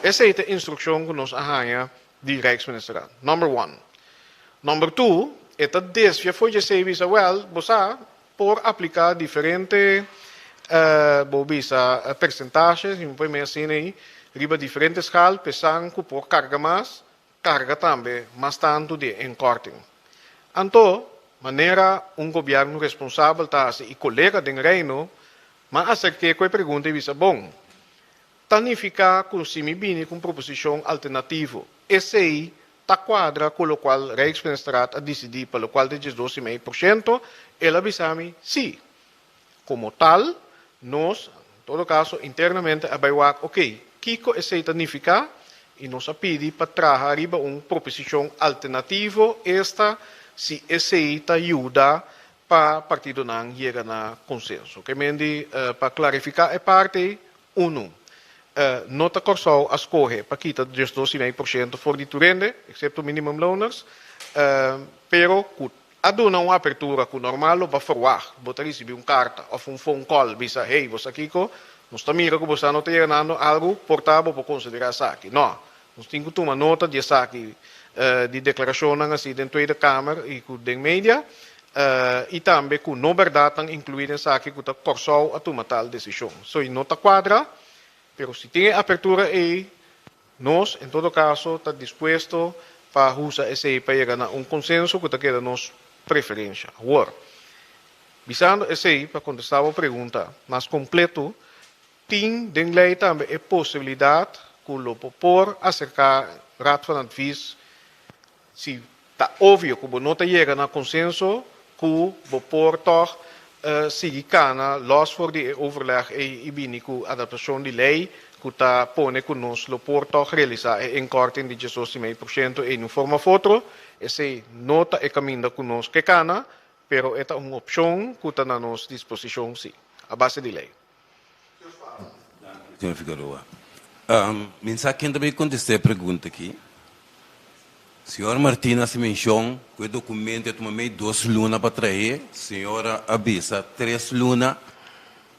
esei ta e instrukshon ku nos a haña di Rijksministerraad. Number one. Number two, e ta desvia for dje bisa, wèl, bo sa, por apliká diferente, bo bisa, persentashe, si mi por mei asina ei, riba diferente schaal, p'esan ku por karga mas, karga tambe mas tantu di e inkorting. Anto, manera un gobièrnu responsabel ta hasi i kolega den Reino, m'a aserk'é ku e pregunta i bisa, Bon, ta nifiká ku si mi bini ku un proposishon alternativo, esei ta kuadra ku lokual Rijksministerraad a disidí pa lokual ta 12,5%? El a bisa mi, Sí. Komo tal, nos, en todo kaso, internamente a bai wak, okey, kiko esei ta nifiká? I nos a pidi pa traha riba un proposishon alternativo, esta si esei ta yuda pa partidonan yega na konsenso. Ke men di, pa klarifiká e parti ei, unu, no ta Kòrsou a skohe pa kita 12,5% for di tur hende, eksepto minimumloners, pero ku A duna un apertura ku normal lo ba ferwagt, bo ta risibí un karta òf un phone call bisa, hey, bo sa kiko? Nos ta mira ku bo sa no ta yenando algu, por ta bo por konsiderá esaki. No, nos tin ku tuma nota di esaki, di deklarashonnan así den Tweede Kamer i ku den media, i tambe ku no bèrdatnan inkluí den esaki ku ta Kòrsou a tuma tal desishon. So i no ta kuadra, pero si tin e apertura ei, Nos, en todo caso, ta dispuesto pa usa esey pa yega na un consenso cu ta keda nos preferencia. Awor, bisando esey, pa contesta bo pregunta mas completo, tin den ley tambe e posibilidad cu lo bo por acerca Raad van Advies si ta obvio cu bo no ta yega na consenso cu bo por tog sigui cana los for di e overleg ey y bini cu adaptacion di ley cu ta pone cu nos lo por tog realisa e inkorting di 12,5% ey di un forma of otro. Esey no ta e caminda cu nos ke cana, pero e ta un opcion cu ta na nos disposicion si, a base di ley. Señor Figueroa, mi sa ken ta bay contesta e pregunta aki. Señor Martina haci mencion cu e documento a tuma mey dos luna pa trahe, señora a bisa tres luna.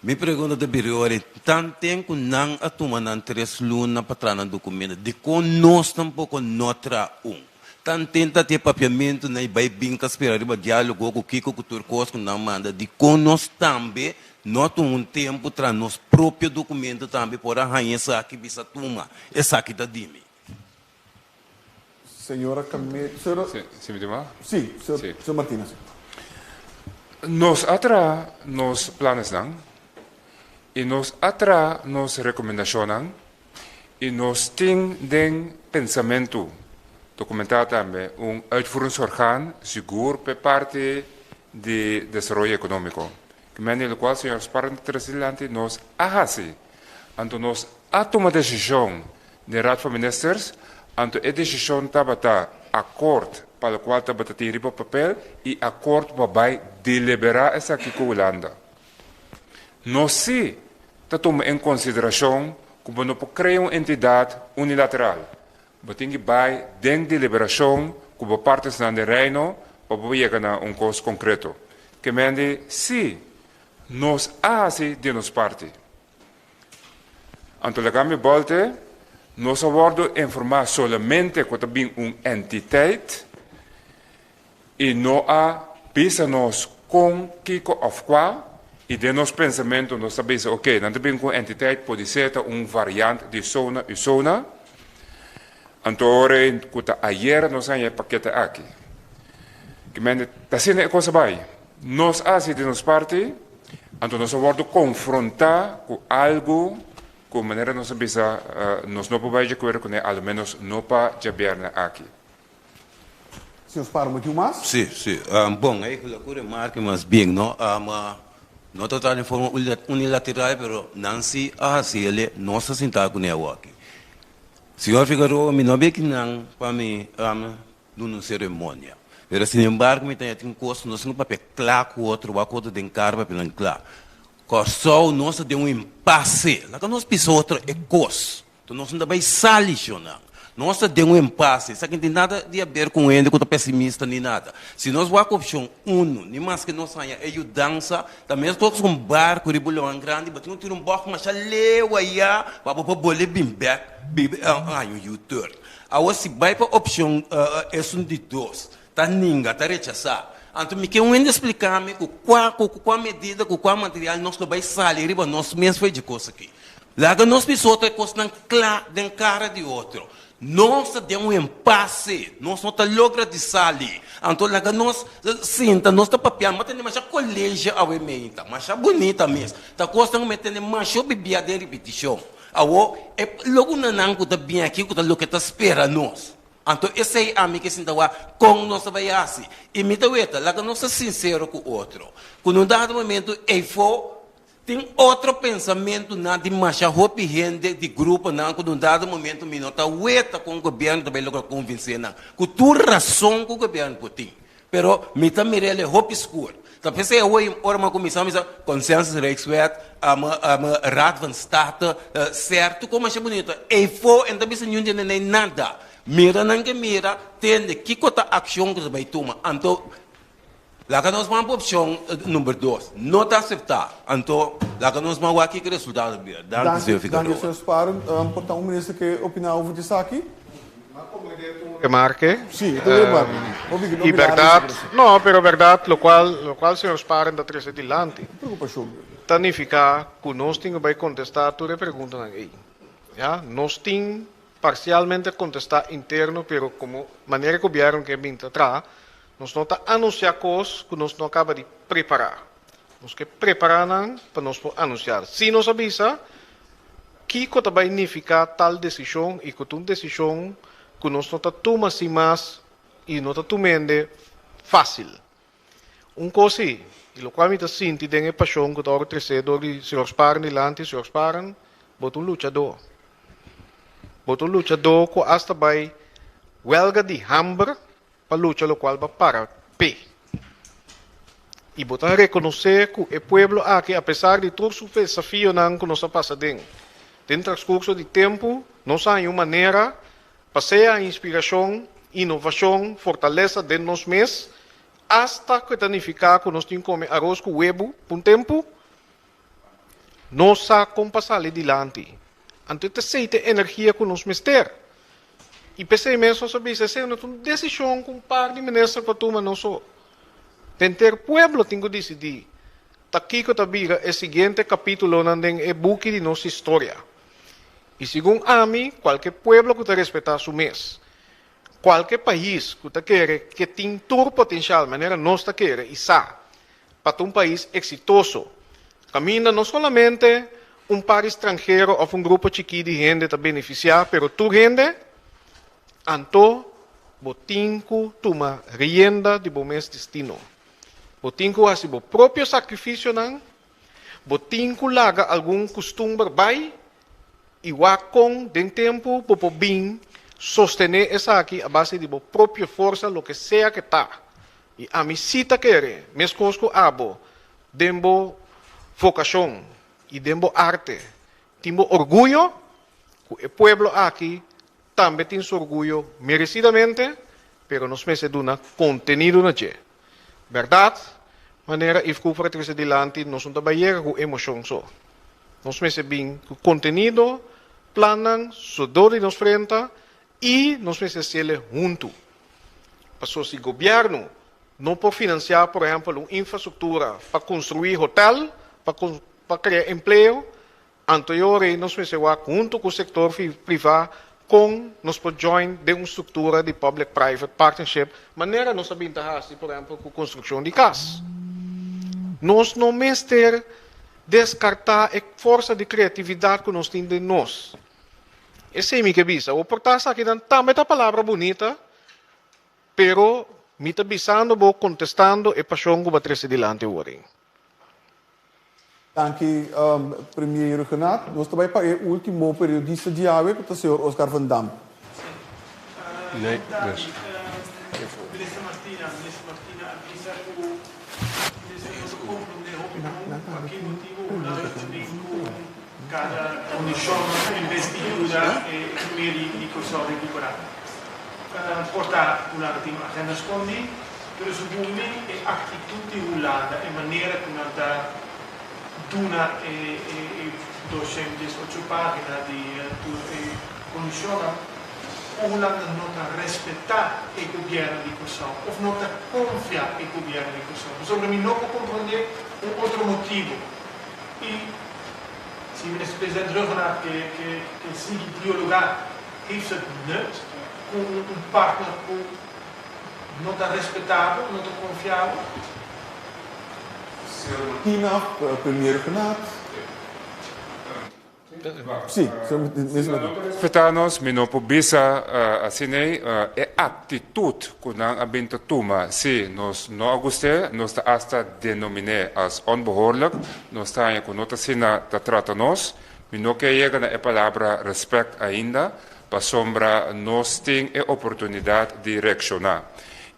Mi pregunta ta bira ora, tanten cu nan a tuma nan tres luna pa traha nan documento, dicon nos tampoco no traha un? Tanten ta tin e papiamentu na i bai bin ta spera riba dialogo ku kiko ku tur kos ku nan manda dikon nos tambe no a tuma un tempu traha nos propio dokumento tambe por a haña esaki bisa tuma esaki ta di mi. Señora Camilo, señora. Si, si mi tuma? Si, señor Martina, si. Nos a traha nos planesnan i nos a traha nos rekomendashonnan I nos tin den pensamentu dokumentá tambe un uitvoeringsorgaan sigur p'e parti di desaroyo ekonómiko. Ki mende lokual señor Sparren ta trese dilanti nos a hasi. Anto nos a tuma desishon den Raad van Ministers, anto e desishon tabata akord. pa lokual tabata tin riba papel i akort pa bai deliberá esaki ku Hulanda. Nos sí ta tuma en konsiderashon ku bo no por krea un entidat unilateral. Bo tin ki bai den deliberashon ku bo partnersnan den Reino pa bo yega na un kos konkreto. Ke mende sí nos a hasi di nos parti. Anto laga mi bolte, nos a wòrdu informá solamente ku ta bin un entiteit i no a bisa nos kon, kiko òf kua, i den nos pensamentu nos ta bisa oke, nan ta bin ku un entiteit, podisé ta un variant di sona i sona. Anto ora ku ta ayera nos haña e pakete aki. Kimente ta asina e kos a bai. Nos a hasi di nos parti, anto nos a wòrdu konfrontá ku algu ku manera nos a bisa nos no por bai dje kuerdo kuné, a lo ménos no pa djabièrnè aki. Señor Spar, un motibu mas? Sí, sí. Bon, eigenlijk ku remarke mas bien, no? No ta trata den forma unilateral, pero nan sí a hasi el'e, nos ta sintá kuné awoki. Señor Figaroa, mi no a bin akinan pa mi duna un seremonia. Pero sinembargo mi ta haña tin kos nos tin ku papia kla ku otro, wak otro den kara papia nan kla. Kòrsou nos ta den un impase. Laga nos bisa otro e kos. Enton nos no ta bai sali shonnan. Nos ta den un impase. Esaki no tin nada di haber ku un hende ku ta pesimista ni nada. Si nos wak opshon unu, ni maske nos haña e yudansa, ta mes kos ku un barku riba un laman grandi, bo tin ku tira un bòg masha leu ayá pa bo por bolbe bin bèk haña un U-turn. Awor si bai pa opshon esun di dos, ta ninga, ta rechasá. Anto mi ke un hende splika mi ku kua ku kua medida, ku kua material nos lo bai sali riba nos mes for dje kos aki. Laga nos bisa otro e kosnan kla den kara di otro. Nos ta den un empase, nos no ta logra di sali. Anto laga nos sinta, nos ta papia, mi a tende masha kolegio awe meinta, masha bunita mes. Ta kosnan ku mi a tende masha bibia den ripitishon. Awor, e logunanan ku ta bin aki ku ta loke ta spera nos. Anto esei ami ke sinta wak kon nos ta bai hasi. I mi ta weta, laga nos ta sinsero ku otro. Ku na un dado momento eifo tin otro pensamentunan di masha hopi hende di gruponan ku na un dado momento mi no ta weta kon gobièrnu ta bai logra konvensé nan. Ku tur rason ku gobièrnu por tin. Pero mi ta mira el e hopi skur. Ta p'esei awor ora mi a kuminsá mi sa Consensus Rijkswet, Raad van State, sèrtu kon masha bunita. Eifo e no ta bisa niun dje nenei nada. Mira nan ke mira, tende kiko ta akshon ku ta bai tuma. Anto laga nos ban pa opshon number dos. No ta aseptá. Anto laga nos ban wak kiko resultado ta bira. Danki señor Danki, Figueroa. señor Sparen. Por ta un minister ke opiná over di esaki? Remarke. Sí, e ta un remarke. Hopi Y hopi largo berdad, esaki. no, pero berdad locual, locual señor Sparen ta trece dilanti, Preocupacion. ta nifica cu nos tin cu bay contesta tur e preguntanan ey. Ya, nos tin parcialmente contesta interno, pero como manera e gobierno ke bin ta traha, nos no ta anuncia cos cu nos no a caba di prepara. Nos ke prepara nan pa nos por anuncia. Si nos a bisa Kiko ta bai nifiká tal desishon i ku ta un desishon ku nos no ta tuma sin mas i no ta tumende fásil? Un kos sí, i lokual mi ta sinti den e pashon ku ta wòrdu tresé dor di señor Sparen dilanti, señor Sparen, bo ta un luchadó. Bo ta un luchadó ku asta bai wèlga di hamber pa lucha lokual bo a para p'e. I bo ta rekonosé ku e pueblo aki, apesar di tur su desafionan ku nos a pasa den, den transkurso di tempu nos a haña un manera pa sea inspirashon, inovashon, fortalesa den nos mes, asta ku e ta nifiká ku nos tin kome aros ku webu pa un tempu, nos sa kon pa sali dilanti. Anto e ta esei ta e energia ku nos mester. I p'esei mes nos a bisa, esei no ta un desishon ku un par di minister por tuma no so. Henter pueblo tin ku disidí ta kiko ta bira e siguiente kapítulonan den e buki di nos historia. I segun ami, kualke pueblo ku ta respetá su mes, kualke pais ku ta kere ke tin tur potensial manera nos ta kere i sa pa ta un pais eksitoso, kaminda no solamente un par di stranhero òf un grupo chikí di hende ta benefisiá, pero tur hende, anto bo tin ku tuma rienda di bo mes destino. Bo tin ku hasi bo propio sakrifisionan, bo tin ku laga algun kustumber bai i wak kon den tempu bo por bin. Sostené esaki a base di bo propio forsa loke sea ke ta. I ami sí ta kere, meskos ku abo, den bo vokashon i den bo arte tin bo orguyo, ku e pueblo aki tambe tin su orguyo meresidamente, pero nos mester duna kontenido na dje. Bèrdat, manera Yves Cooper a trese dilanti, nos no ta bai yega ku emoshon so. Nos mester bin ku kontenido, plannan, sodó di nos frenta i nos mester hasiel huntu. Pasobra si gobièrnu no por finansiá, por ehèmpel, un infrastruktura pa konstruí hotèl, pa pa krea empleo, anto e ora ei nos mester wak huntu ku sektor privá kon nos por join den un struktura di public private partnership manera nos a bin ta hasi, por ehèmpel, ku konstrukshon di kas. Nos no mester deskartá e forsa di kreatividat ku nos tin den nos. Esei mi ke bisa. Bo por ta esakinan tambe ta palabra bunita, pero mi ta bisando bo kontestando e pashon ku bo a trese dilanti awor ei. Danki, Premier Rhuggenaath. Nos ta bai pa e ultimo periodista di awe, ku ta señor Oscar van Dam. Nee, dus. Minister Martina, Minister Martina a bisa ku minister no ta komprondé hopi bon pa ki motibu Hulanda ta bin ku Kada kondishon en bes di yuda e ekonomia di Kòrsou rekuperá. Por ta Hulanda tin un agenda skondí, pero segun mi e aktitut di Hulanda, e manera ku nan ta duna e 218 página di tur e kondishonnan, ku Hulanda no ta respetá e gobièrnu di Kòrsou òf no ta konfia e gobièrnu di Kòrsou. Pasobra mi no por komprondé un otro motibu. I si Minister President Rhuggenaath ke ke ke sigui dialogá, heeft het nut ku un un partner ku no ta respetá bo, no ta konfiá bo? Señor Martina, Premier Rhuggenaath. Sí, señor Minister Martina. Respetá nos, mi no por bisa asin'ei. E aktitut ku nan a bin ta tuma, sí, nos no a gust'é, nos ta asta denomin'é as onbehoorlijk, nos ta haña ku no ta asina ta trata nos. Mi no ke yega na e palabra respèkt ainda, pasobra nos tin e oportunidat di reakshoná.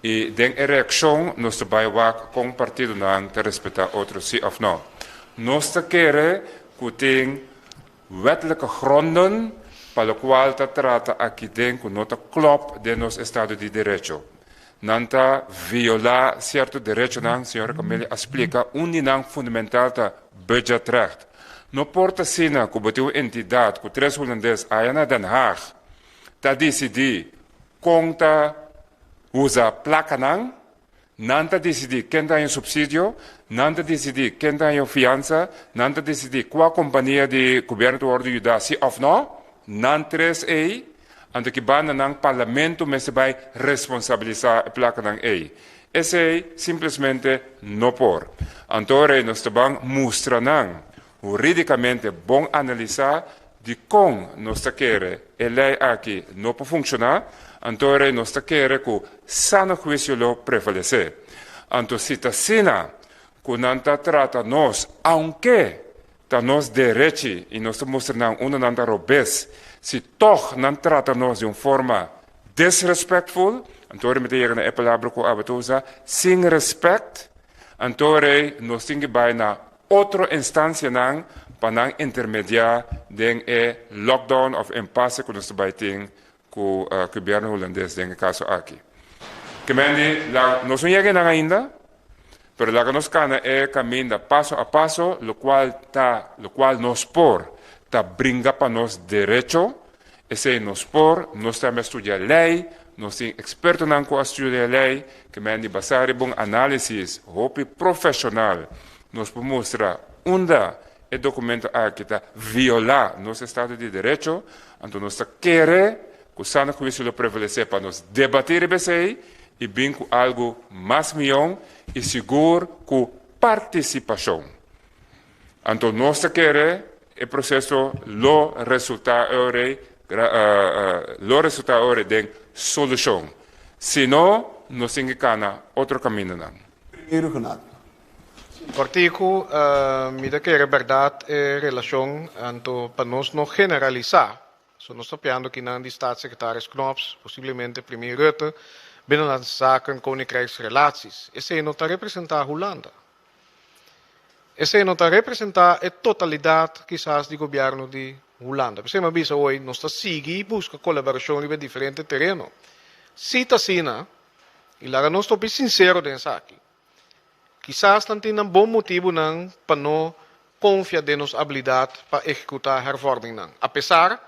I den e reakshon nos ta bai wak kon partidonan ta respetá otro sí òf no. Nos ta kere ku tin wettelijke gronden pa lokual ta trata aki den ku no ta klòp den nos estado di derecho. Nan ta violá sierto derechonan, señora Camelia a splika, un di nan fundamental ta budgetrecht. No por ta asina ku bo tin un entidat ku tres hulandes aya na Den Haag ta disidí kon ta usa plakanan, Nan ta disidí ken ta haña supsidio, nan ta disidí ken ta haña fiansa, nan ta disidí kua kompania di gobièrnu ta wòrdu yudá si òf nò. Nan tres ei, anto ki banda nan parlamento mester bai responsabilisá e plakanan ei. Esei simplesmente no por. Anto ora ei nos ta ban mustra nan hurídikamente bon analisá dikon nos ta kere e lei aki no por funkshoná, anto ora ei nos ta kere ku sano huisio lo prevalesé. Anto si ta asina ku nan ta trata nos, aunke ta nos derechi i nos ta mustra nan unda nan ta robes, si tòg nan trata nos di un forma disrespectful, anto ora mi ta yega na e palabra ku abo ta usa, sin respect, anto ora ei nos tin ki bai na otro instancianan pa nan intermedia den e lockdown of impasse cu nos ta bay tin cu gobierno Hulandes den e caso aki. Kemendi, la nos no yega eynan ainda, pero laga nos cana e caminda paso a paso, locual ta locual nos por ta bringa pa nos derecho, Esei nos por, nos tambe a studia lei, nos tin ekspertonan ku a studia lei, ke men di basá riba un análisis hopi profeshonal nos por mustra unda e dokumento aki ta violá nos estado di derecho, anto nos ta kere ku sano huisio lo prevalesé pa nos debatí riba esei i bin ku algu mas mion i sigur ku partisipashon. Anto nos ta kere e proseso lo resultá ora lo resultá ora den solushon. Si no, nos tin ke kana otro kamindanan. Primero Genadi. Kòrtiku, mi ta kere bèrdat e relashon, anto pa nos no generalisá. So nos ta piando kinan di Staatssecretaris Knops, posiblemente Premier Rutte, Binnenlandse Zaken, Koninkrijksrelaties. Esei no ta representá Hulanda. Esei no ta representá e totalidat kisas di gobièrnu di Hulanda. P'esei mi a bisa hoy, nos ta sigui buska kolaborashon riba diferente tereno. Si ta asina, i laga nos ta hopi sinsero den esaki, kisas nan tin nan bon motibunan pa no konfia den nos abilidat pa ehekutá hervormingnan, apesar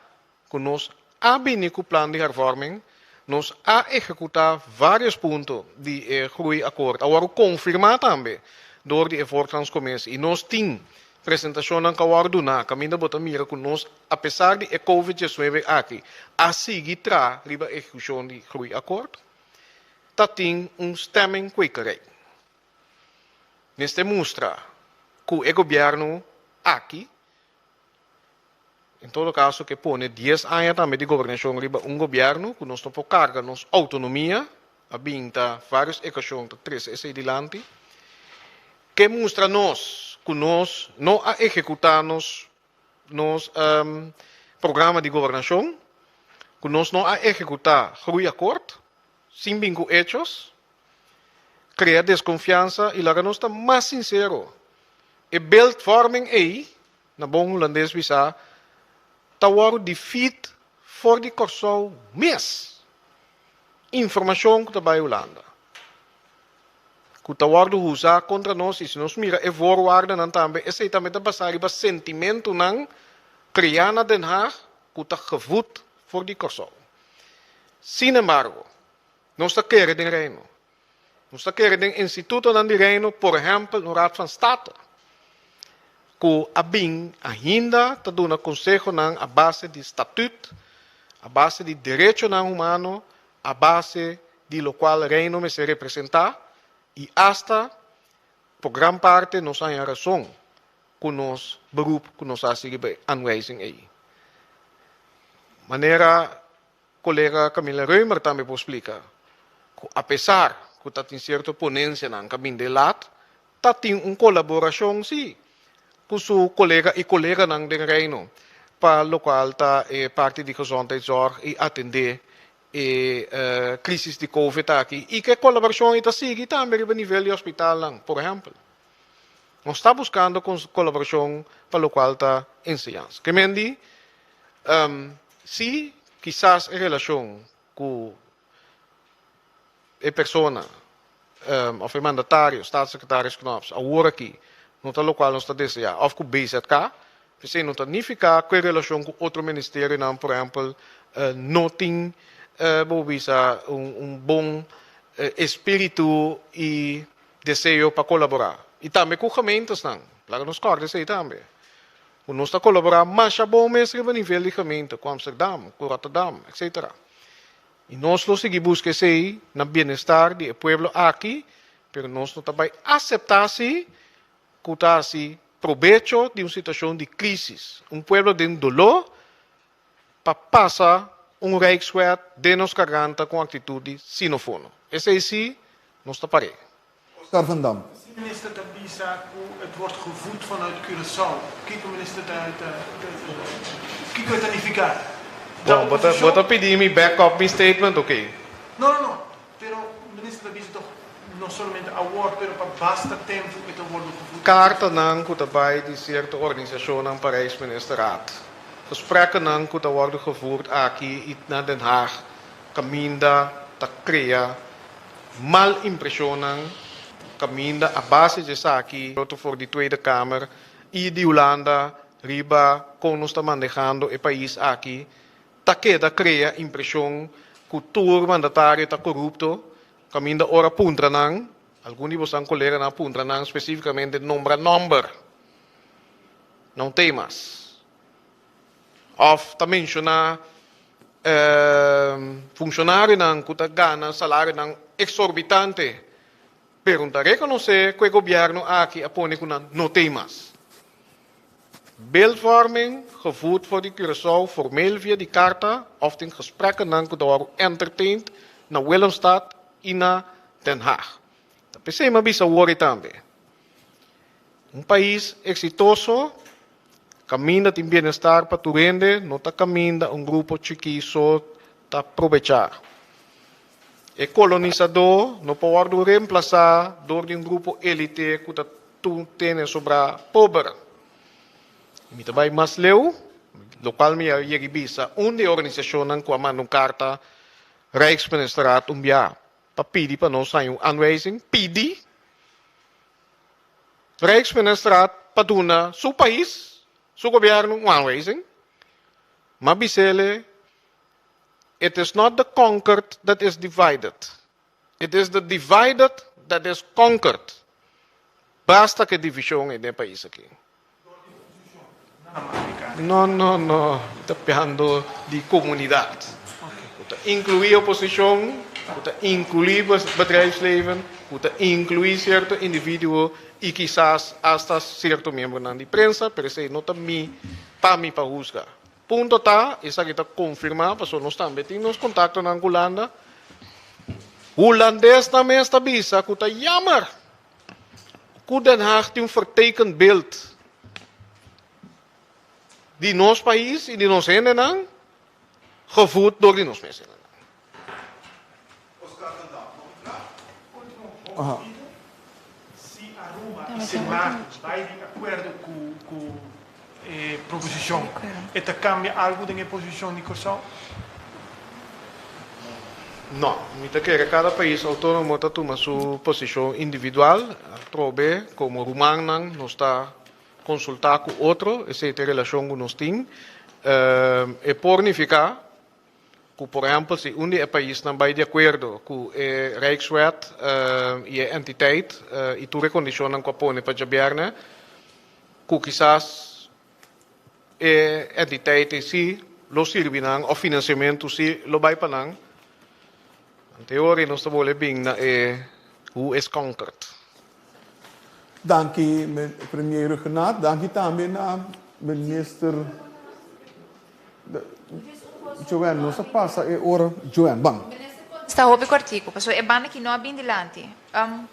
ku nos a bini ku plan di hervorming, nos a ehekutá vários punto di e Groeiakkoord, a wòrdu konfirmá tambe dor di e Voortgangscommissie i nos tin presentashonnan ku a wòrdu duná kaminda bo ta mira ku nos, apesar di e Covid diesnuebe aki, a sigui traha riba ehekushon di Groeiakkoord, ta tin un stemmingkwekerij. Mester mustra ku e gobièrnu aki, En todo caso ke pone dies aña tambe di gobernacion riba un gobierno cu nos no por carga nos autonomia, a bin ta varios ecuacion ta trece esey dilanti, ke mustra nos cu nos no a ehecuta nos nos programa di gobernacion, cu nos no a ehecuta Groeiakkoord sin bin cu hechos, crea desconfiansa y laga nos ta mas sincero, e beeldvorming ey Na bon hulandes bisa, ta wòrdu di feed for di Kòrsou mes. Informashon ku ta bai Hulanda, ku ta wòrdu usa kontra nos i si nos mira e voorwaardennan tambe, esei tambe ta basá riba sentimentunan kreá na Den Haag ku ta gevoed for di Kòrsou. Sin embargo, nos ta kere den Reino. Nos ta kere den institutonan di Reino, por ehèmpel un Raad van State, ku a bin ainda ta duna konsehonan a base di statut, a base di derechonan humano, a base di lokual Reino mester representá i asta por gran parte nos a haña rason ku nos beroep ku nos a hasi riba e aanwijzing ei. Manera Kolega Camila Römer tambe por splika ku apesar ku ta tin sierto ponensianan ka bin delat, ta tin un kolaborashon si ku su kolega i koleganan den Reino pa lokual ta e parti di gezondheidszorg i atendé e krisis di covid aki i ku e kolaborashon ei ta sigui tambe riba nivel di hospitalnan, por ehèmpel. Nos ta buskando kolaborashon pa lokual ta enseñansa. Ke men di, si kisas e relashon ku e persona òf e mandatario, Staatssecretaris Knops, awor aki no ta lokual nos ta deseá òf ku BZK, p'esei no ta nifiká ku e relashon ku otro ministerionan, por ehèmpel, no tin, bo por bisa, un bon espíritu i Deseo pa kolaborá. I tambe ku gemeentesnan. Laga nos kòrda esei tambe. Ku nos ta kolaborá masha bon mes riba nivel di gemeente, ku Amsterdam, ku Rotterdam, etcetera. I nos lo sigui buska esei na bienestar di e pueblo aki, pero nos no ta bai aseptá si ku ta hasi probecho di un situashon di krísis. Un pueblo den doló pa pasa un Rijkswet den nos garganta cu un actitud di sinofono. Esey si nos ta par'é. Oscar van Dam. Si minister ta bisa cu het wordt gevoed vanuit Curaçao, kico minister ta kico e ta nifica? Ta Bon, bo ta bo ta pidi mi back up mi statement, ok. No, no, no, pero minister ta bisa toch no solamente awor, pero pa basta tempo e ta wordo gevoed. Cartanan cu ta bay di cierto organisacionnan pa Rijksministerraad. Gesprekkennan ku ta wòrdu gevoerd aki i na Den Haag kaminda ta krea mal impreshonnan, kaminda a base di esaki otro for di Tweede Kamer i di Hulanda riba kon nos ta manehando e pais aki ta keda krea impreshon ku tur mandatario ta korupto, kaminda ora puntra nan, algun di bosan koleganan a puntra nan spesifikamente nombra nòmber. No temas. Of ta menshoná funshonarionan ku ta gana salarionan eksorbitante, pero no ta rekonosé ku e gobièrnu aki a pone ku nan no temas. Beeldvorming, gevoerd for di Curaçao formeel via di karta of den gesprekkennan ku ta wòrdu entertained na Willemstad i na Den Haag. Ta p'esei mi a bisa wòrdu tambe. Un pais eksitoso Kaminda tin bienestar pa tur hende, no ta kaminda un grupo chikí so ta probechá. E kolonisadó no por wòrdu remplasá dor di un grupo élite ku ta tene sobrá pober. Mi ta bai mas leu, lokual mi a yega i bisa un di e organisashonnan ku a manda un karta Rijksministerraad un bia pa pidi pa nos haña un aanwijzing, pidi Rijksministerraad pa duna su pais, su gobièrnu un aanwijzing. M'a bis'ele, It is not the conquered that is divided, it is the divided that is conquered. Basta ku e divishon ei den e pais aki. No, no, no, mi ta piando di komunidat. Ku ta inkluí oposishon, ku ta inkluí bedrijfsleven, ku ta inkluí sierto individuo i kisas asta sierto miembronan di prensa, pero esei no ta mi, pa mi pa husga. Punto ta, esaki ta konfirmá pasobra nos tambe tin nos kontaktonan ku Hulanda. Hulandesnan mes ta bisa ku ta jammer ku Den Haag tin un vertekend beeld di nos pais i di nos hendenan gevoed dor di nos mes hendenan. Si Aruba i Sint Maarten bai di akuerdo ku e proposishon, e ta kambia algu den e posishon di Kòrsou? No, mi ta kere kada pais outónomo ta tuma su posishon individual. Atrobe komo rumannan nos ta konsultá ku otro, esei ta e relashon ku nos tin. E por nifiká ku por ehèmpel si un di e paisnan bai di akuerdo ku e Rijkswet i e entiteit i tur e kondishonnan ku a pone pa djabièrnè, ku kisas e entiteit ei si lo sirbi nan òf finansiamentu si lo bai pa nan. Anteori nos ta bole bin na e who is conquered. Danki Premier Rhuggenaath, danki tambe na Minister Joanne, nos a pasa e ora. Joanne, ban. Sta hopi kortiku, pasobra e banda aki no a bin dilanti.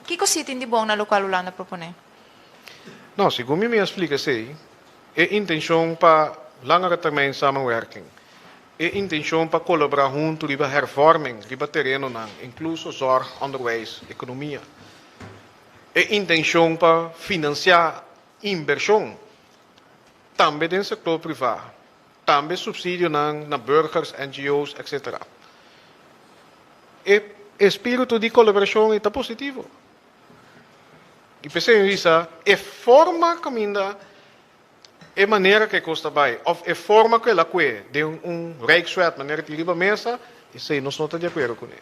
Kiko si tin di bon na lokual Hulanda a proponé? No, segun mi mi a splika esei, e intenshon pa langere termijn samenwerking, e intenshon pa kolaborá huntu riba hervorming riba terenonan, inkluso zorg, onderwijs, ekonomia, e intenshon pa finansiá inbershon tambe den sektor privá, tambe supsidionan na burgers, NGO's, etc. E espíritu di kolaborashon ei ta positivo. I p'esei mi bisa e forma kaminda e manera ku e kos ta bai òf e forma ku el a kue den un Rijkswet manera tin riba mesa, esei nos no ta di akuerdo kuné.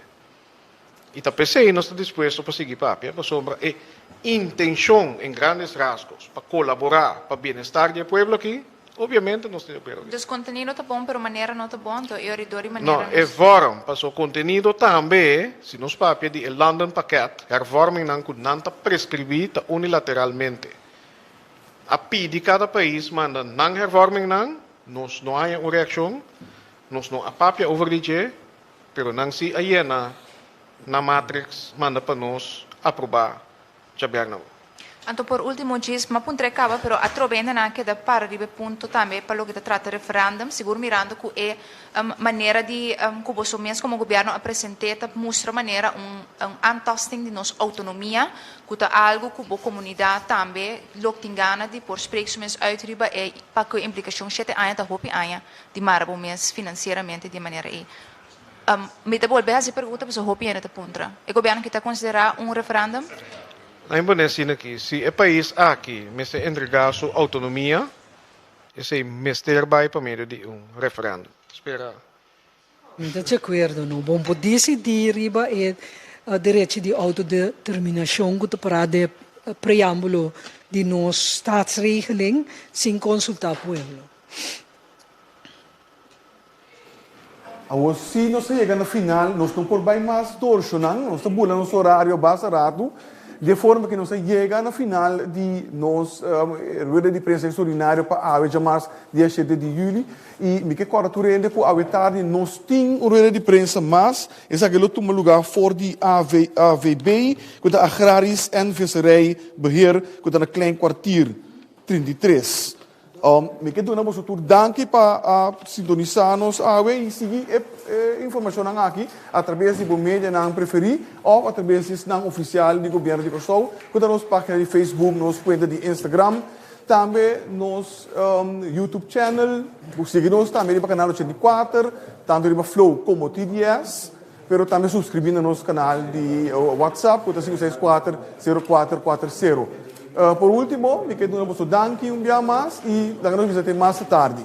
I ta p'esei nos ta dispuesto pa sigui papia, pasobra e intenshon en grandes rasgos pa kolaborá pa bienestar di e pueblo aki, obviamente nos ta di akuerdo ku Dus kontenido ta bon, pero manera no ta bon, anto e oridor di manera No, e vorm, pasobra kontenido tambe, si nos papia di e Landenpakket, hervormingnan ku nan ta preskribí ta unilateralmente. A pidi kada pais manda nan hervormingnan, nos no haña un reakshon, nos no a papia over di dje, Pero nan si a yena nan matrix manda pa nos aproba djabièrnè. Anto por ultimo djis m'a puntra e caba pero atrobe hende nan a keda para riba e punto tambe pa loke ta trata referendum sigur mirando cu e manera di cu boso mes como gobierno a presente ta mustra manera un aantasting di nos autonomia cu ta algo cu bo comunidad tambe lo tin gana di por spreek su mes uit riba e pa cu e implicacion shete aña ta hopi aña di mara bo mes financieramente di e manera ei. Mi ta bolbe haci pregunta pasobra hopi hende ta puntra. E gobierno aki ta considera un referendum? Nan pone asina aki, si e pais aki mester entrega su autonomia, esei mester bai pa medio di un referendum. Spera. Mi ta di akuerdo, no. Bon por disidí riba e derecho di outodeterminashon ku ta pará den e preámbulo di nos Staatsregeling sin konsultá pueblo. Awor si nos a yega na final, nos no por bai mas dorshonan, nos ta bula nos horario basta ratu, di e forma ku nos a yega na final di nos rueda di prensa extraordinario pa awe djamars dia shete di juli, i mi ke kòrda tur hende ku awe tardi nos tin un rueda di prensa mas, esaki lo tuma lugá for di AVB, ku ta Agrarisch en Visserij Beheer, ku ta na Klein Kwartier 33. Mi ke duna boso tur danki pa a sintonisá nos awe i sigui e informashonnan aki atrabes di bo medianan preferí òf atrabes di esnan ofisial di Gobièrnu di Kòrsou ku ta nos página di Facebook, nos kuenta di Instagram, tambe nos YouTube channel. Sigui nos tambe riba kanal 84, tantu riba Flow komo TDS, pero tambe suskribí na nos kanal di WhatsApp ku ta 564 0440. Por último, mi ke duna boso danki un bia mas i laga nos bisa te mas tardi.